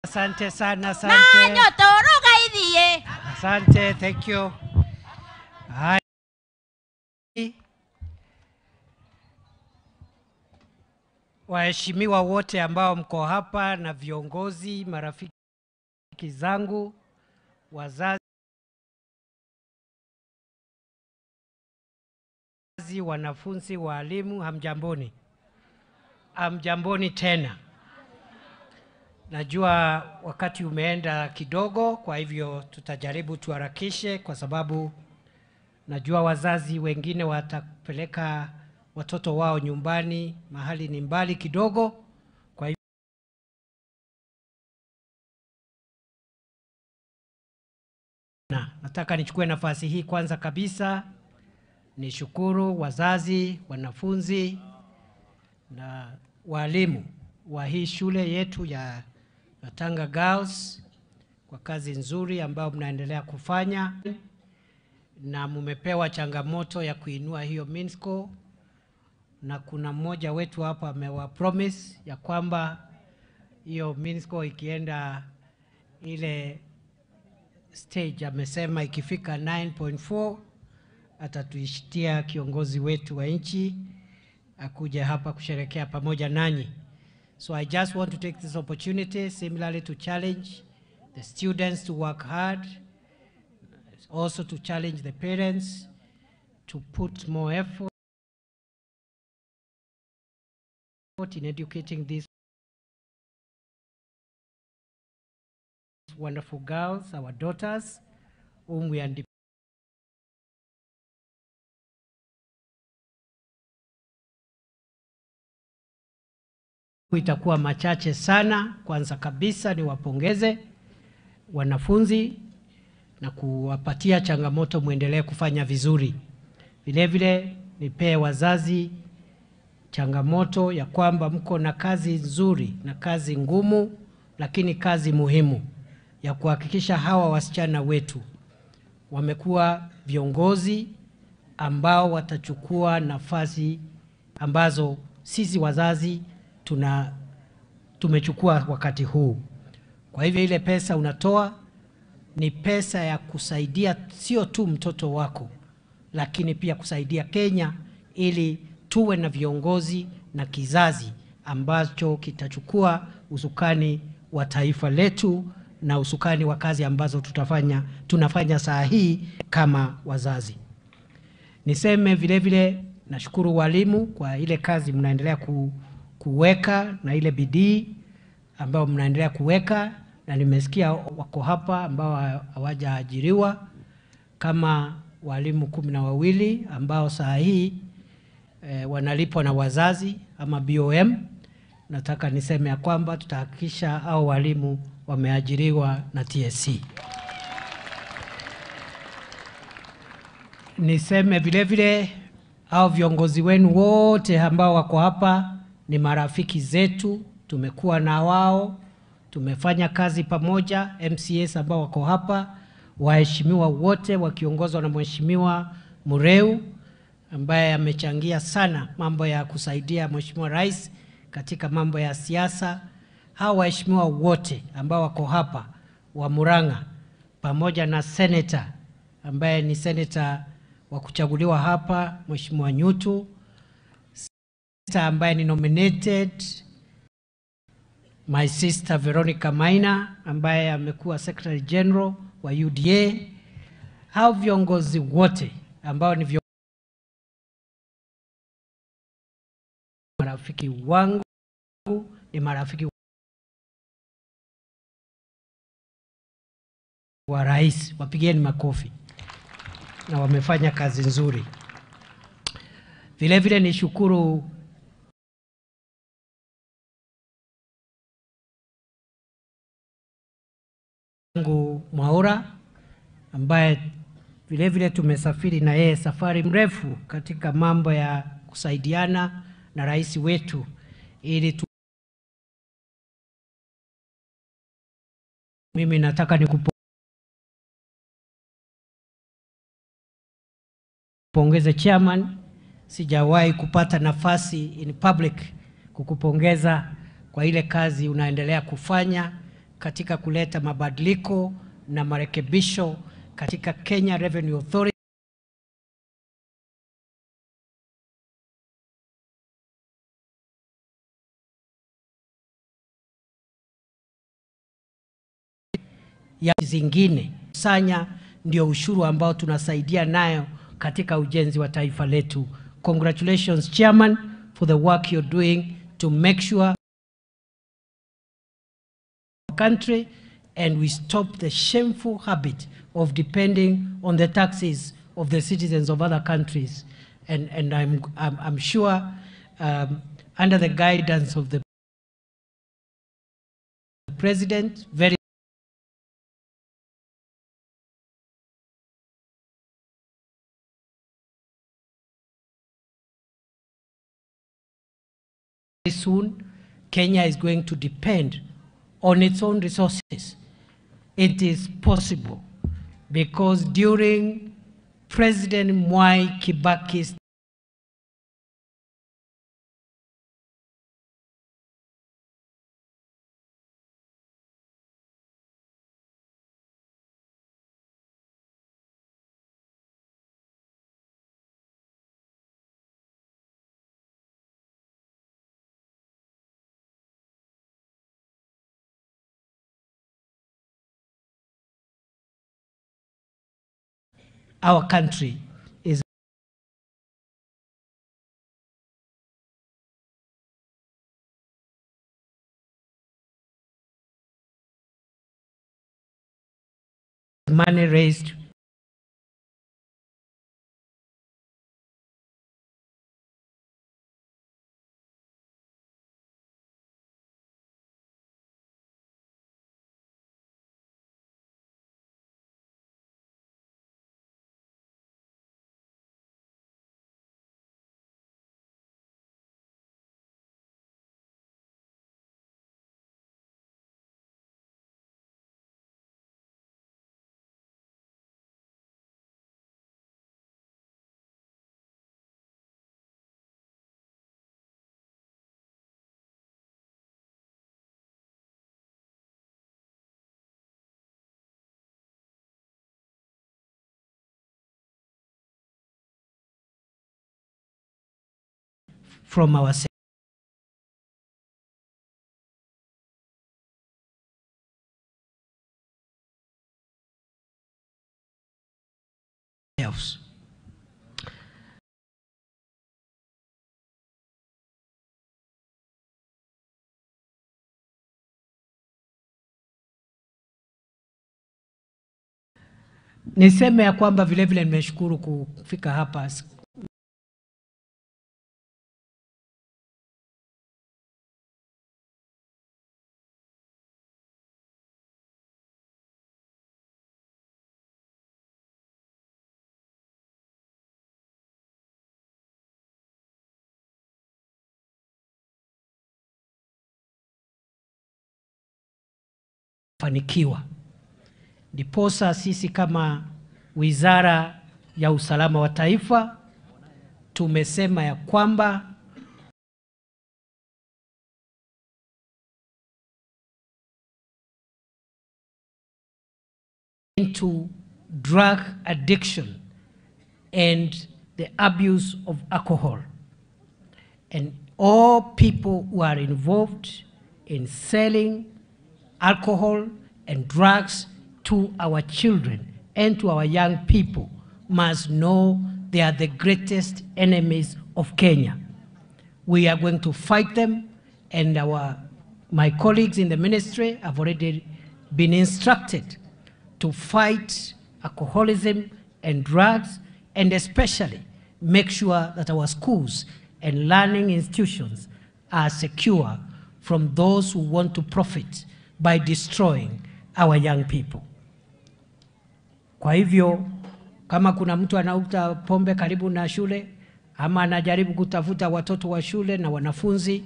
Asante sana, asante. Asante, thank you. Waheshimiwa wote ambao mko hapa na viongozi, marafiki zangu, wazazi, wanafunzi, walimu, hamjamboni. Hamjamboni tena. Najua wakati umeenda kidogo, kwa hivyo tutajaribu tuharakishe kwa sababu najua wazazi wengine watapeleka watoto wao nyumbani, mahali ni mbali kidogo. Kwa hivyo nataka nichukue nafasi hii kwanza kabisa nishukuru wazazi, wanafunzi na walimu wa hii shule yetu ya Gatanga Girls kwa kazi nzuri ambayo mnaendelea kufanya, na mumepewa changamoto ya kuinua hiyo mean score, na kuna mmoja wetu hapa amewa promise ya kwamba hiyo mean score ikienda ile stage, amesema ikifika 9.4 atatuishitia kiongozi wetu wa nchi akuja hapa kusherekea pamoja nanyi. So I just want to take this opportunity similarly to challenge the students to work hard, also to challenge the parents to put more effort in educating these wonderful girls, our daughters, whom we are itakuwa machache sana. Kwanza kabisa niwapongeze wanafunzi na kuwapatia changamoto muendelee kufanya vizuri. Vile vile nipee wazazi changamoto ya kwamba mko na kazi nzuri na kazi ngumu, lakini kazi muhimu ya kuhakikisha hawa wasichana wetu wamekuwa viongozi ambao watachukua nafasi ambazo sisi wazazi tumechukua wakati huu. Kwa hivyo ile pesa unatoa ni pesa ya kusaidia sio tu mtoto wako, lakini pia kusaidia Kenya ili tuwe na viongozi na kizazi ambacho kitachukua usukani wa taifa letu na usukani wa kazi ambazo tunafanya saa hii kama wazazi. Niseme vile vile nashukuru walimu kwa ile kazi mnaendelea kuweka na ile bidii ambayo mnaendelea kuweka, na nimesikia wako hapa ambao hawajaajiriwa kama walimu 12 ambao saa hii wanalipwa na wazazi ama BOM. Nataka niseme ya kwamba tutahakikisha hao walimu wameajiriwa na TSC. Niseme vile vile hao viongozi wenu wote ambao wako hapa ni marafiki zetu, tumekuwa na wao, tumefanya kazi pamoja. MCS ambao wako hapa, waheshimiwa wote wakiongozwa na Mheshimiwa Mureu ambaye amechangia sana mambo ya kusaidia Mheshimiwa Rais katika mambo ya siasa. Hawa waheshimiwa wote ambao wako hapa wa Murang'a pamoja na senator ambaye ni senator wa kuchaguliwa hapa Mheshimiwa Nyutu, ambaye ni nominated my sister Veronica Maina ambaye amekuwa Secretary General wa UDA. Hao viongozi wote ambao ni marafiki wangu, ni marafiki wa rais, wapigieni makofi, na wamefanya kazi nzuri. Vile vile nishukuru Mwaura ambaye vile vile tumesafiri na yeye safari mrefu katika mambo ya kusaidiana na rais wetu ili mimi nataka nikupongeze chairman. Sijawahi kupata nafasi in public kukupongeza kwa ile kazi unaendelea kufanya katika kuleta mabadiliko na marekebisho katika Kenya Revenue Authority. ya zingine sanya ndio ushuru ambao tunasaidia nayo katika ujenzi wa taifa letu. Congratulations, Chairman, for the work you're doing to make sure country and we stop the shameful habit of depending on the taxes of the citizens of other countries. And I'm sure under the guidance of the President, very soon, Kenya is going to depend on its own resources. It is possible because during President Mwai Kibaki's our country is money raised from ourselves. Niseme ya kwamba vile vile nimeshukuru kufika hapa. Fanikiwa. Ndiposa sisi kama Wizara ya Usalama wa Taifa tumesema ya kwamba into drug addiction and the abuse of alcohol, and all people who are involved in selling alcohol and drugs to our children and to our young people must know they are the greatest enemies of Kenya. We are going to fight them, and my colleagues in the ministry have already been instructed to fight alcoholism and drugs, and especially make sure that our schools and learning institutions are secure from those who want to profit by destroying our young people. Kwa hivyo, kama kuna mtu anauza pombe karibu na shule, ama anajaribu kutafuta watoto wa shule na wanafunzi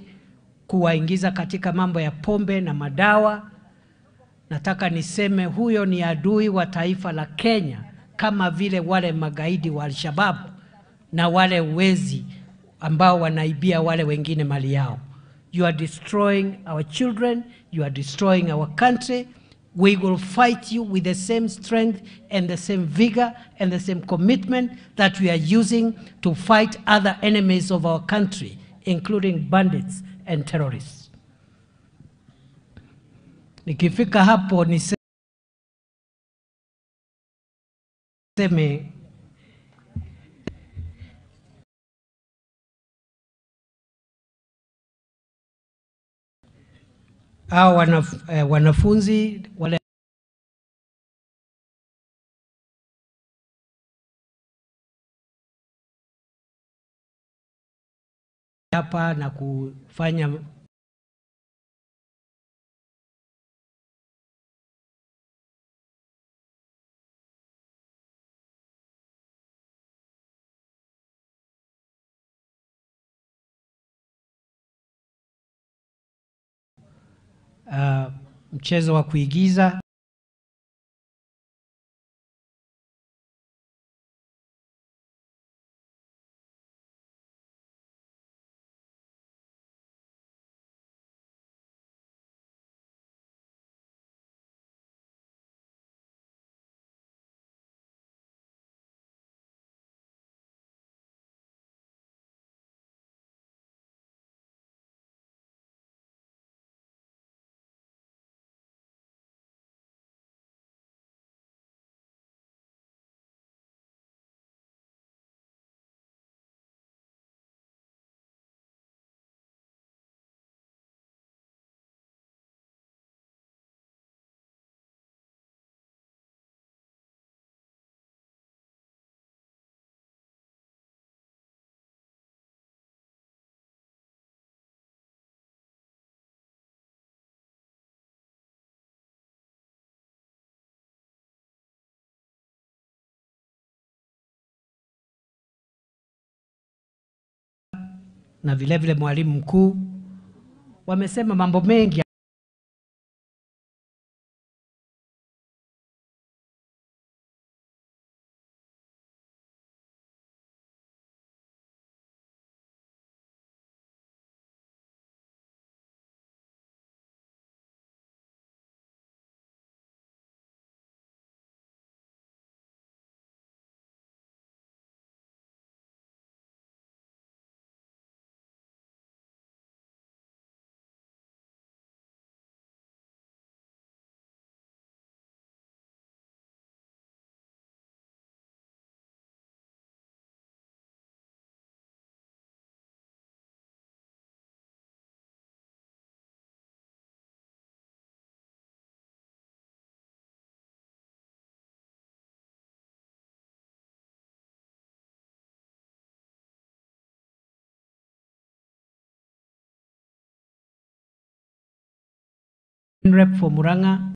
kuwaingiza katika mambo ya pombe na madawa, nataka niseme huyo ni adui wa taifa la Kenya, kama vile wale magaidi wa Al-Shabaab na wale wezi ambao wanaibia wale wengine mali yao. You are destroying our children, you are destroying our country. We will fight you with the same strength and the same vigor and the same commitment that we are using to fight other enemies of our country, including bandits and terrorists. Nikifika hapo niseme Niseme hao wanafunzi wale hapa na kufanya mchezo wa kuigiza. Na vile vile mwalimu mkuu wamesema mambo mengi Rep for Murang'a,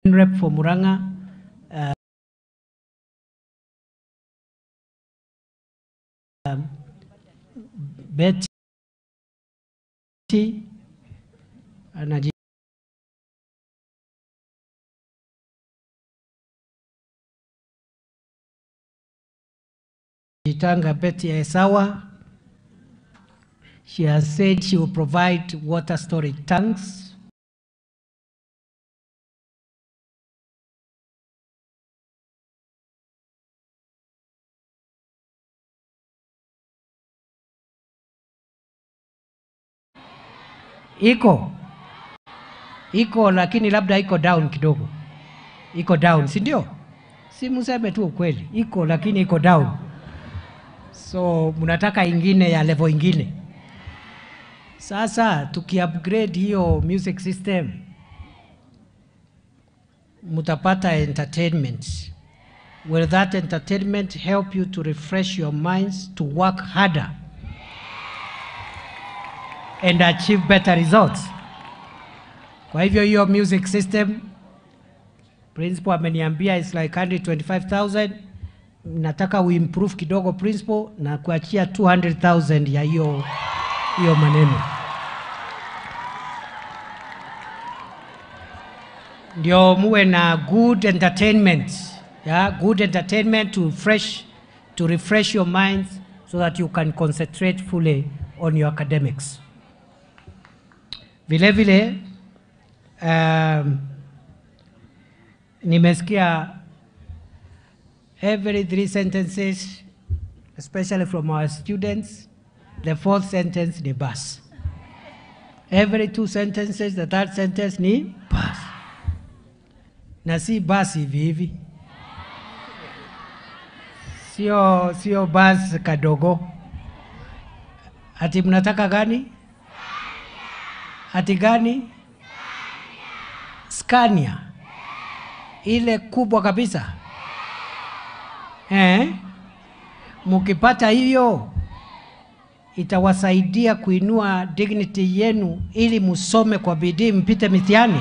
Rep for Murang'a, Betty anajitanga Betty Esawa. She has said she will provide water storage tanks. Iko lakini labda iko down kidogo. Iko down, si ndio? Si mseme tu ukweli. Iko lakini iko down. So mnataka ingine ya level ingine. Sasa tuki-upgrade hiyo music system mutapata entertainment. Will that entertainment help you to refresh your minds, to work harder and achieve better results? Kwa hivyo hiyo music system, principal ameniambia is like 125,000. Nataka we improve kidogo principal na kuachia 200,000 ya hiyo maneno. Ndio muwe na good entertainment. Yeah, good entertainment to refresh your minds so that you can concentrate fully on your academics. Vile vile nimesikia every 3 sentences, especially from our students, The fourth sentence ni bus. Every 2 sentences, the third sentence ni bus. Na si bus hivi hivi. Sio bus kadogo. Ati mnataka gani? Ati gani? Scania. Ile kubwa kabisa. Mukipata hiyo itawasaidia kuinua dignity yenu ili musome kwa bidii mpite mitihani.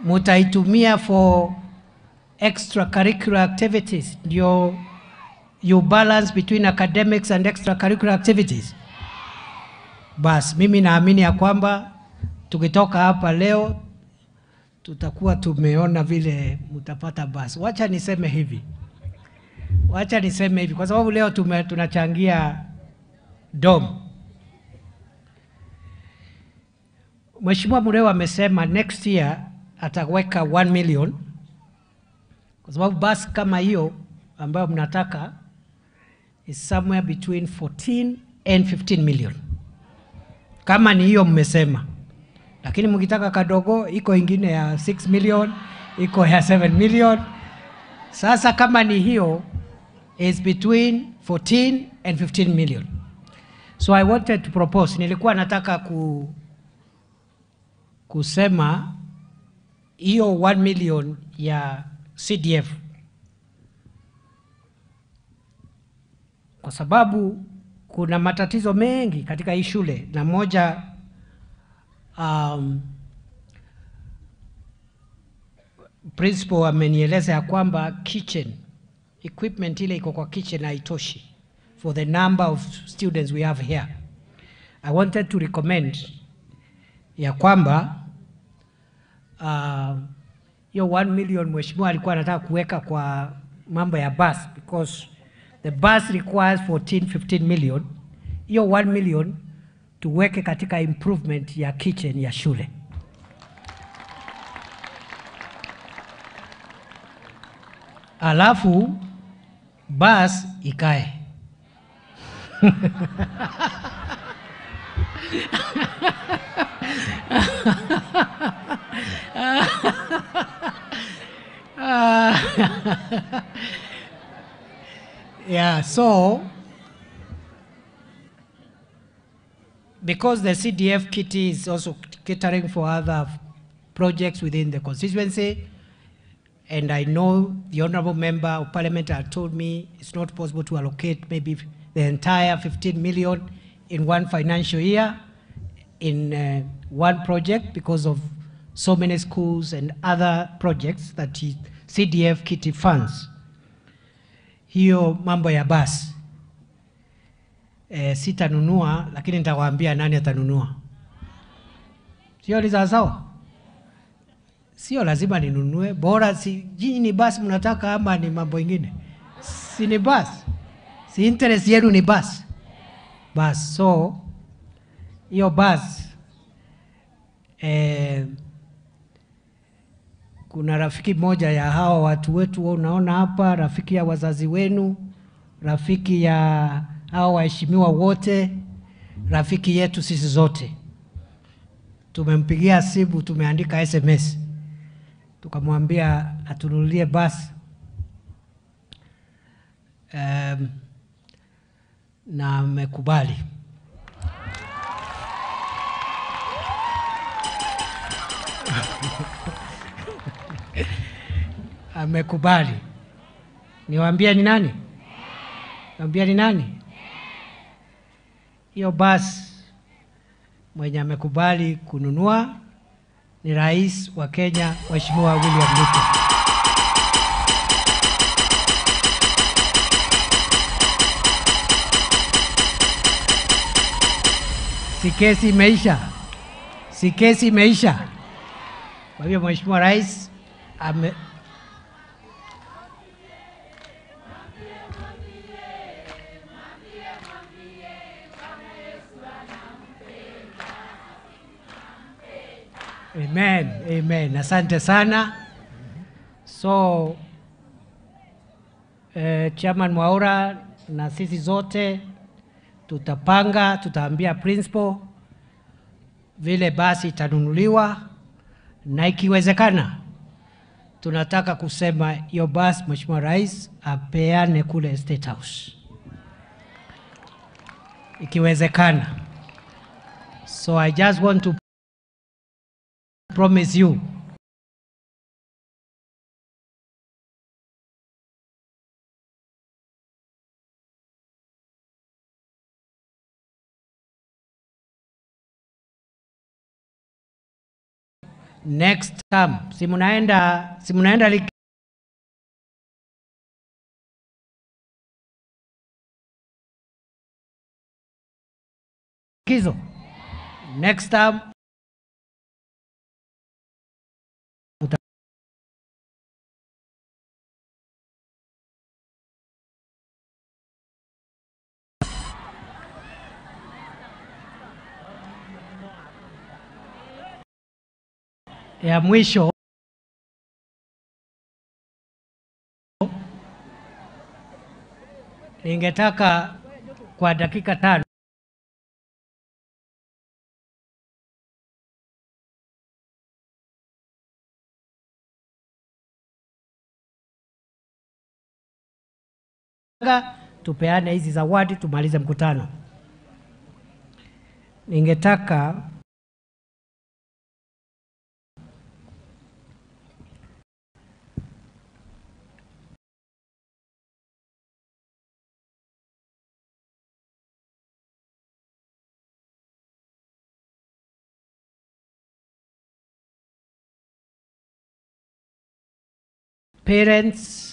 Mutaitumia for extracurricular activities. Ndio you balance between academics and extracurricular activities. Bas, mimi naamini ya kwamba tukitoka hapa leo tutakuwa tumeona vile mutapata basi. Wacha niseme hivi. Wacha niseme hivi kwa sababu leo tunachangia dom. Mheshimiwa Mureu amesema next year ataweka 1 million kwa sababu basi kama hiyo ambayo mnataka is somewhere between 14 and 15 million. Kama ni hiyo mmesema. Lakini mkitaka kadogo iko ingine ya 6 million, iko ya 7 million. Sasa kama ni hiyo is between 14 and 15 million. So I wanted to propose, nilikuwa nataka kusema hiyo 1 million ya CDF. Kwa sababu kuna matatizo mengi katika hii shule na moja principal amenieleza ya kwamba kitchen equipment ile iko kwa kitchen haitoshi for the number of students we have here. I wanted to recommend ya kwamba hiyo 1 million mheshimiwa alikuwa anataka kuweka kwa mambo ya bus because the bus requires 14-15 million. Hiyo 1 million tuweke katika improvement ya kitchen ya shule. Alafu bus ikae. Yeah, so because the CDF kitty is also catering for other projects within the constituency, and I know the Honorable Member of Parliament had told me it's not possible to allocate maybe the entire 15 million in one financial year in one project because of so many schools and other projects that the CDF kitty funds. Hiyo mambo ya bus sitanunua, lakini nitawaambia nani atanunua. Sio ni sawa? Sio lazima ninunue, bora si ni bus mnataka ama ni mambo ingine. Si ni bus. Si interest yenu ni bus. Bus. So hiyo bus kuna rafiki moja ya hawa watu wetu unaona hapa, rafiki ya wazazi wenu, rafiki ya hawa waheshimiwa wote, rafiki yetu sisi zote. Tumempigia simu, tumeandika SMS. Tukamwambia atununulie basi. Na amekubali. Amekubali. Niwaambie ni nani? Niwaambie ni nani? Hiyo basi mwenye amekubali kununua ni Rais wa Kenya, Mheshimiwa William Ruto. Si kesi imeisha? Si kesi imeisha? Kwa hiyo Mheshimiwa Rais ame Amen, amen. Asante sana. So, Chairman Mwaura na sisi zote Tutapanga, tutaambia principal vile basi itanunuliwa, na ikiwezekana tunataka kusema hiyo basi Mheshimiwa Rais apeane kule State House ikiwezekana. So I just want to promise you next term, si munaenda likizo next term ya mwisho ningetaka kwa dakika 5 tupeane hizi zawadi tumalize mkutano. Ningetaka parents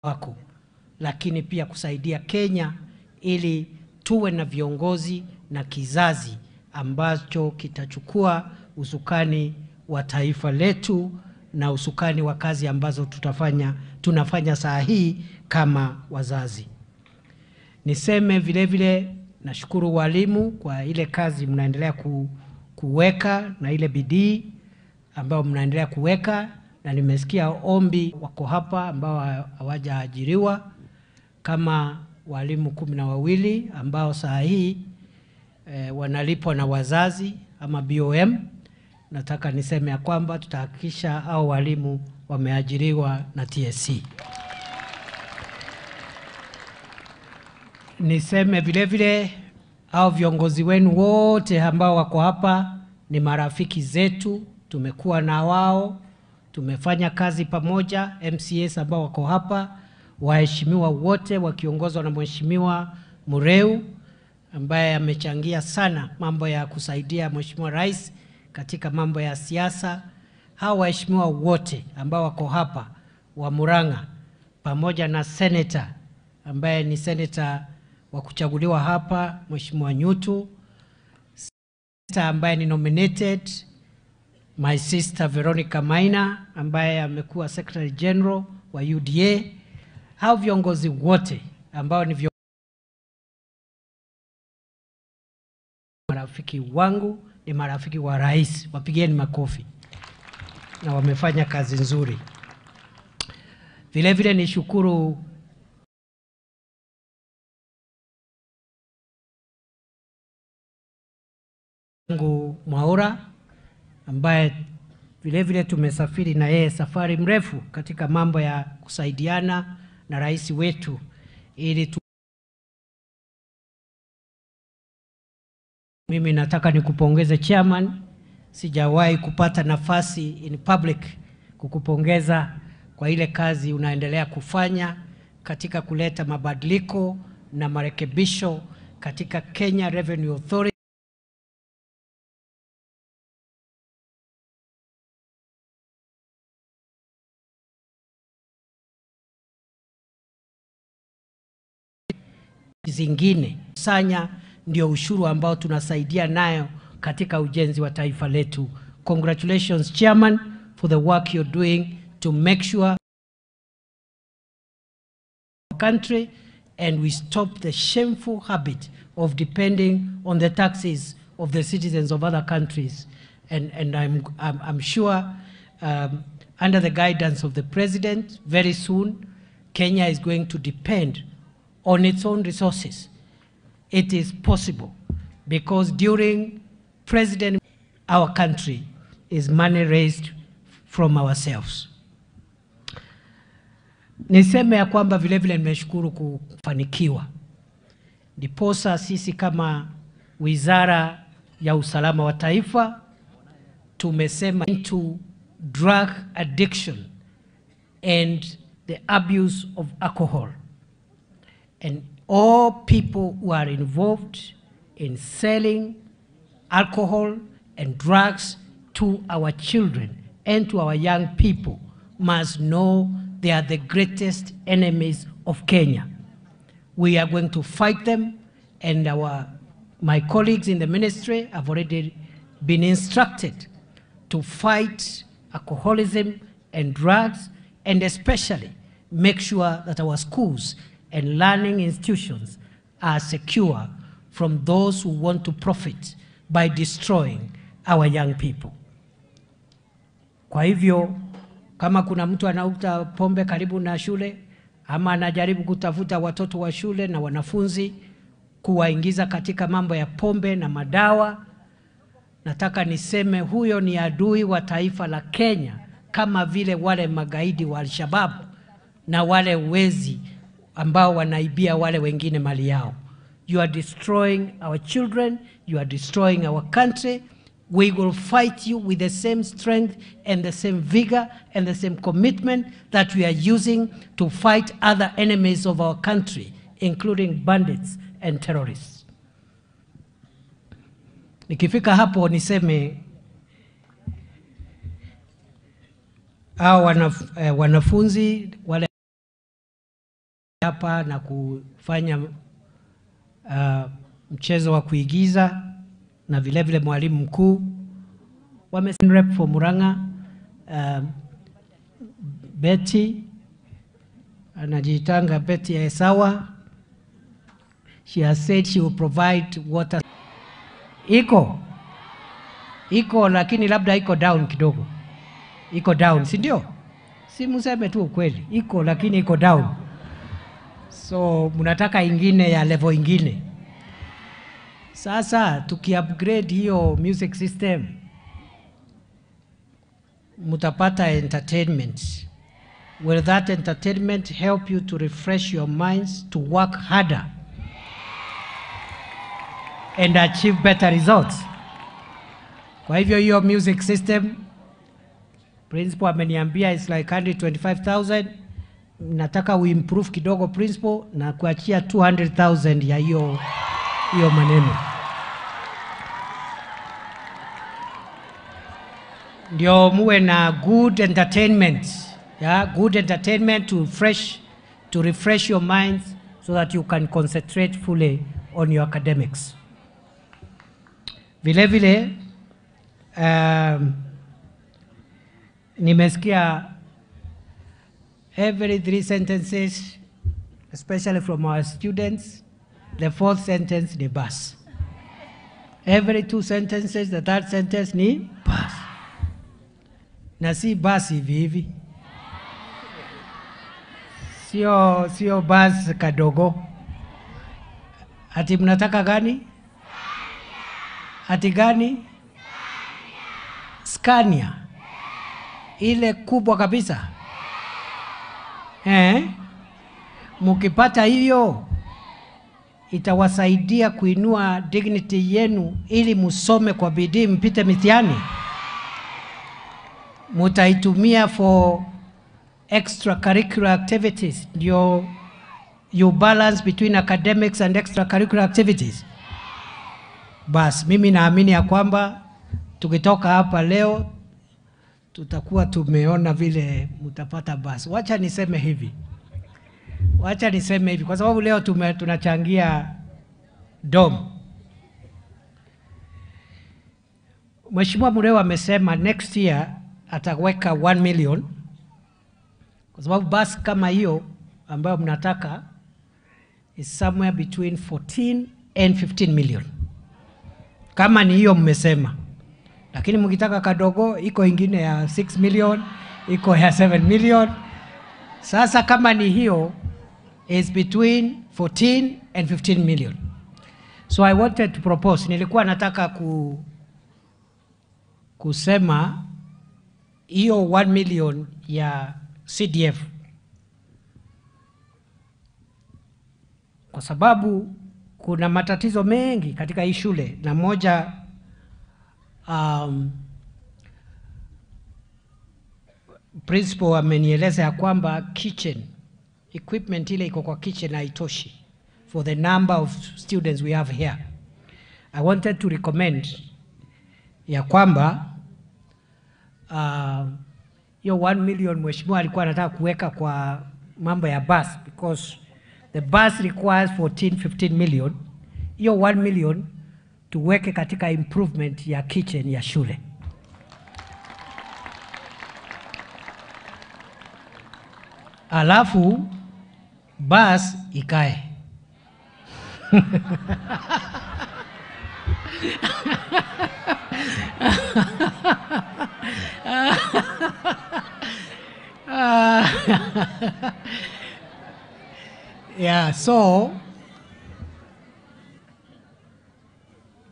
wako, lakini pia kusaidia Kenya ili tuwe na viongozi na kizazi ambacho kitachukua usukani wa taifa letu na usukani wa kazi ambazo tunafanya saa hii kama wazazi. Niseme vile vile nashukuru walimu kwa ile kazi mnaendelea kuweka na ile bidii ambayo mnaendelea kuweka, na nimesikia ombi wako hapa ambao hawajaajiriwa kama walimu 12 ambao saa hii wanalipwa na wazazi ama BOM. Nataka niseme ya kwamba tutahakikisha hao walimu wameajiriwa na TSC. Niseme vile vile hao viongozi wenu wote ambao wako hapa ni marafiki zetu, tumekuwa na wao, tumefanya kazi pamoja. MCAs ambao wako hapa, waheshimiwa wote wakiongozwa na Mheshimiwa Mureu ambaye amechangia sana mambo ya kusaidia Mheshimiwa Rais katika mambo ya siasa. Hao waheshimiwa wote ambao wako hapa wa Murang'a pamoja na senator ambaye ni senator wa kuchaguliwa hapa Mheshimiwa Nyutu, senator ambaye ni nominated my sister Veronica Maina ambaye amekuwa Secretary General wa UDA. Hao viongozi wote ambao ni marafiki wangu, ni marafiki wa rais, wapigieni makofi, na wamefanya kazi nzuri. Vile vile nishukuru Mwaura ambaye vile vile tumesafiri na yeye safari mrefu katika mambo ya kusaidiana na rais wetu ili Mimi nataka nikupongeze chairman, sijawahi kupata nafasi in public kukupongeza kwa ile kazi unaendelea kufanya katika kuleta mabadiliko na marekebisho katika Kenya Revenue Authority. Zingine sanya ndio ushuru ambao tunasaidia nayo katika ujenzi wa taifa letu. Congratulations chairman for the work you're doing to make sure country and we stop the shameful habit of depending on the taxes of the citizens of other countries. And I'm sure under the guidance of the president, very soon Kenya is going to depend on its own resources. It is possible because during President, our country is money raised from ourselves. Niseme ya kwamba vile vile nimeshukuru kufanikiwa. Ndiposa sisi kama Wizara ya Usalama wa Taifa tumesema into drug addiction and the abuse of alcohol. And all people who are involved in selling alcohol and drugs to our children and to our young people must know they are the greatest enemies of Kenya. We are going to fight them, and my colleagues in the ministry have already been instructed to fight alcoholism and drugs, and especially make sure that our schools and learning institutions are secure from those who want to profit by destroying our young people. Kwa hivyo, kama kuna mtu anauza pombe karibu na shule, ama anajaribu kutafuta watoto wa shule na wanafunzi kuwaingiza katika mambo ya pombe na madawa, nataka niseme huyo ni adui wa taifa la Kenya, kama vile wale magaidi wa Al-Shabaab na wale wezi ambao wanaibia wale wengine mali yao. You are destroying our children, you are destroying our country. We will fight you with the same strength and the same vigor and the same commitment that we are using to fight other enemies of our country, including bandits and terrorists. Nikifika hapo niseme hao wanafunzi wale hapa na kufanya mchezo wa kuigiza na vile vile mwalimu mkuu wame rep for Murang'a, Betty anajiitanga Betty Esawa. She has said she will provide water. Iko lakini labda iko down kidogo. Iko down, si ndio? Si mseme tu ukweli. Iko lakini iko down. So mnataka ingine ya level ingine. Sasa tuki-upgrade hiyo music system mutapata entertainment. Will that entertainment help you to refresh your minds, to work harder and achieve better results? Kwa hivyo hiyo music system, principal ameniambia it's like 125,000. Nataka we improve kidogo principal na kuachia 200,000 ya hiyo maneno. Ndio muwe na good entertainment. Yeah, good entertainment to refresh your minds so that you can concentrate fully on your academics. Vile vile, nimesikia every 3 sentences, especially from our students, the 4th sentence ni bus. Every 2 sentences, the 3rd sentence ni bus. Na si bus hivi hivi. Sio bus kadogo. Ati mnataka gani? Ati gani? Scania. Ile kubwa kabisa. Mukipata hiyo itawasaidia kuinua dignity yenu ili musome kwa bidii mpite mitihani. Mutaitumia for extracurricular activities. Ndio you balance between academics and extracurricular activities. Bas, mimi naamini ya kwamba tukitoka hapa leo tutakuwa tumeona vile mutapata basi. Wacha niseme hivi kwa sababu leo tunachangia dom. Mheshimiwa Mureu amesema next year ataweka 1 million kwa sababu basi kama hiyo ambayo mnataka is somewhere between 14 and 15 million. Kama ni hiyo mmesema. Lakini mkitaka kadogo iko ingine ya 6 million, iko ya 7 million. Sasa kama ni hiyo is between 14 and 15 million. So I wanted to propose, nilikuwa nataka kusema hiyo 1 million ya CDF, kwa sababu kuna matatizo mengi katika hii shule, na moja principal amenieleza ya kwamba kitchen equipment ile iko kwa kitchen haitoshi for the number of students we have here. I wanted to recommend ya kwamba hiyo 1 million mheshimiwa alikuwa anataka kuweka kwa mambo ya bus, because the bus requires 14-15 million. Hiyo 1 million tuweke katika improvement ya kitchen ya shule. Alafu bus ikae. Yeah, so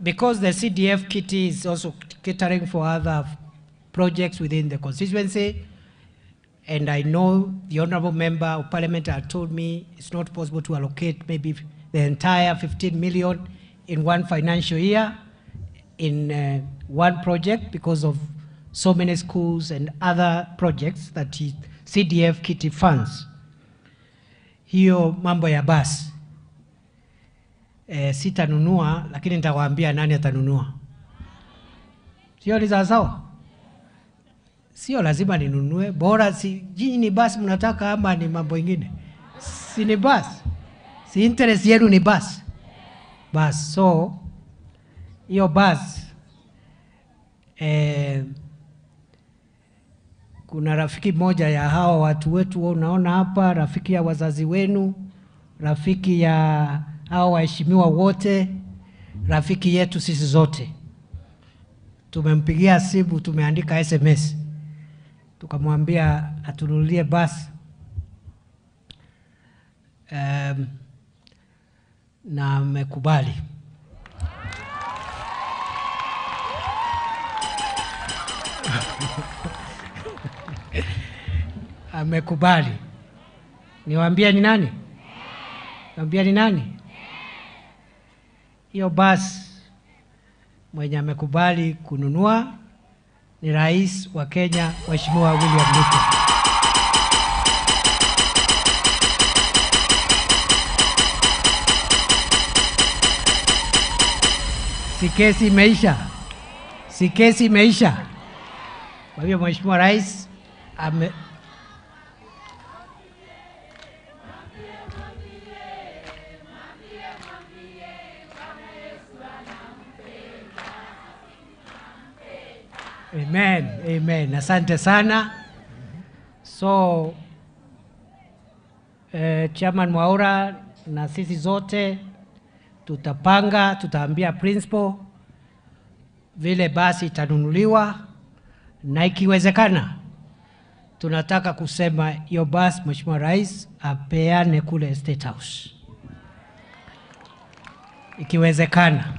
because the CDF kitty is also catering for other projects within the constituency, and I know the Honorable Member of Parliament had told me it's not possible to allocate maybe the entire 15 million in one financial year in one project because of so many schools and other projects that CDF kitty funds. Hiyo mambo ya bus sitanunua, lakini nitawaambia nani atanunua. Sio ni sawa? Sio lazima ninunue, bora si ni basi mnataka ama ni mambo ingine. Si ni bus? Si interest yenu ni bus? Bus. So hiyo bus, kuna rafiki moja ya hawa watu wetu unaona hapa, rafiki ya wazazi wenu, rafiki ya hawa waheshimiwa wote, rafiki yetu sisi zote. Tumempigia simu, tumeandika SMS, tukamwambia atununulie basi. Na amekubali. Amekubali. Niwaambie ni nani? Niwaambie ni nani? Hiyo basi mwenye amekubali kununua ni Rais wa Kenya, Mheshimiwa William Ruto. Si kesi imeisha? Si kesi imeisha? Kwa hiyo Mheshimiwa Rais ame Amen, amen. Asante sana. So, Chairman Mwaura na sisi zote tutapanga, tutaambia principal vile basi itanunuliwa, na ikiwezekana tunataka kusema hiyo basi Mheshimiwa Rais apeane kule State House. Ikiwezekana.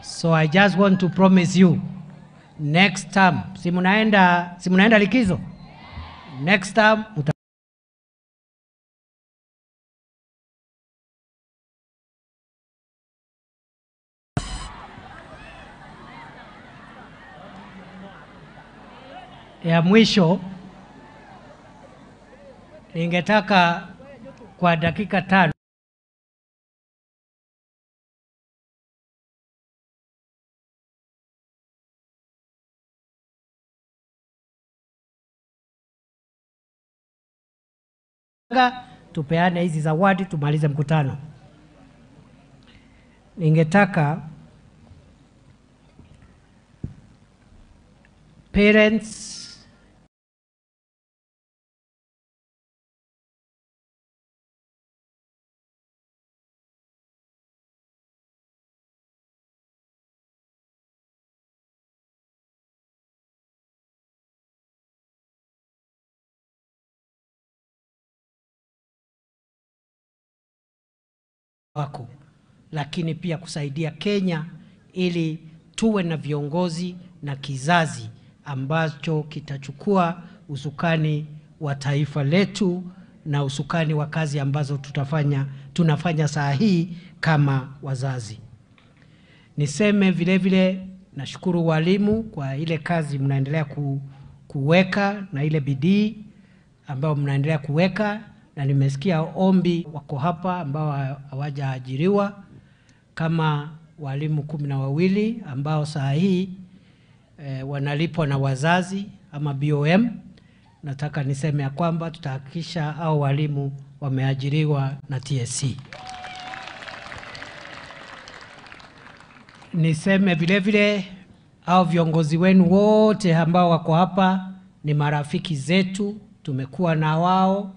So I just want to promise you, next term, si munaenda likizo? Next term ya mwisho ningetaka kwa dakika 5 tupeane hizi zawadi tumalize mkutano. Ningetaka parents wako, lakini pia kusaidia Kenya ili tuwe na viongozi na kizazi ambacho kitachukua usukani wa taifa letu na usukani wa kazi ambazo tunafanya saa hii kama wazazi. Niseme vile vile nashukuru walimu kwa ile kazi mnaendelea kuweka na ile bidii ambayo mnaendelea kuweka, na nimesikia ombi wako hapa ambao hawajaajiriwa kama walimu 12 ambao saa hii wanalipwa na wazazi ama BOM. Nataka niseme ya kwamba tutahakikisha hao walimu wameajiriwa na TSC. Niseme vile vile hao viongozi wenu wote ambao wako hapa ni marafiki zetu, tumekuwa na wao,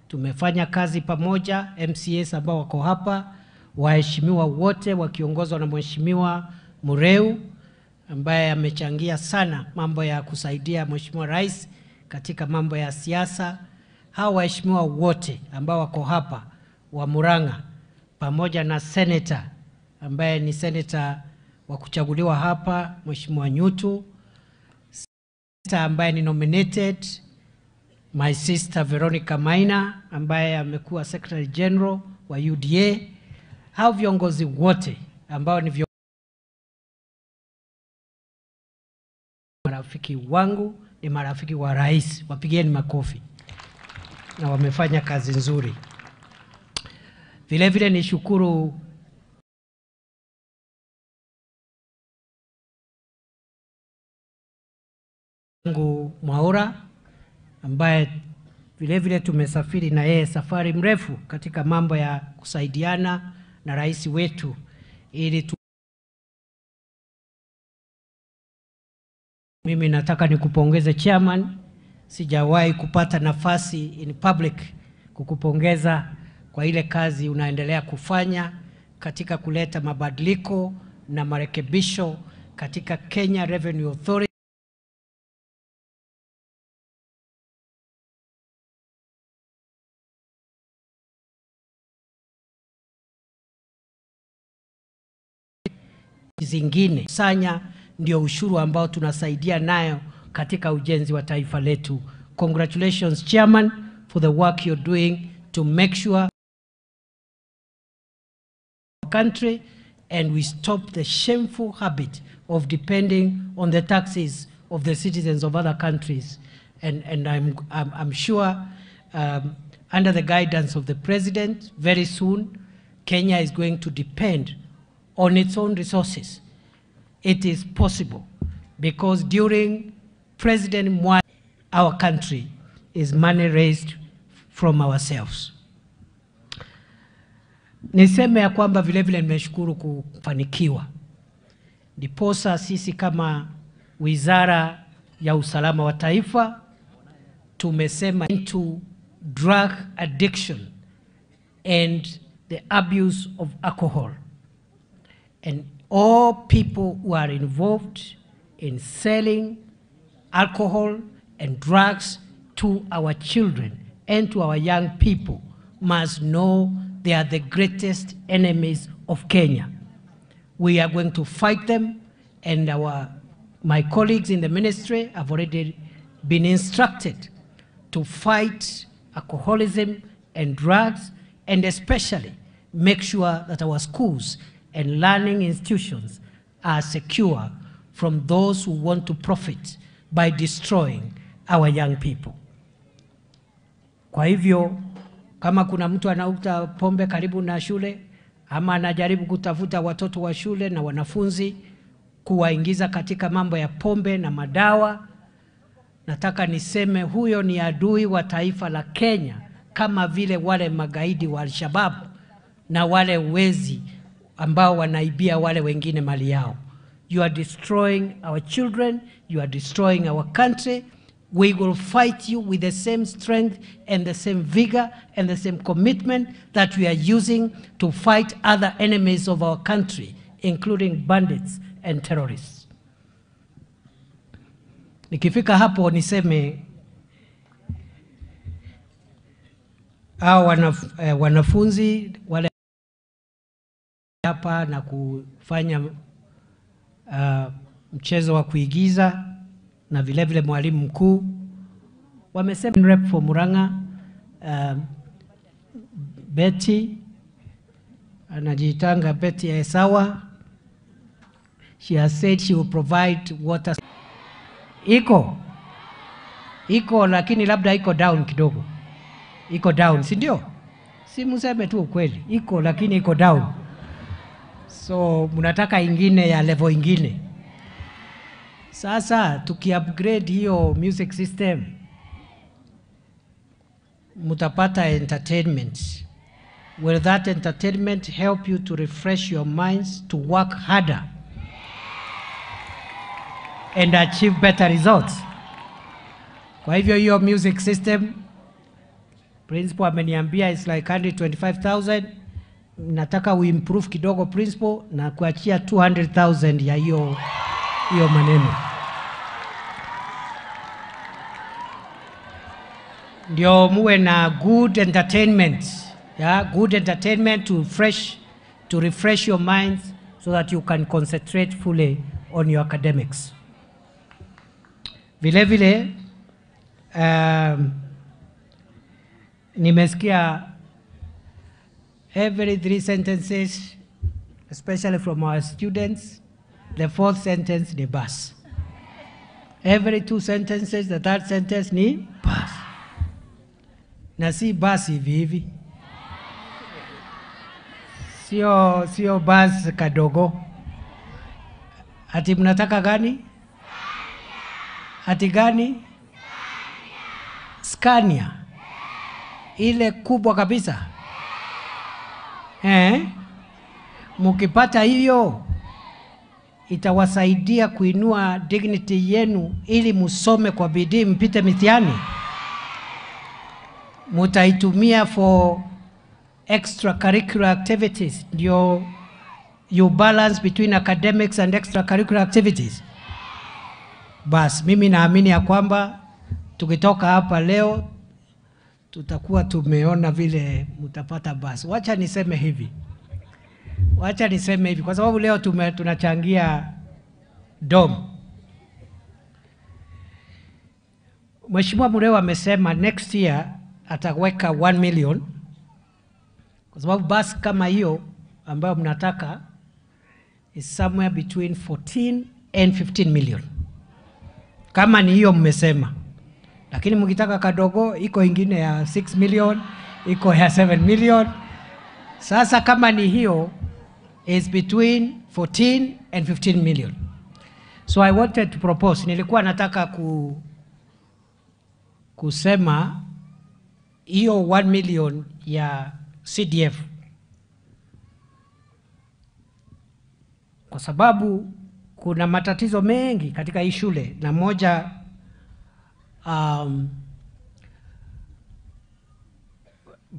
tumefanya kazi pamoja. MCAs ambao wako hapa, waheshimiwa wote wakiongozwa na Mheshimiwa Mureu ambaye amechangia sana mambo ya kusaidia Mheshimiwa Rais katika mambo ya siasa. Hao waheshimiwa wote ambao wako hapa wa Murang'a, pamoja na senator ambaye ni senator wa kuchaguliwa hapa Mheshimiwa Nyutu, senator ambaye ni nominated my sister Veronica Maina ambaye amekuwa Secretary General wa UDA. Hao viongozi wote ambao ni marafiki wangu, ni marafiki wa rais, wapigieni makofi, na wamefanya kazi nzuri. Vile vile nishukuru Mwaura ambaye Vile vile tumesafiri na yeye safari mrefu katika mambo ya kusaidiana na rais wetu ili Mimi nataka nikupongeze chairman, sijawahi kupata nafasi in public kukupongeza kwa ile kazi unaendelea kufanya katika kuleta mabadiliko na marekebisho katika Kenya Revenue Authority. Zingine sanya ndio ushuru ambao tunasaidia nayo katika ujenzi wa taifa letu. Congratulations chairman for the work you're doing to make sure our country and we stop the shameful habit of depending on the taxes of the citizens of other countries. And I'm sure under the guidance of the president, very soon Kenya is going to depend on its own resources. It is possible because during President Moi, our country is money raised from ourselves. Niseme ya kwamba vile vile nimeshukuru kufanikiwa. Ndiposa sisi kama Wizara ya Usalama wa Taifa tumesema into drug addiction and the abuse of alcohol. And all people who are involved in selling alcohol and drugs to our children and to our young people must know they are the greatest enemies of Kenya. We are going to fight them, and my colleagues in the ministry have already been instructed to fight alcoholism and drugs, and especially make sure that our schools and learning institutions are secure from those who want to profit by destroying our young people. Kwa hivyo, kama kuna mtu anauza pombe karibu na shule, ama anajaribu kutafuta watoto wa shule na wanafunzi kuwaingiza katika mambo ya pombe na madawa, nataka niseme huyo ni adui wa taifa la Kenya, kama vile wale magaidi wa Al-Shabaab na wale wezi ambao wanaibia wale wengine mali yao. You are destroying our children, you are destroying our country. We will fight you with the same strength and the same vigor and the same commitment that we are using to fight other enemies of our country, including bandits and terrorists. Nikifika hapo niseme hao wanafunzi wale hapa na kufanya mchezo wa kuigiza na vile vile mwalimu mkuu wamesema rep for Murang'a, Betty anajiitanga Betty Esawa. She has said she will provide water. Iko lakini labda iko down kidogo. Iko down, si ndio? Si mseme tu ukweli. Iko lakini iko down. So mnataka ingine ya level ingine. Sasa tuki-upgrade hiyo music system mutapata entertainment. Will that entertainment help you to refresh your minds, to work harder and achieve better results? Kwa hivyo hiyo music system, principal ameniambia it's like 125,000. Nataka we improve kidogo principal na kuachia 200,000 ya hiyo maneno. Ndio muwe na good entertainment. Yeah, good entertainment to refresh your minds so that you can concentrate fully on your academics. Vile vile nimesikia every 3 sentences, especially from our students, the 4th sentence ni bas. Every 2 sentences, the 3rd sentence ni bas. Na si bas hivi hivi. Sio bas kadogo. Ati mnataka gani? Ati gani? Scania. Ile kubwa kabisa. Mkipata hiyo itawasaidia kuinua dignity yenu ili musome kwa bidii mpite mitihani. Mutaitumia for extracurricular activities, ndio you balance between academics and extracurricular activities. Bas, mimi naamini ya kwamba tukitoka hapa leo tutakuwa tumeona vile mutapata basi. Wacha niseme hivi. Wacha niseme hivi kwa sababu leo tunachangia dom. Mheshimiwa Mureu amesema next year ataweka 1 million kwa sababu basi kama hiyo ambayo mnataka is somewhere between 14 and 15 million. Kama ni hiyo mmesema. Lakini mkitaka kadogo iko ingine ya 6 million, iko ya 7 million. Sasa kama ni hiyo is between 14 and 15 million. So I wanted to propose, nilikuwa nataka kusema hiyo 1 million ya CDF, kwa sababu kuna matatizo mengi katika hii shule, na moja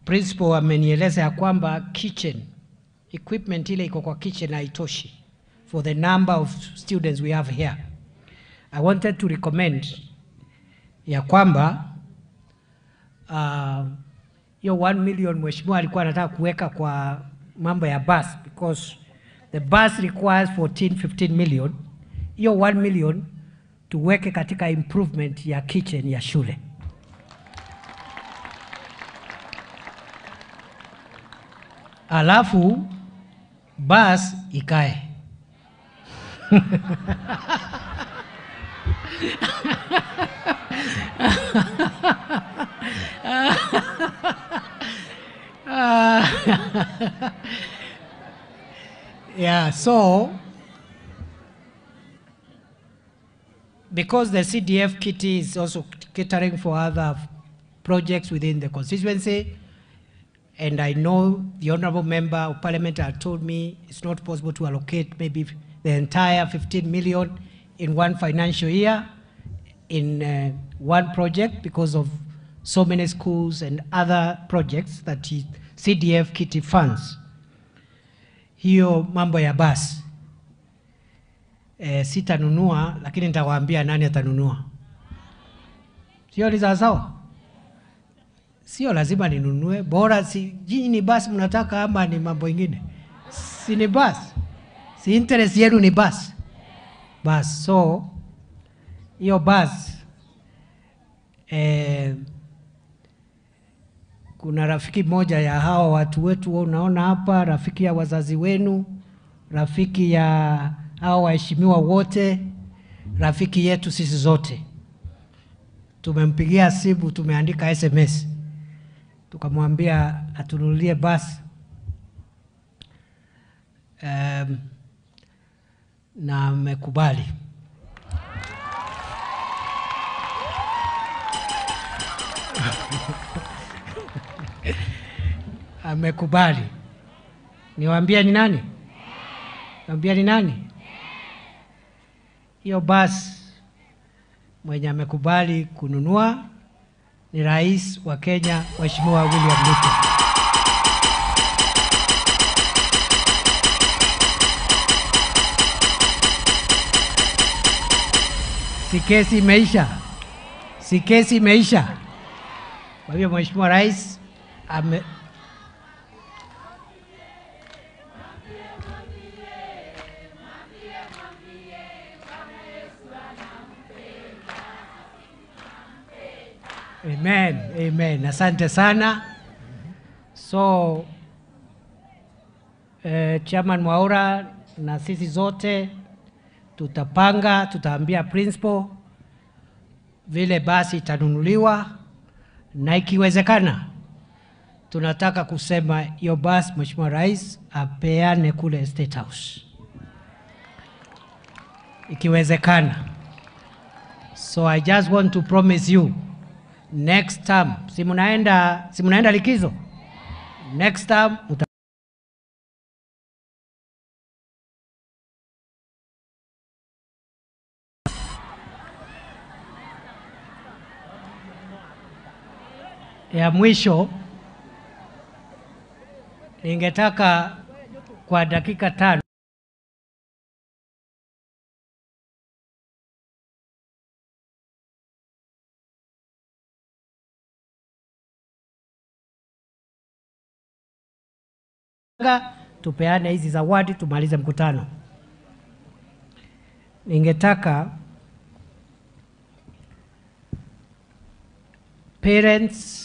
principal amenieleza ya kwamba kitchen equipment ile iko kwa kitchen haitoshi for the number of students we have here. I wanted to recommend ya kwamba hiyo 1 million mheshimiwa alikuwa anataka kuweka kwa mambo ya bus, because the bus requires 14-15 million. Hiyo 1 million tuweke katika improvement ya kitchen ya shule. Alafu bus ikae. Yeah, so because the CDF kitty is also catering for other projects within the constituency, and I know the Honorable Member of Parliament had told me it's not possible to allocate maybe the entire 15 million in one financial year in one project because of so many schools and other projects that CDF kitty funds. Hiyo mambo ya basi sitanunua, lakini nitawaambia nani atanunua. Sio ni sawa? Sio lazima ninunue, bora si ni basi mnataka ama ni mambo ingine. Si ni basi. Si interest yenu ni basi. Basi, so hiyo basi kuna rafiki moja ya hawa watu wetu unaona hapa, rafiki ya wazazi wenu, rafiki ya hawa waheshimiwa wote, rafiki yetu sisi zote. Tumempigia simu, tumeandika SMS, tukamwambia atununulie basi. Na amekubali. Amekubali. Niwaambie ni nani? Niwaambie ni nani? Hiyo basi mwenye amekubali kununua ni Rais wa Kenya, Mheshimiwa William Ruto. Si kesi imeisha? Si kesi imeisha? Kwa hivyo Mheshimiwa Rais ame Amen, amen. Asante sana. So, Chairman Mwaura na sisi zote tutapanga, tutaambia principal vile basi itanunuliwa, na ikiwezekana tunataka kusema hiyo basi Mheshimiwa Rais apeane kule State House. Ikiwezekana. So I just want to promise you Next term, si munaenda likizo? Next term ya mwisho ningetaka kwa dakika 5 tupeane hizi zawadi tumalize mkutano. Ningetaka parents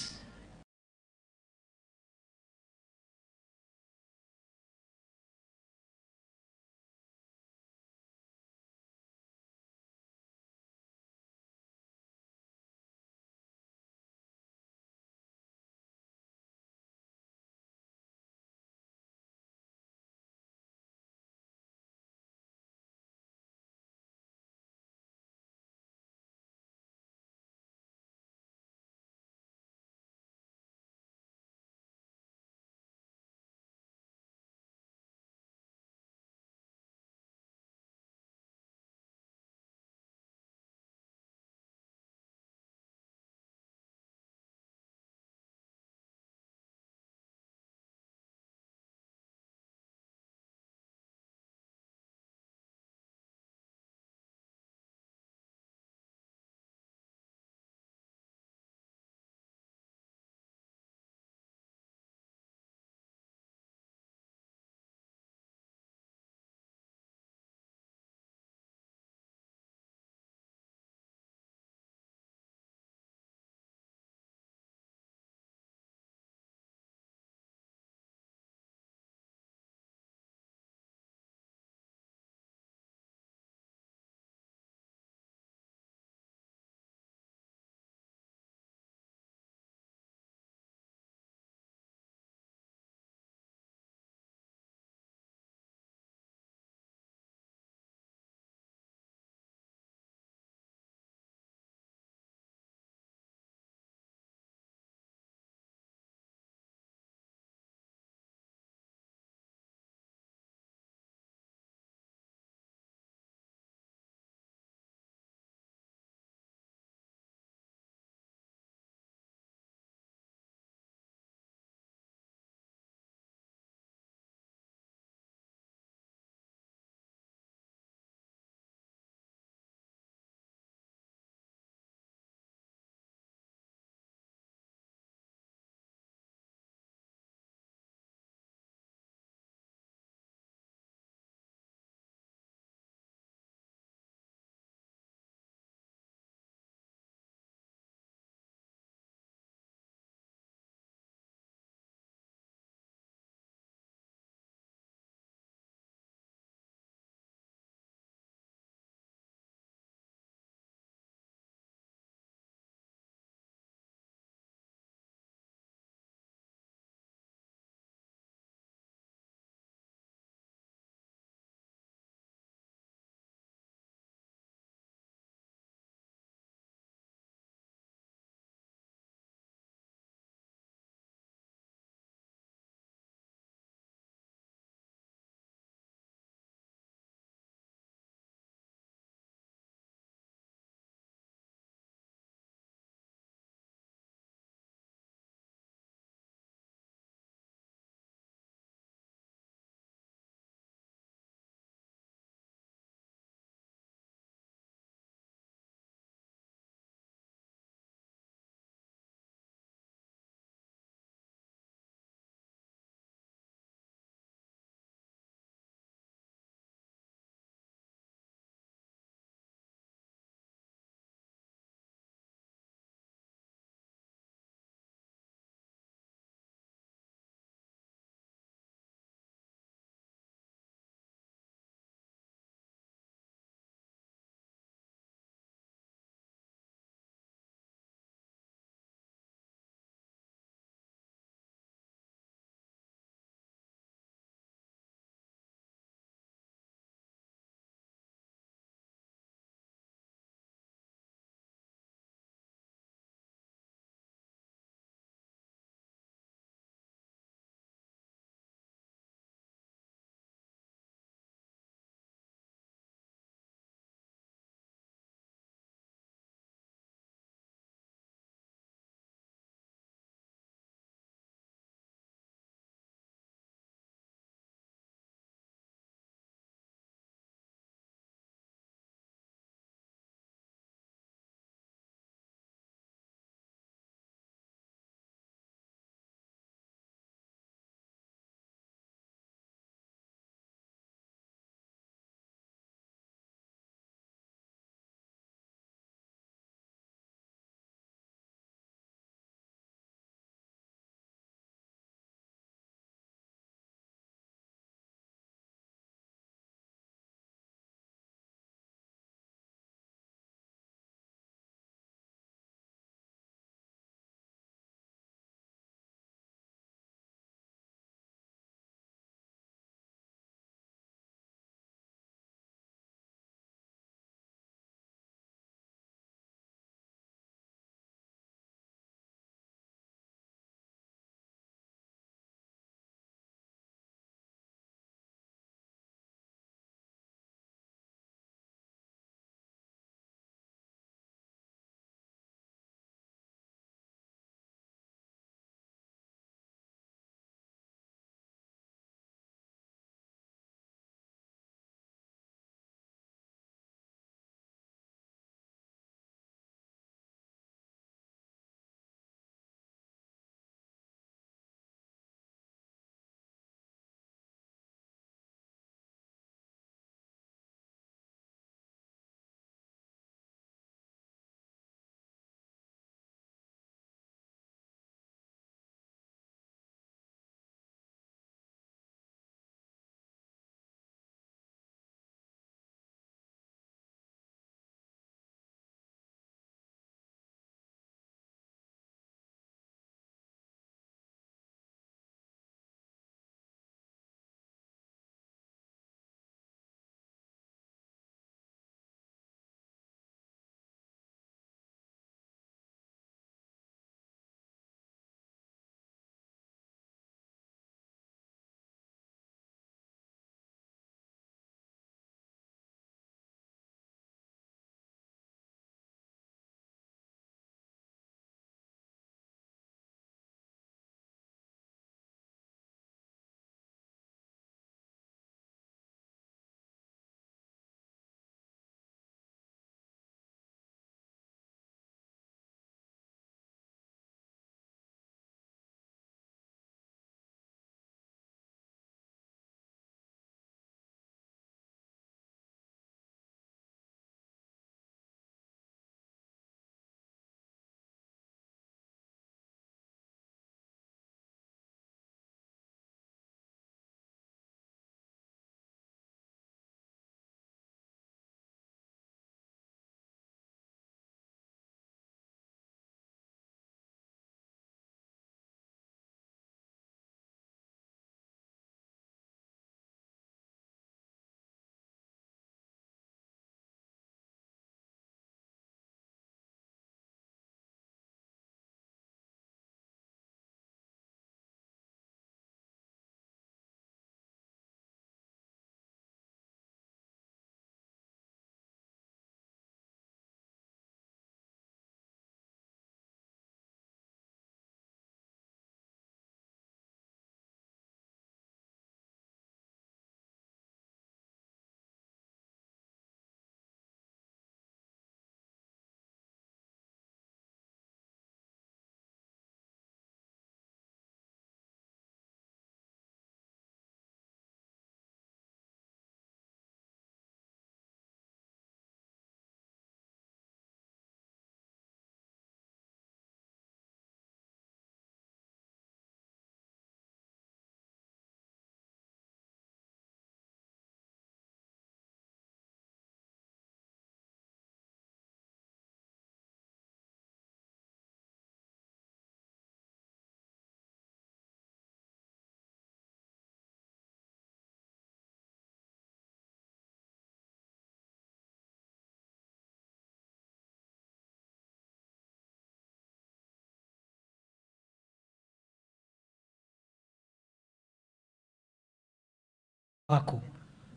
wako,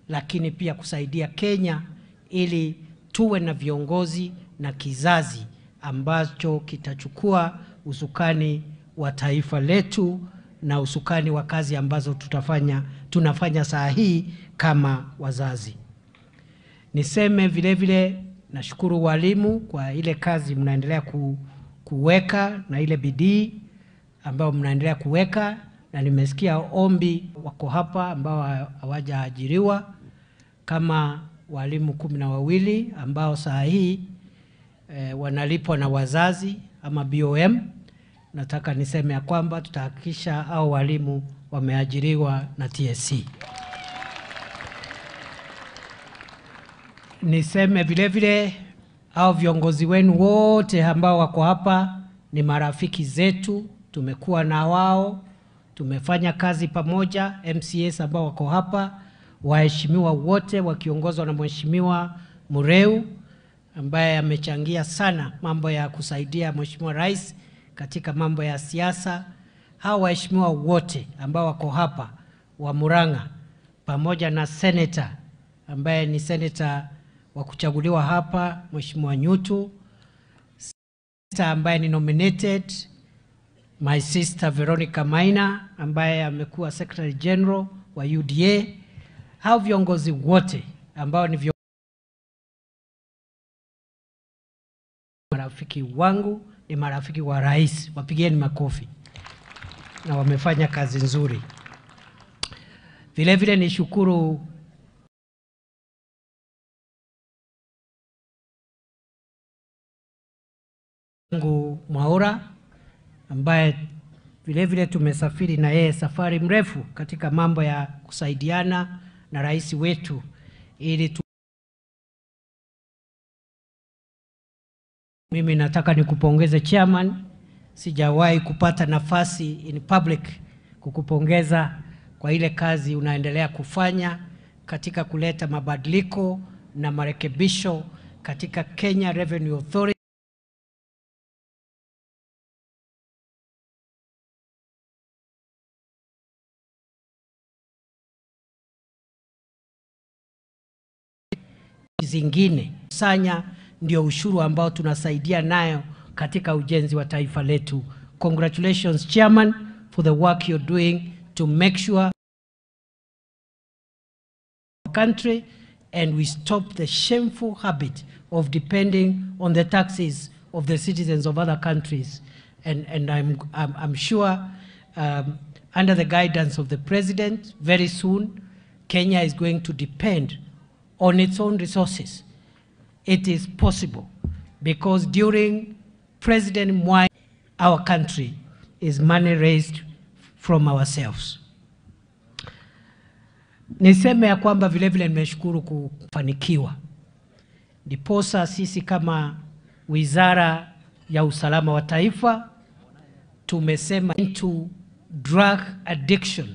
lakini pia kusaidia Kenya ili tuwe na viongozi na kizazi ambacho kitachukua usukani wa taifa letu na usukani wa kazi ambazo tunafanya saa hii kama wazazi. Niseme vile vile nashukuru walimu kwa ile kazi mnaendelea kuweka na ile bidii ambayo mnaendelea kuweka, na nimesikia ombi wako hapa ambao hawajaajiriwa kama walimu 12 ambao saa hii wanalipwa na wazazi ama BOM. Nataka niseme ya kwamba tutahakikisha hao walimu wameajiriwa na TSC. Niseme vile vile hao viongozi wenu wote ambao wako hapa ni marafiki zetu, tumekuwa na wao, tumefanya kazi pamoja. MCAs ambao wako hapa, waheshimiwa wote wakiongozwa na Mheshimiwa Mureu ambaye amechangia sana mambo ya kusaidia Mheshimiwa Rais katika mambo ya siasa. Hao waheshimiwa wote ambao wako hapa wa Murang'a, pamoja na senator ambaye ni senator wa kuchaguliwa hapa Mheshimiwa Nyutu, senator ambaye ni nominated my sister Veronica Maina ambaye amekuwa Secretary General wa UDA. Hao viongozi wote ambao ni marafiki wangu, ni marafiki wa rais, wapigieni makofi, na wamefanya kazi nzuri. Vile vile nishukuru Mwaura ambaye vile vile tumesafiri na yeye safari mrefu katika mambo ya kusaidiana na rais wetu ili Mimi nataka nikupongeze chairman, sijawahi kupata nafasi in public kukupongeza kwa ile kazi unaendelea kufanya katika kuleta mabadiliko na marekebisho katika Kenya Revenue Authority. Zingine sanya ndio ushuru ambao tunasaidia nayo katika ujenzi wa taifa letu. Congratulations chairman for the work you're doing to make sure country and we stop the shameful habit of depending on the taxes of the citizens of other countries. And I'm sure under the guidance of the president, very soon Kenya is going to depend on its own resources. It is possible because during President Moi, our country is money raised from ourselves. Niseme ya kwamba vile vile nimeshukuru kufanikiwa. Ndiposa sisi kama Wizara ya Usalama wa Taifa tumesema into drug addiction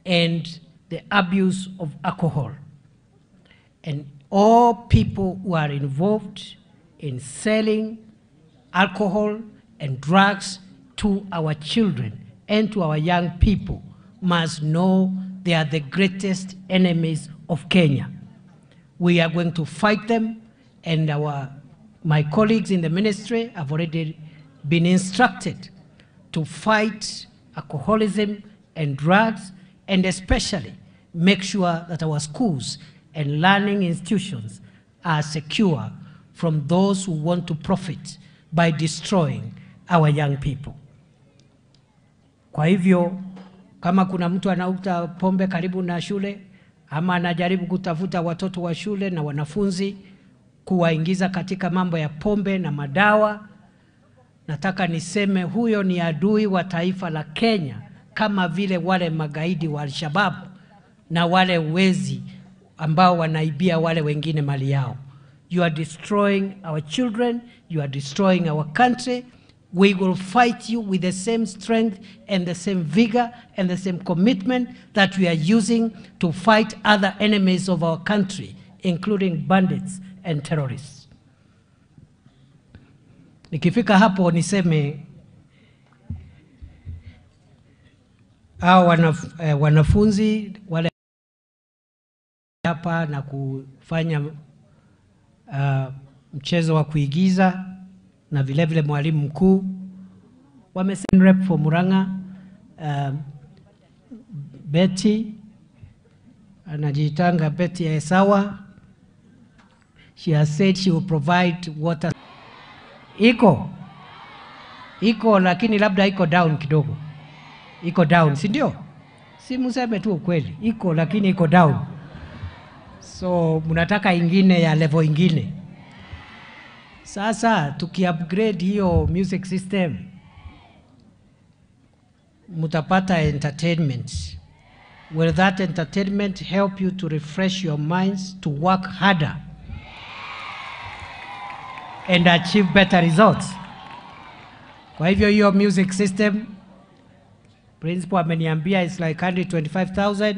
and the abuse of alcohol. And all people who are involved in selling alcohol and drugs to our children and to our young people must know they are the greatest enemies of Kenya. We are going to fight them, and my colleagues in the ministry have already been instructed to fight alcoholism and drugs, and especially make sure that our schools and learning institutions are secure from those who want to profit by destroying our young people. Kwa hivyo, kama kuna mtu anauza pombe karibu na shule, ama anajaribu kutafuta watoto wa shule na wanafunzi kuwaingiza katika mambo ya pombe na madawa, nataka niseme huyo ni adui wa taifa la Kenya, kama vile wale magaidi wa Al-Shabaab na wale wezi ambao wanaibia wale wengine mali yao. You are destroying our children, you are destroying our country. We will fight you with the same strength and the same vigor and the same commitment that we are using to fight other enemies of our country, including bandits and terrorists. Nikifika hapo niseme hao wanafunzi wale hapa na kufanya mchezo wa kuigiza na vile vile mwalimu mkuu. Wamesend rep for Murang'a, Betty anajiitanga Betty Esawa. She has said she will provide water. Iko lakini labda iko down kidogo. Iko down, si ndio? Si mseme tu ukweli. Iko lakini iko down. So mnataka ingine ya level ingine. Sasa tuki-upgrade hiyo music system mutapata entertainment. Will that entertainment help you to refresh your minds, to work harder and achieve better results? Kwa hivyo hiyo music system, principal ameniambia it's like 125,000.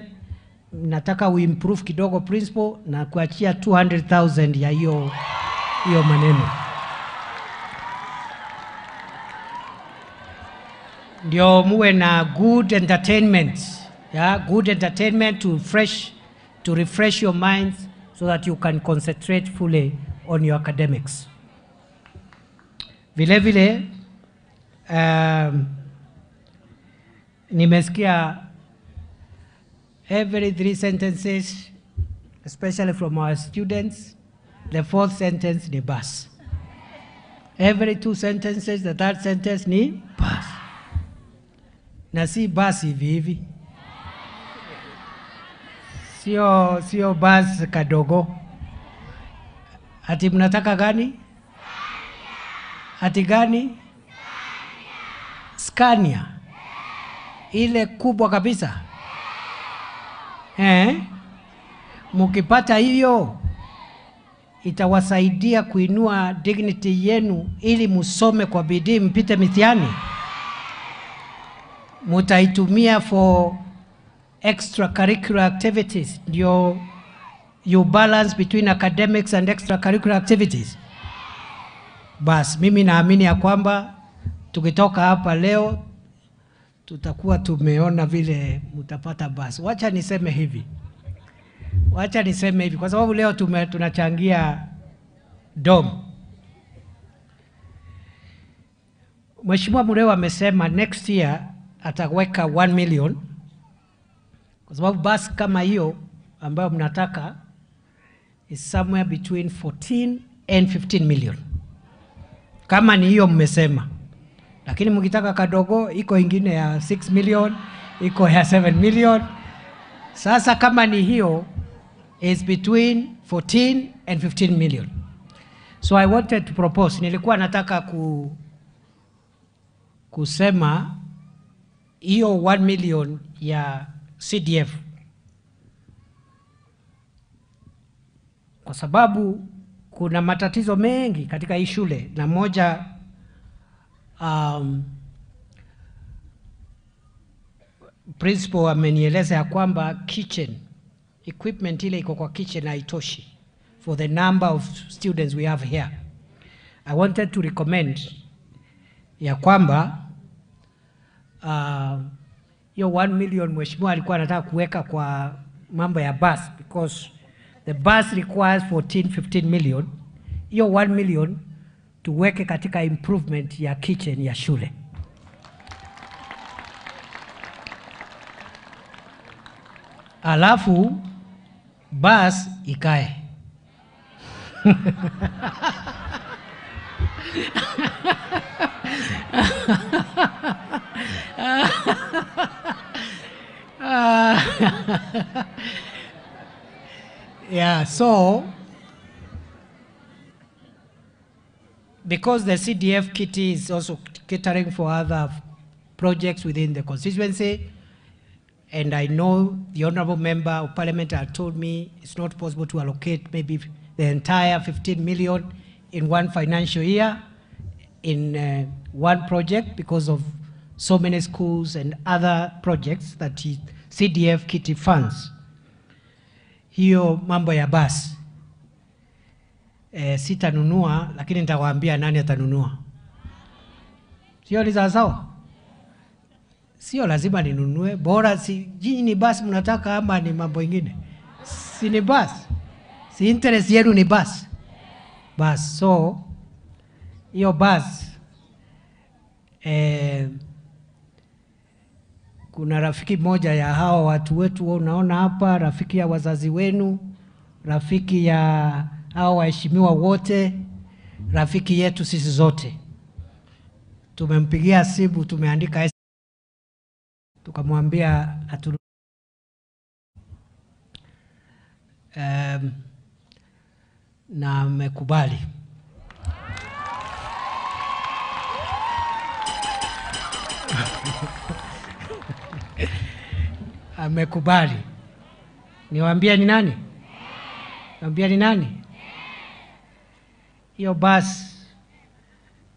Nataka we improve kidogo principal na kuachia 200,000 ya hiyo maneno. Ndio muwe na good entertainment. Yeah, good entertainment to refresh your minds so that you can concentrate fully on your academics. Vile vile nimesikia every 3 sentences, especially from our students, the 4th sentence ni bus. Every 2 sentences, the 3rd sentence ni bus. Na si bus hivi hivi. Sio bus kadogo. Ati mnataka gani? Ati gani? Scania. Ile kubwa kabisa. Mukipata hiyo itawasaidia kuinua dignity yenu ili musome kwa bidii mpite mitihani. Mutaitumia for extracurricular activities. Ndio you balance between academics and extracurricular activities. Bas, mimi naamini ya kwamba tukitoka hapa leo tutakuwa tumeona vile mutapata basi. Wacha niseme hivi kwa sababu leo tunachangia dom. Mheshimiwa Mureu amesema next year ataweka 1 million kwa sababu basi kama hiyo ambayo mnataka is somewhere between 14 and 15 million. Kama ni hiyo mmesema. Lakini mkitaka kadogo iko ingine ya 6 million, iko ya 7 million. Sasa kama ni hiyo is between 14 and 15 million. So I wanted to propose, nilikuwa nataka kusema hiyo 1 million ya CDF. Kwa sababu kuna matatizo mengi katika hii shule na moja principal amenieleza ya kwamba kitchen equipment ile iko kwa kitchen haitoshi for the number of students we have here. I wanted to recommend ya kwamba hiyo 1 million mheshimiwa alikuwa anataka kuweka kwa mambo ya bus because the bus requires 14-15 million. Hiyo 1 million tuweke katika improvement ya kitchen ya shule. Alafu bus ikae. Yeah, so because the CDF kitty is also catering for other projects within the constituency, and I know the Honorable Member of Parliament had told me it's not possible to allocate maybe the entire 15 million in one financial year in one project because of so many schools and other projects that the CDF kitty funds. Hiyo mambo ya bus sitanunua, lakini nitawaambia nani atanunua. Sio ni sawa? Sio lazima ninunue, bora si jini basi mnataka ama ni mambo ingine. Si ni basi? Si interest yenu ni basi? Basi, so hiyo basi kuna rafiki moja ya hao watu wetu unaona hapa, rafiki ya wazazi wenu, rafiki ya hao waheshimiwa wote, rafiki yetu sisi zote. Tumempigia simu, tumeandika, tukamwambia na amekubali. Amekubali. Niwaambie ni nani? Niwaambie ni nani? Hiyo basi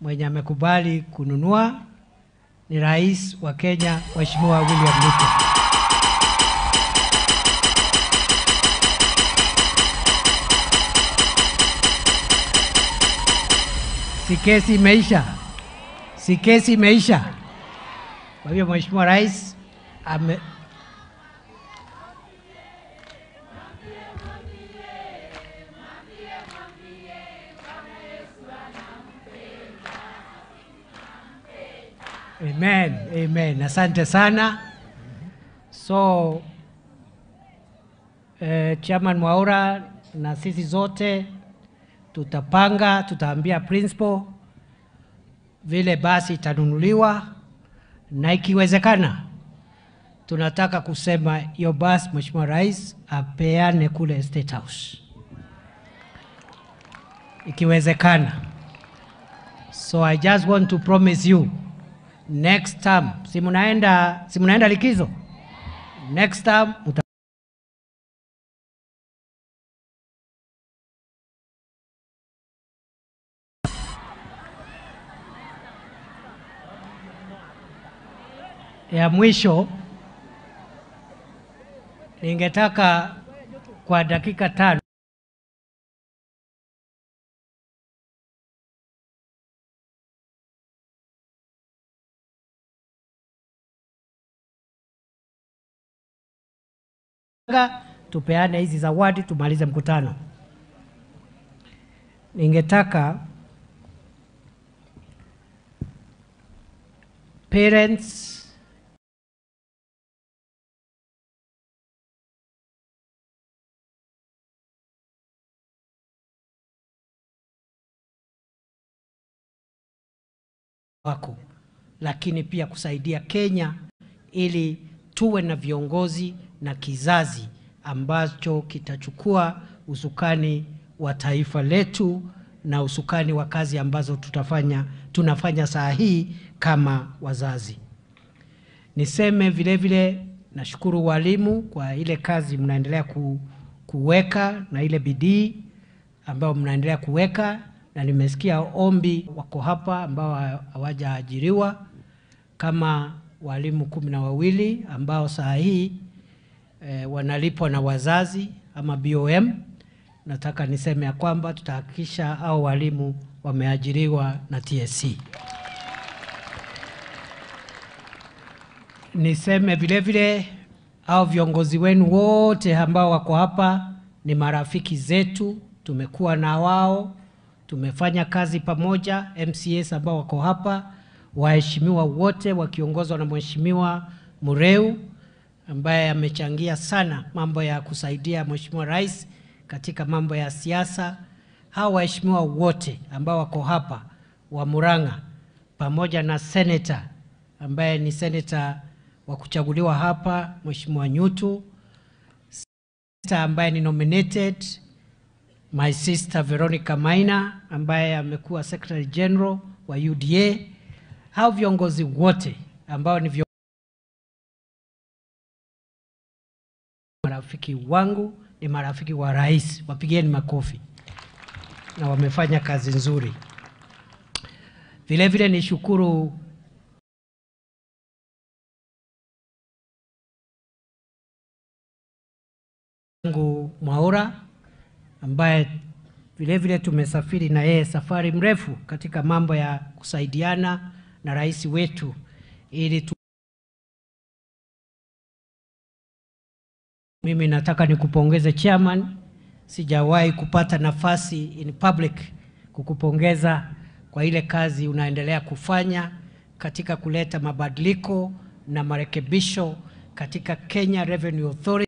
mwenye amekubali kununua ni Rais wa Kenya, Mheshimiwa William Ruto. Si kesi imeisha? Si kesi imeisha? Kwa hiyo Mheshimiwa Rais ame Amen, amen. Asante sana. So, Chairman Mwaura na sisi zote tutapanga, tutaambia principal vile basi itanunuliwa, na ikiwezekana tunataka kusema hiyo basi Mheshimiwa Rais apeane kule State House. Ikiwezekana. So I just want to promise you, next term, si munaenda likizo? Next term ya mwisho ningetaka kwa dakika 5 tupeane hizi zawadi tumalize mkutano. Ningetaka parents wako, lakini pia kusaidia Kenya ili tuwe na viongozi na kizazi ambacho kitachukua usukani wa taifa letu na usukani wa kazi ambazo tunafanya saa hii kama wazazi. Niseme vile vile nashukuru walimu kwa ile kazi mnaendelea kuweka na ile bidii ambayo mnaendelea kuweka, na nimesikia ombi wako hapa ambao hawajaajiriwa kama walimu 12 ambao saa hii wanalipwa na wazazi ama BOM. Nataka niseme ya kwamba tutahakikisha hao walimu wameajiriwa na TSC. Niseme vile vile hao viongozi wenu wote ambao wako hapa ni marafiki zetu, tumekuwa na wao, tumefanya kazi pamoja. MCAs ambao wako hapa, waheshimiwa wote wakiongozwa na Mheshimiwa Mureu ambaye amechangia sana mambo ya kusaidia Mheshimiwa Rais katika mambo ya siasa. Hawa waheshimiwa wote ambao wako hapa wa Murang'a, pamoja na senator ambaye ni senator wa kuchaguliwa hapa Mheshimiwa Nyutu, senator ambaye ni nominated my sister Veronica Maina ambaye amekuwa Secretary General wa UDA. Hao viongozi wote ambao ni marafiki wangu, ni marafiki wa rais, wapigieni makofi, na wamefanya kazi nzuri. Vile vile nishukuru Mwaura ambaye vile vile tumesafiri na yeye safari mrefu katika mambo ya kusaidiana na rais wetu ili Mimi nataka nikupongeze chairman, sijawahi kupata nafasi in public kukupongeza kwa ile kazi unaendelea kufanya katika kuleta mabadiliko na marekebisho katika Kenya Revenue Authority.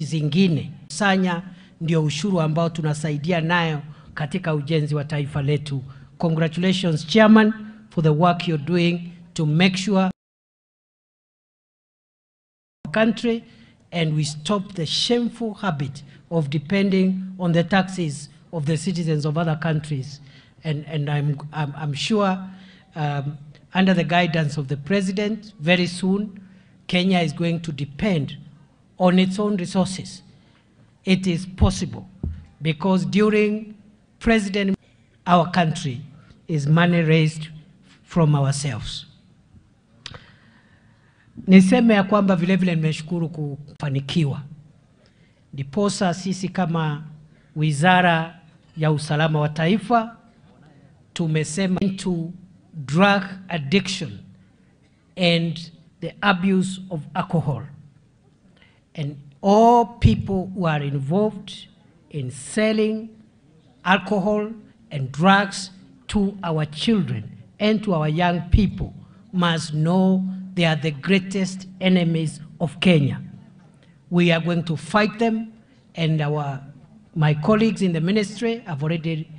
Zingine sanya ndio ushuru ambao tunasaidia nayo katika ujenzi wa taifa letu. Congratulations chairman for the work you're doing to make sure country and we stop the shameful habit of depending on the taxes of the citizens of other countries. And I'm sure under the guidance of the president, very soon Kenya is going to depend on its own resources. It is possible because during President, our country is money raised from ourselves. Niseme ya kwamba vile vile nimeshukuru kufanikiwa. Ndiposa sisi kama Wizara ya Usalama wa Taifa tumesema into drug addiction and the abuse of alcohol. And all people who are involved in selling alcohol and drugs to our children and to our young people must know they are the greatest enemies of Kenya. We are going to fight them, and my colleagues in the ministry have already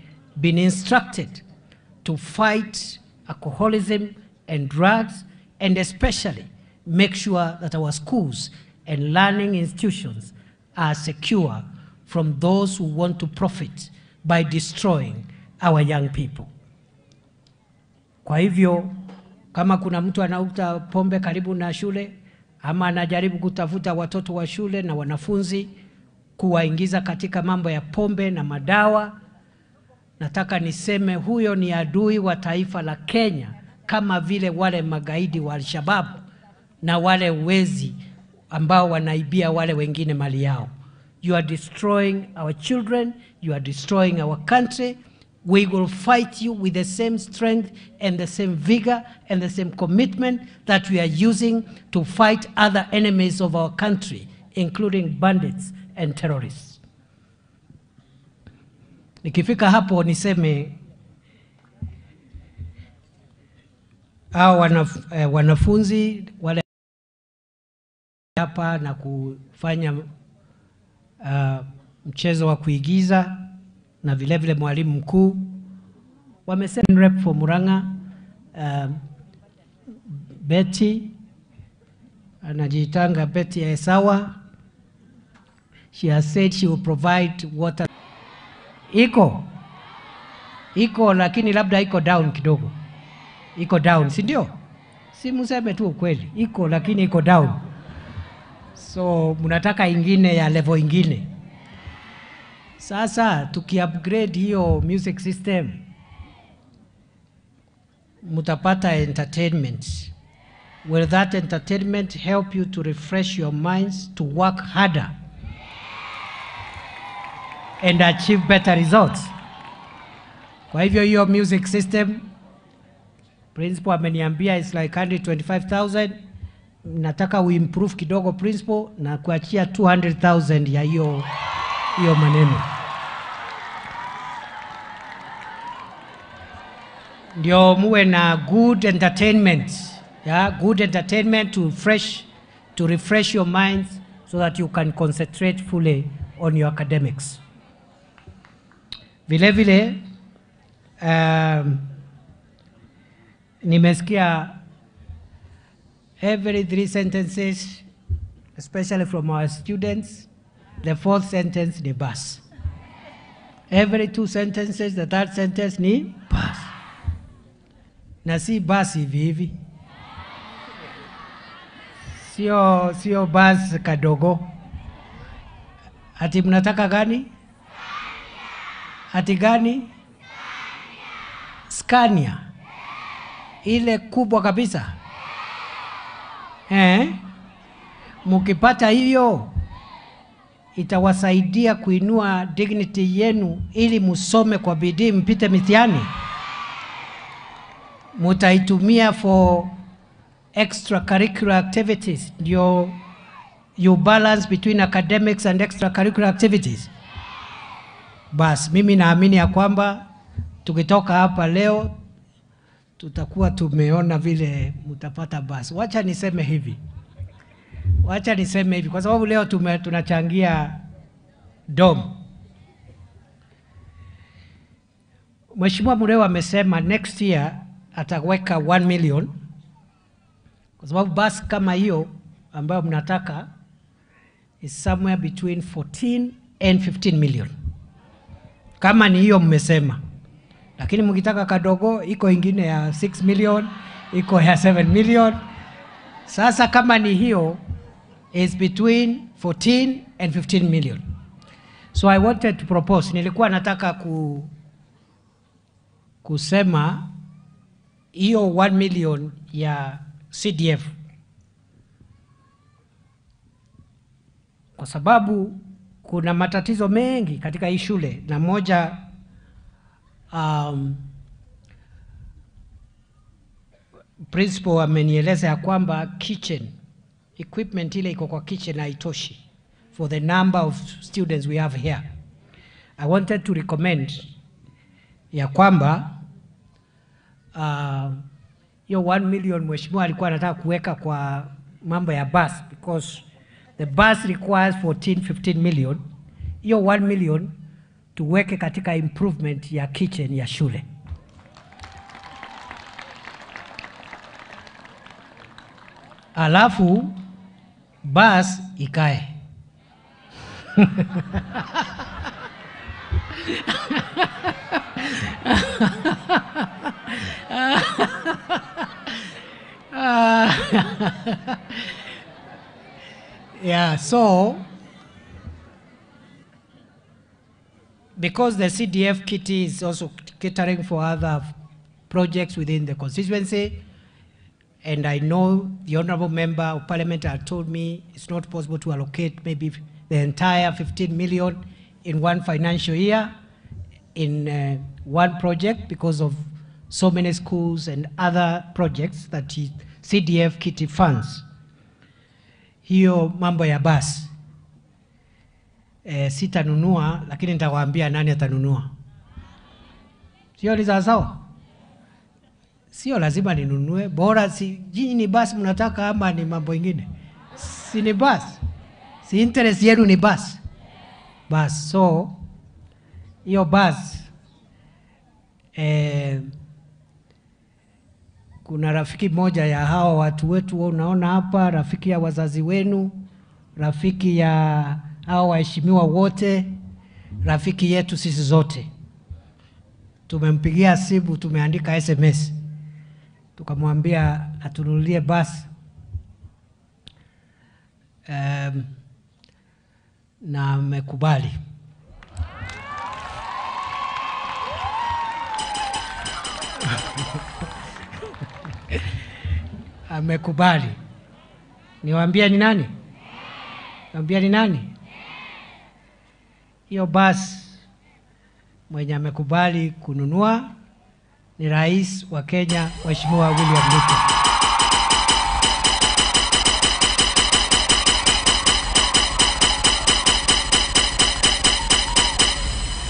been instructed to fight alcoholism and drugs, and especially make sure that our schools and learning institutions are secure from those who want to profit by destroying our young people. Kwa hivyo, kama kuna mtu anauza pombe karibu na shule, ama anajaribu kutafuta watoto wa shule na wanafunzi kuwaingiza katika mambo ya pombe na madawa, nataka niseme huyo ni adui wa taifa la Kenya, kama vile wale magaidi wa Al-Shabaab na wale wezi ambao wanaibia wale wengine mali yao. You are destroying our children, you are destroying our country. We will fight you with the same strength and the same vigor and the same commitment that we are using to fight other enemies of our country, including bandits and terrorists. Nikifika hapo niseme hao wanafunzi wale hapa na kufanya mchezo wa kuigiza na vile vile mwalimu mkuu wamesema rep for Murang'a, Betty anajiitanga Betty Esawa. She has said she will provide water. Iko lakini labda iko down kidogo. Iko down, si ndio? Si mseme tu ukweli. Iko lakini iko down. So mnataka ingine ya level ingine. Sasa tuki-upgrade hiyo music system mutapata entertainment. Will that entertainment help you to refresh your minds, to work harder and achieve better results? Kwa hivyo hiyo music system, principal ameniambia it's like 125,000. Nataka we improve kidogo principal na kuachia 200,000 ya hiyo maneno. Ndio muwe na good entertainment. Yeah, good entertainment to refresh your minds so that you can concentrate fully on your academics. Vile vile nimesikia every 3 sentences, especially from our students, the 4th sentence ni bas. Every 2 sentences, the 3rd sentence ni bas. Na si bas hivi hivi. Sio bas kadogo. Ati mnataka gani? Ati gani? Scania. Ile kubwa kabisa. Mukipata hiyo itawasaidia kuinua dignity yenu ili musome kwa bidii mpite mitihani? Mutaitumia for extracurricular activities, ndio you balance between academics and extracurricular activities. Bas, mimi naamini ya kwamba tukitoka hapa leo tutakuwa tumeona vile mutapata basi. Wacha niseme hivi. Wacha niseme hivi kwa sababu leo tunachangia dom. Mheshimiwa Mureu amesema next year ataweka 1 million kwa sababu basi kama hiyo ambayo mnataka is somewhere between 14 and 15 million. Kama ni hiyo mmesema. Lakini mkitaka kadogo iko ingine ya 6 million, iko ya 7 million. Sasa kama ni hiyo is between 14 and 15 million. So I wanted to propose, nilikuwa nataka kusema hiyo 1 million ya CDF, kwa sababu kuna matatizo mengi katika hii shule, na moja principal amenieleza ya kwamba kitchen equipment ile iko kwa kitchen haitoshi for the number of students we have here. I wanted to recommend ya kwamba hiyo 1 million mheshimiwa alikuwa anataka kuweka kwa mambo ya bus, because the bus requires 14-15 million. Hiyo 1 million tuweke katika improvement ya kitchen ya shule. Alafu bus ikae. Yeah, so because the CDF kitty is also catering for other projects within the constituency, and I know the Honorable Member of Parliament had told me it's not possible to allocate maybe the entire 15 million in one financial year in one project because of so many schools and other projects that the CDF kitty funds. Hiyo mambo ya basi sitanunua, lakini nitawaambia nani atanunua. Sio ni sawa? Sio lazima ninunue, bora si nyinyi ni basi mnataka ama ni mambo ingine. Si ni basi. Si interest yenu ni basi. Basi, so hiyo basi kuna rafiki moja ya hawa watu wetu unaona hapa, rafiki ya wazazi wenu, rafiki ya hawa waheshimiwa wote, rafiki yetu sisi zote. Tumempigia simu, tumeandika SMS, tukamwambia atununulie basi. Na amekubali. Amekubali. Niwaambie ni nani? Niwaambie ni nani? Hiyo basi mwenye amekubali kununua ni Rais wa Kenya, Mheshimiwa William Ruto.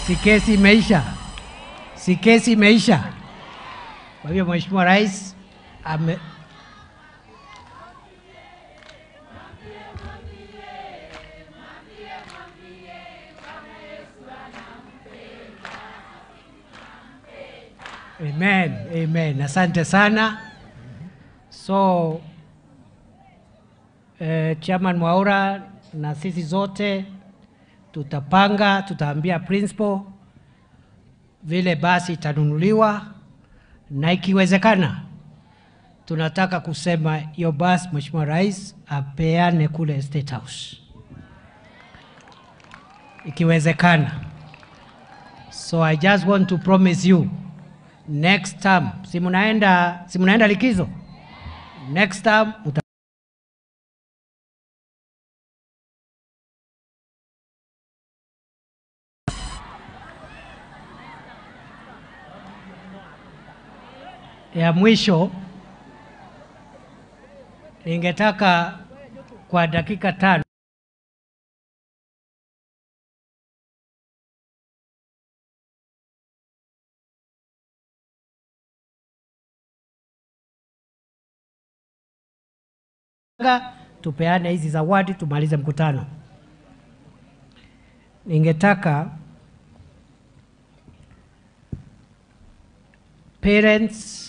Si kesi imeisha? Si kesi imeisha? Kwa hiyo Mheshimiwa Rais ame Amen, amen. Asante sana. So, Chairman Mwaura na sisi zote tutapanga, tutaambia principal vile basi itanunuliwa, na ikiwezekana tunataka kusema hiyo basi Mheshimiwa Rais apeane kule State House. Ikiwezekana. So I just want to promise you, next term, si munaenda likizo? Next term Ya mwisho ningetaka kwa dakika 5 tupeane hizi zawadi tumalize mkutano. Ningetaka parents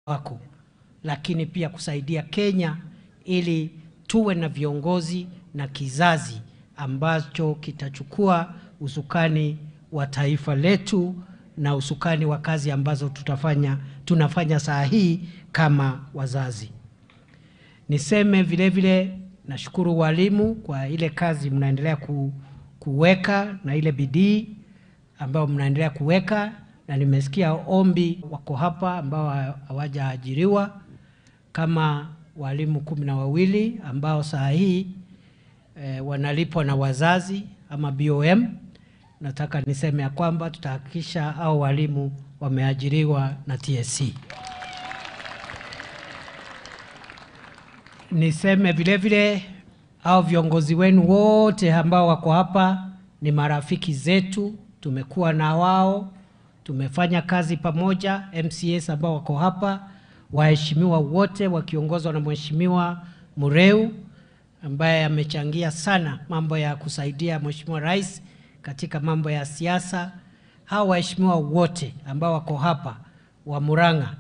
wako, lakini pia kusaidia Kenya ili tuwe na viongozi na kizazi ambacho kitachukua usukani wa taifa letu na usukani wa kazi ambazo tunafanya saa hii kama wazazi. Niseme vile vile nashukuru walimu kwa ile kazi mnaendelea kuweka na ile bidii ambayo mnaendelea kuweka, na nimesikia ombi wako hapa ambao hawajaajiriwa kama walimu 12 ambao saa hii wanalipwa na wazazi ama BOM. Nataka niseme ya kwamba tutahakikisha hao walimu wameajiriwa na TSC. Niseme vile vile hao viongozi wenu wote ambao wako hapa ni marafiki zetu, tumekuwa na wao, tumefanya kazi pamoja. MCAs ambao wako hapa, waheshimiwa wote wakiongozwa na Mheshimiwa Mureu ambaye amechangia sana mambo ya kusaidia Mheshimiwa Rais katika mambo ya siasa. Hao waheshimiwa wote ambao wako hapa wa Murang'a,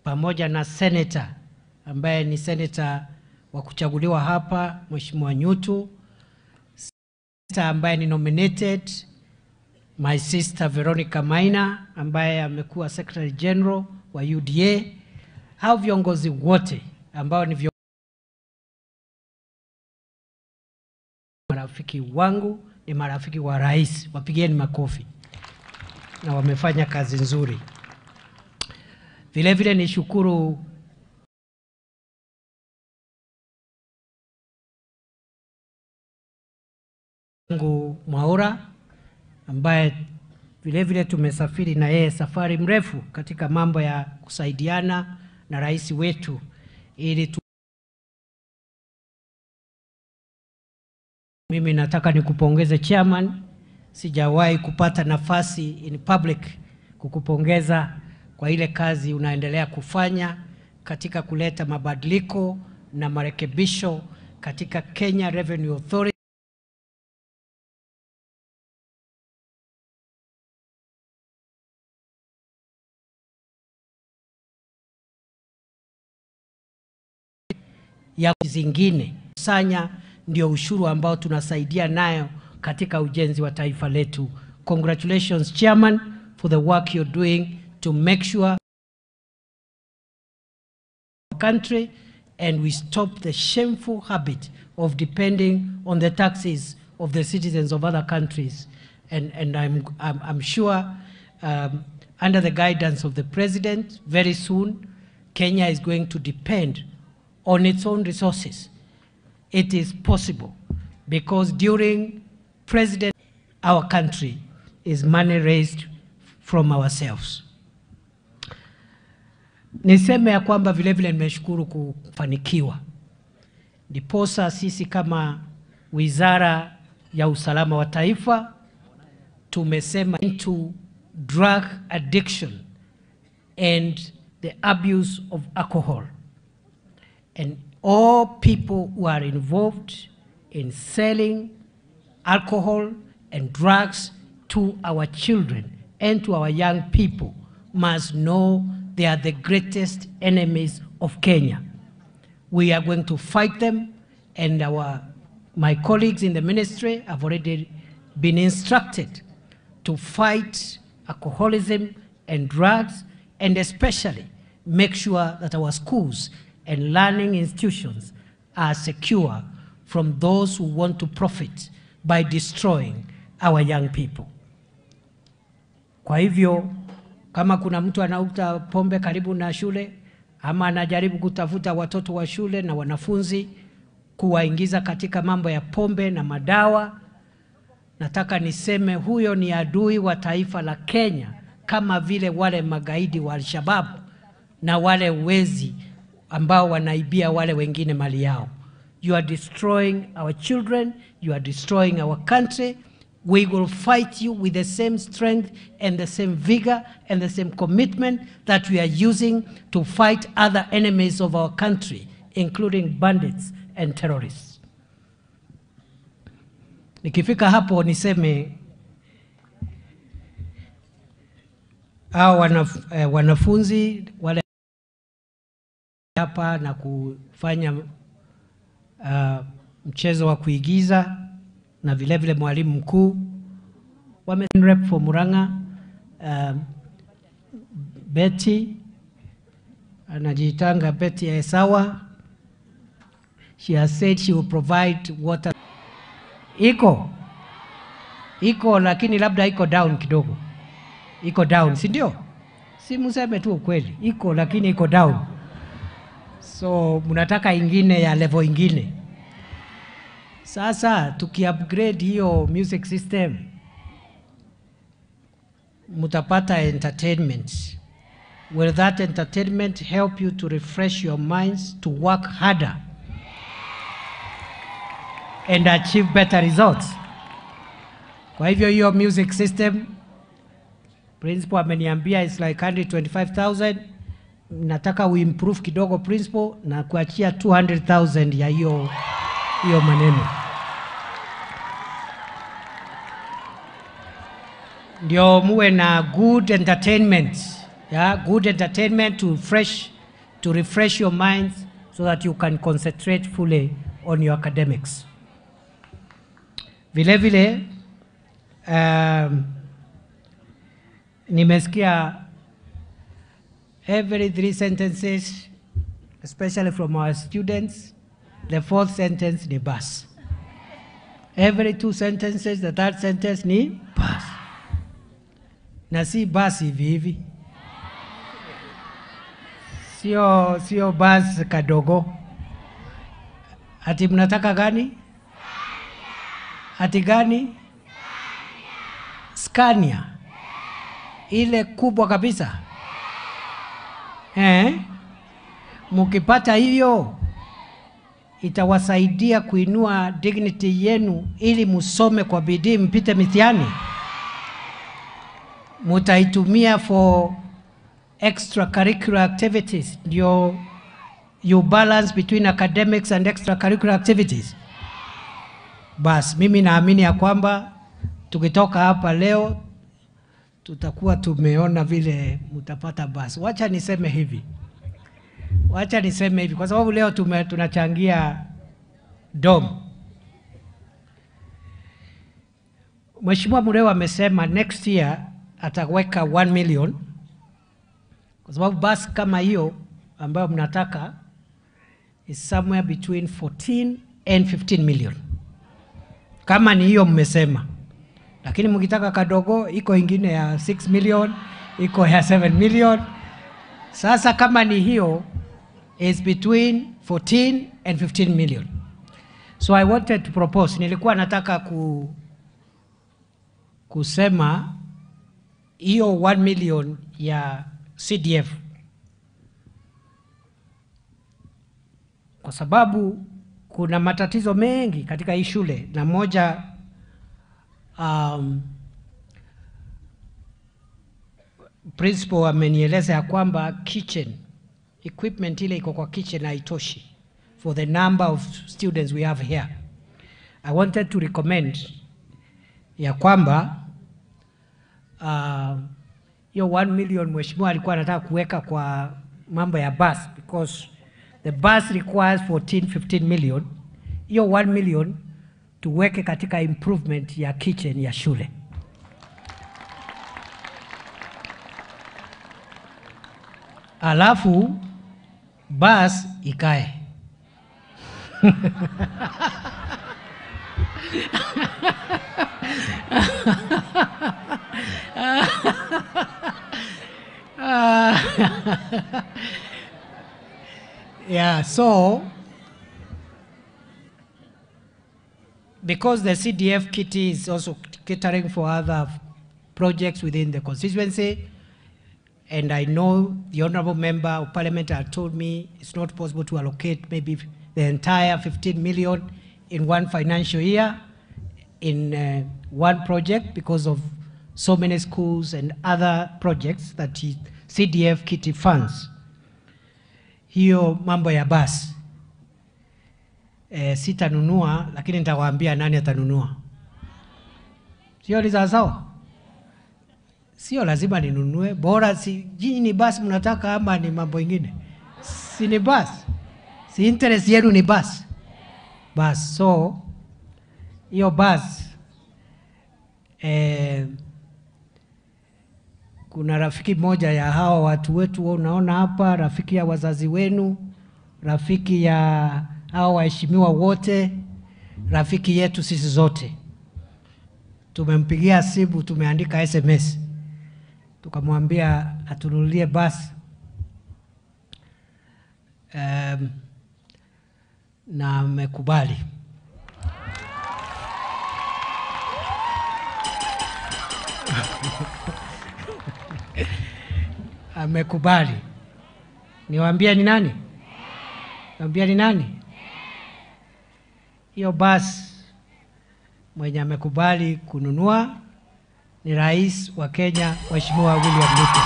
pamoja na senator ambaye ni senator wa kuchaguliwa hapa Mheshimiwa Nyutu, senator ambaye ni nominated my sister Veronica Maina ambaye amekuwa Secretary General wa UDA. Hao viongozi wote ambao ni marafiki wangu, ni marafiki wa rais, wapigieni makofi, na wamefanya kazi nzuri. Vile vile nishukuru Mwaura ambaye vile vile tumesafiri na yeye safari mrefu katika mambo ya kusaidiana na rais wetu ili Mimi nataka nikupongeze chairman, sijawahi kupata nafasi in public kukupongeza kwa ile kazi unaendelea kufanya katika kuleta mabadiliko na marekebisho katika Kenya Revenue Authority. Ya zingine sanya ndio ushuru ambao tunasaidia nayo katika ujenzi wa taifa letu. Congratulations chairman for the work you're doing to make sure country and we stop the shameful habit of depending on the taxes of the citizens of other countries. And I'm sure under the guidance of the president, very soon Kenya is going to depend on its own resources. It is possible because during president, our country is money raised from ourselves. Niseme ya kwamba vile vile nimeshukuru kufanikiwa. Ndiposa sisi kama Wizara ya Usalama wa Taifa tumesema into drug addiction and the abuse of alcohol. And all people who are involved in selling alcohol and drugs to our children and to our young people must know they are the greatest enemies of Kenya. We are going to fight them, and my colleagues in the ministry have already been instructed to fight alcoholism and drugs, and especially make sure that our schools and learning institutions are secure from those who want to profit by destroying our young people. Kwa hivyo, kama kuna mtu anauza pombe karibu na shule, ama anajaribu kutafuta watoto wa shule na wanafunzi kuwaingiza katika mambo ya pombe na madawa, nataka niseme huyo ni adui wa taifa la Kenya, kama vile wale magaidi wa Al-Shabaab na wale wezi ambao wanaibia wale wengine mali yao. You are destroying our children, you are destroying our country. We will fight you with the same strength and the same vigor and the same commitment that we are using to fight other enemies of our country, including bandits and terrorists. Nikifika hapo niseme hao wanafunzi wale hapa na kufanya mchezo wa kuigiza na vile vile mwalimu mkuu. Women rep for Murang'a, Betty, anajiitanga Betty Esawa. She has said she will provide water. Iko lakini labda iko down kidogo. Iko down, si ndio? Si museme tu ukweli. Iko lakini iko down. So mnataka ingine ya level ingine. Sasa tuki-upgrade hiyo music system mutapata entertainment. Will that entertainment help you to refresh your minds, to work harder and achieve better results? Kwa hivyo hiyo music system, principal ameniambia it's like 125,000. Nataka we improve kidogo principal na kuachia 200,000 ya hiyo maneno. Ndio muwe na good entertainment. Yeah, good entertainment to refresh your minds so that you can concentrate fully on your academics. Vile vile nimesikia every 3 sentences, especially from our students, the 4th sentence ni bus. Every 2 sentences, the 3rd sentence ni bus. Na si bus hivi hivi. Sio bus kadogo. Ati mnataka gani? Ati gani? Scania. Ile kubwa kabisa. Mukipata hiyo itawasaidia kuinua dignity yenu ili musome kwa bidii mpite mitihani. Mutaitumia for extracurricular activities. Ndio you balance between academics and extracurricular activities. Bas, mimi naamini ya kwamba tukitoka hapa leo tutakuwa tumeona vile mutapata basi. Wacha niseme hivi kwa sababu leo tunachangia dom. Mheshimiwa Mureu amesema next year ataweka 1 million kwa sababu basi kama hiyo ambayo mnataka is somewhere between 14 and 15 million. Kama ni hiyo mmesema. Lakini mkitaka kadogo iko ingine ya 6 million, iko ya 7 million. Sasa kama ni hiyo is between 14 and 15 million. So I wanted to propose, nilikuwa nataka kusema hiyo 1 million ya CDF, kwa sababu kuna matatizo mengi katika hii shule, na moja principal amenieleza ya kwamba kitchen equipment ile iko kwa kitchen haitoshi for the number of students we have here. I wanted to recommend ya kwamba hiyo 1 million mheshimiwa alikuwa anataka kuweka kwa mambo ya bus, because the bus requires 14-15 million. Hiyo 1 million tuweke katika improvement ya kitchen ya shule. Alafu bus ikae. Yeah, so because the CDF kitty is also catering for other projects within the constituency, and I know the Honorable Member of Parliament had told me it's not possible to allocate maybe the entire 15 million in one financial year in one project because of so many schools and other projects that CDF kitty funds. Hiyo mambo ya bus sitanunua, lakini nitawaambia nani atanunua. Sio ni sawa? Sio lazima ninunue, bora si jini basi mnataka ama ni mambo ingine. Si ni basi? Si interest yenu ni basi? Basi, so hiyo basi kuna rafiki moja ya hawa watu wetu unaona hapa, rafiki ya wazazi wenu, rafiki ya hawa waheshimiwa wote, rafiki yetu sisi zote. Tumempigia simu, tumeandika SMS, tukamwambia atununulie basi. Na amekubali. Amekubali. Niwaambie ni nani? Niwaambie ni nani? Hiyo basi mwenye amekubali kununua ni Rais wa Kenya, Mheshimiwa William Ruto.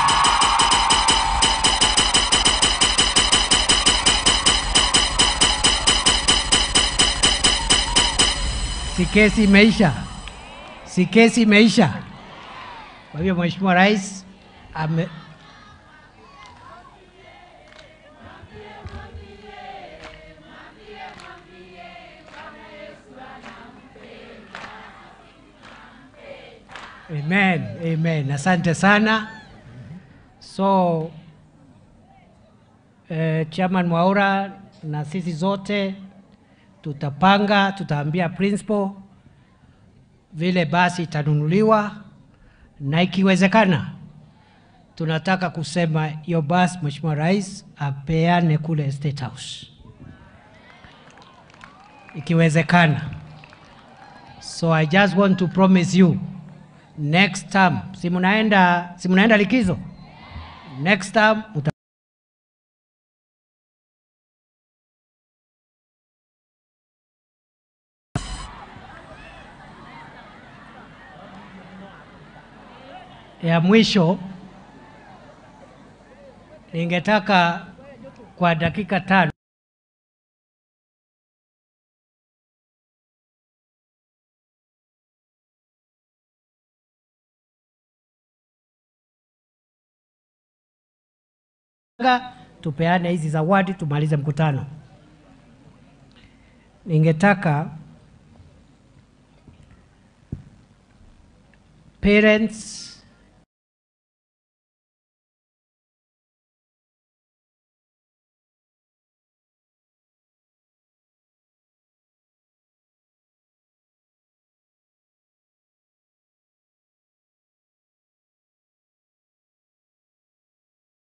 Si kesi imeisha? Si kesi imeisha? Kwa hiyo Mheshimiwa Rais ame Amen, amen. Asante sana. So, Chairman Mwaura na sisi zote tutapanga, tutaambia principal vile basi itanunuliwa, na ikiwezekana tunataka kusema hiyo basi Mheshimiwa Rais apeane kule State House. Ikiwezekana. So I just want to promise you, next term, si munaenda likizo? Next term ya mwisho ningetaka kwa dakika 5 tupeane hizi zawadi tumalize mkutano. Ningetaka parents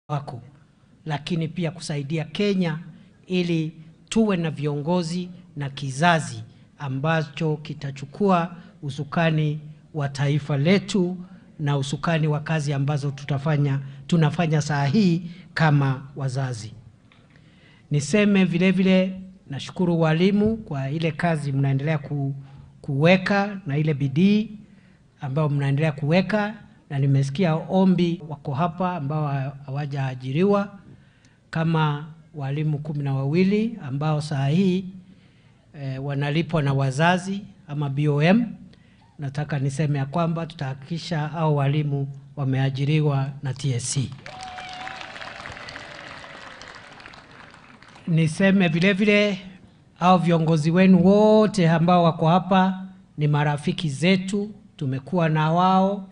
wako, lakini pia kusaidia Kenya ili tuwe na viongozi na kizazi ambacho kitachukua usukani wa taifa letu na usukani wa kazi ambazo tunafanya saa hii kama wazazi. Niseme vile vile nashukuru walimu kwa ile kazi mnaendelea kuweka na ile bidii ambayo mnaendelea kuweka, na nimesikia ombi wako hapa ambao hawajaajiriwa kama walimu 12 ambao saa hii wanalipwa na wazazi ama BOM. Nataka niseme ya kwamba tutahakikisha hao walimu wameajiriwa na TSC. Niseme vile vile hao viongozi wenu wote ambao wako hapa ni marafiki zetu, tumekuwa na wao,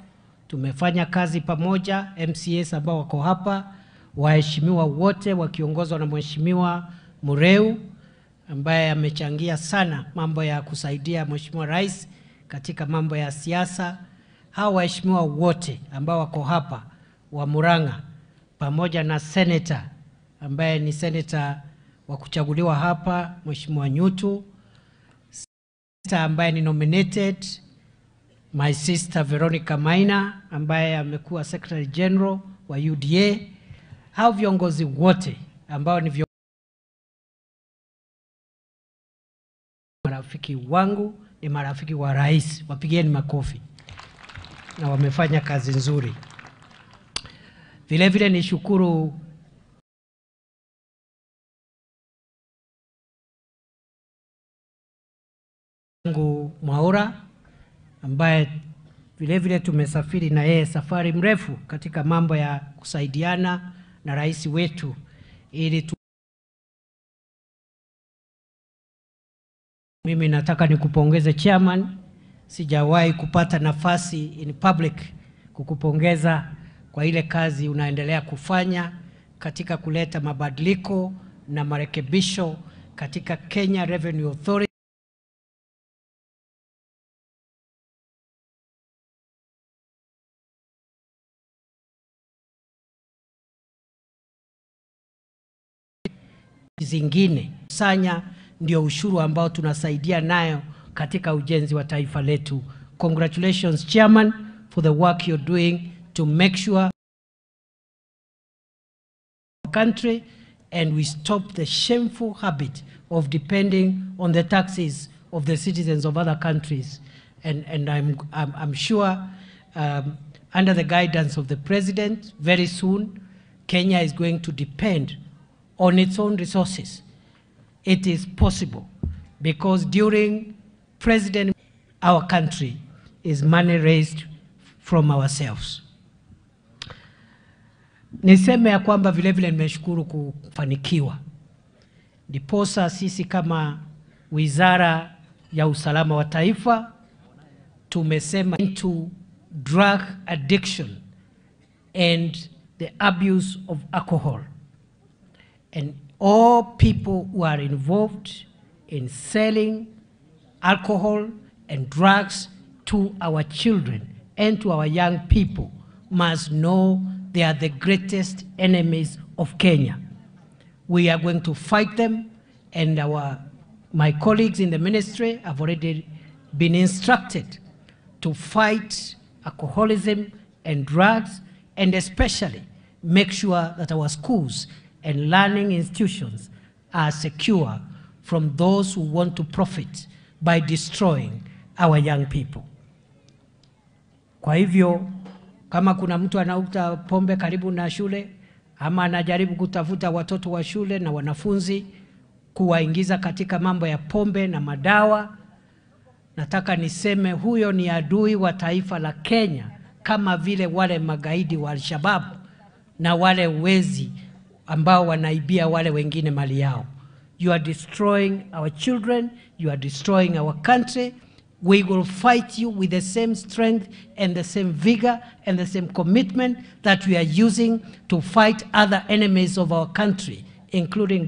tumefanya kazi pamoja. MCAs ambao wako hapa, waheshimiwa wote wakiongozwa na Mheshimiwa Mureu ambaye amechangia sana mambo ya kusaidia Mheshimiwa Rais katika mambo ya siasa. Hao waheshimiwa wote ambao wako hapa wa Murang'a, pamoja na senator ambaye ni senator wa kuchaguliwa hapa Mheshimiwa Nyutu, senator ambaye ni nominated my sister Veronica Maina ambaye amekuwa Secretary General wa UDA. Hao viongozi wote ambao ni marafiki wangu, ni marafiki wa rais, wapigieni makofi, na wamefanya kazi nzuri. Vile vile nishukuru Mwaura ambaye vile vile tumesafiri na yeye safari mrefu katika mambo ya kusaidiana na rais wetu ili Mimi nataka nikupongeze chairman, sijawahi kupata nafasi in public kukupongeza kwa ile kazi unaendelea kufanya katika kuleta mabadiliko na marekebisho katika Kenya Revenue Authority. Zingine sanya ndio ushuru ambao tunasaidia nayo katika ujenzi wa taifa letu. Congratulations chairman for the work you're doing to make sure country and we stop the shameful habit of depending on the taxes of the citizens of other countries. And I'm sure under the guidance of the president, very soon Kenya is going to depend on its own resources. It is possible because during President, our country is money raised from ourselves. Niseme ya kwamba vile vile nimeshukuru kufanikiwa. Ndiposa sisi kama Wizara ya Usalama wa Taifa tumesema into drug addiction and the abuse of alcohol. And all people who are involved in selling alcohol and drugs to our children and to our young people must know they are the greatest enemies of Kenya. We are going to fight them, and my colleagues in the ministry have already been instructed to fight alcoholism and drugs, and especially make sure that our schools and learning institutions are secure from those who want to profit by destroying our young people. Kwa hivyo, kama kuna mtu anauza pombe karibu na shule, ama anajaribu kutafuta watoto wa shule na wanafunzi kuwaingiza katika mambo ya pombe na madawa, nataka niseme huyo ni adui wa taifa la Kenya, kama vile wale magaidi wa Al-Shabaab na wale wezi ambao wanaibia wale wengine mali yao. You are destroying our children, you are destroying our country. We will fight you with the same strength and the same vigor and the same commitment that we are using to fight other enemies of our country, including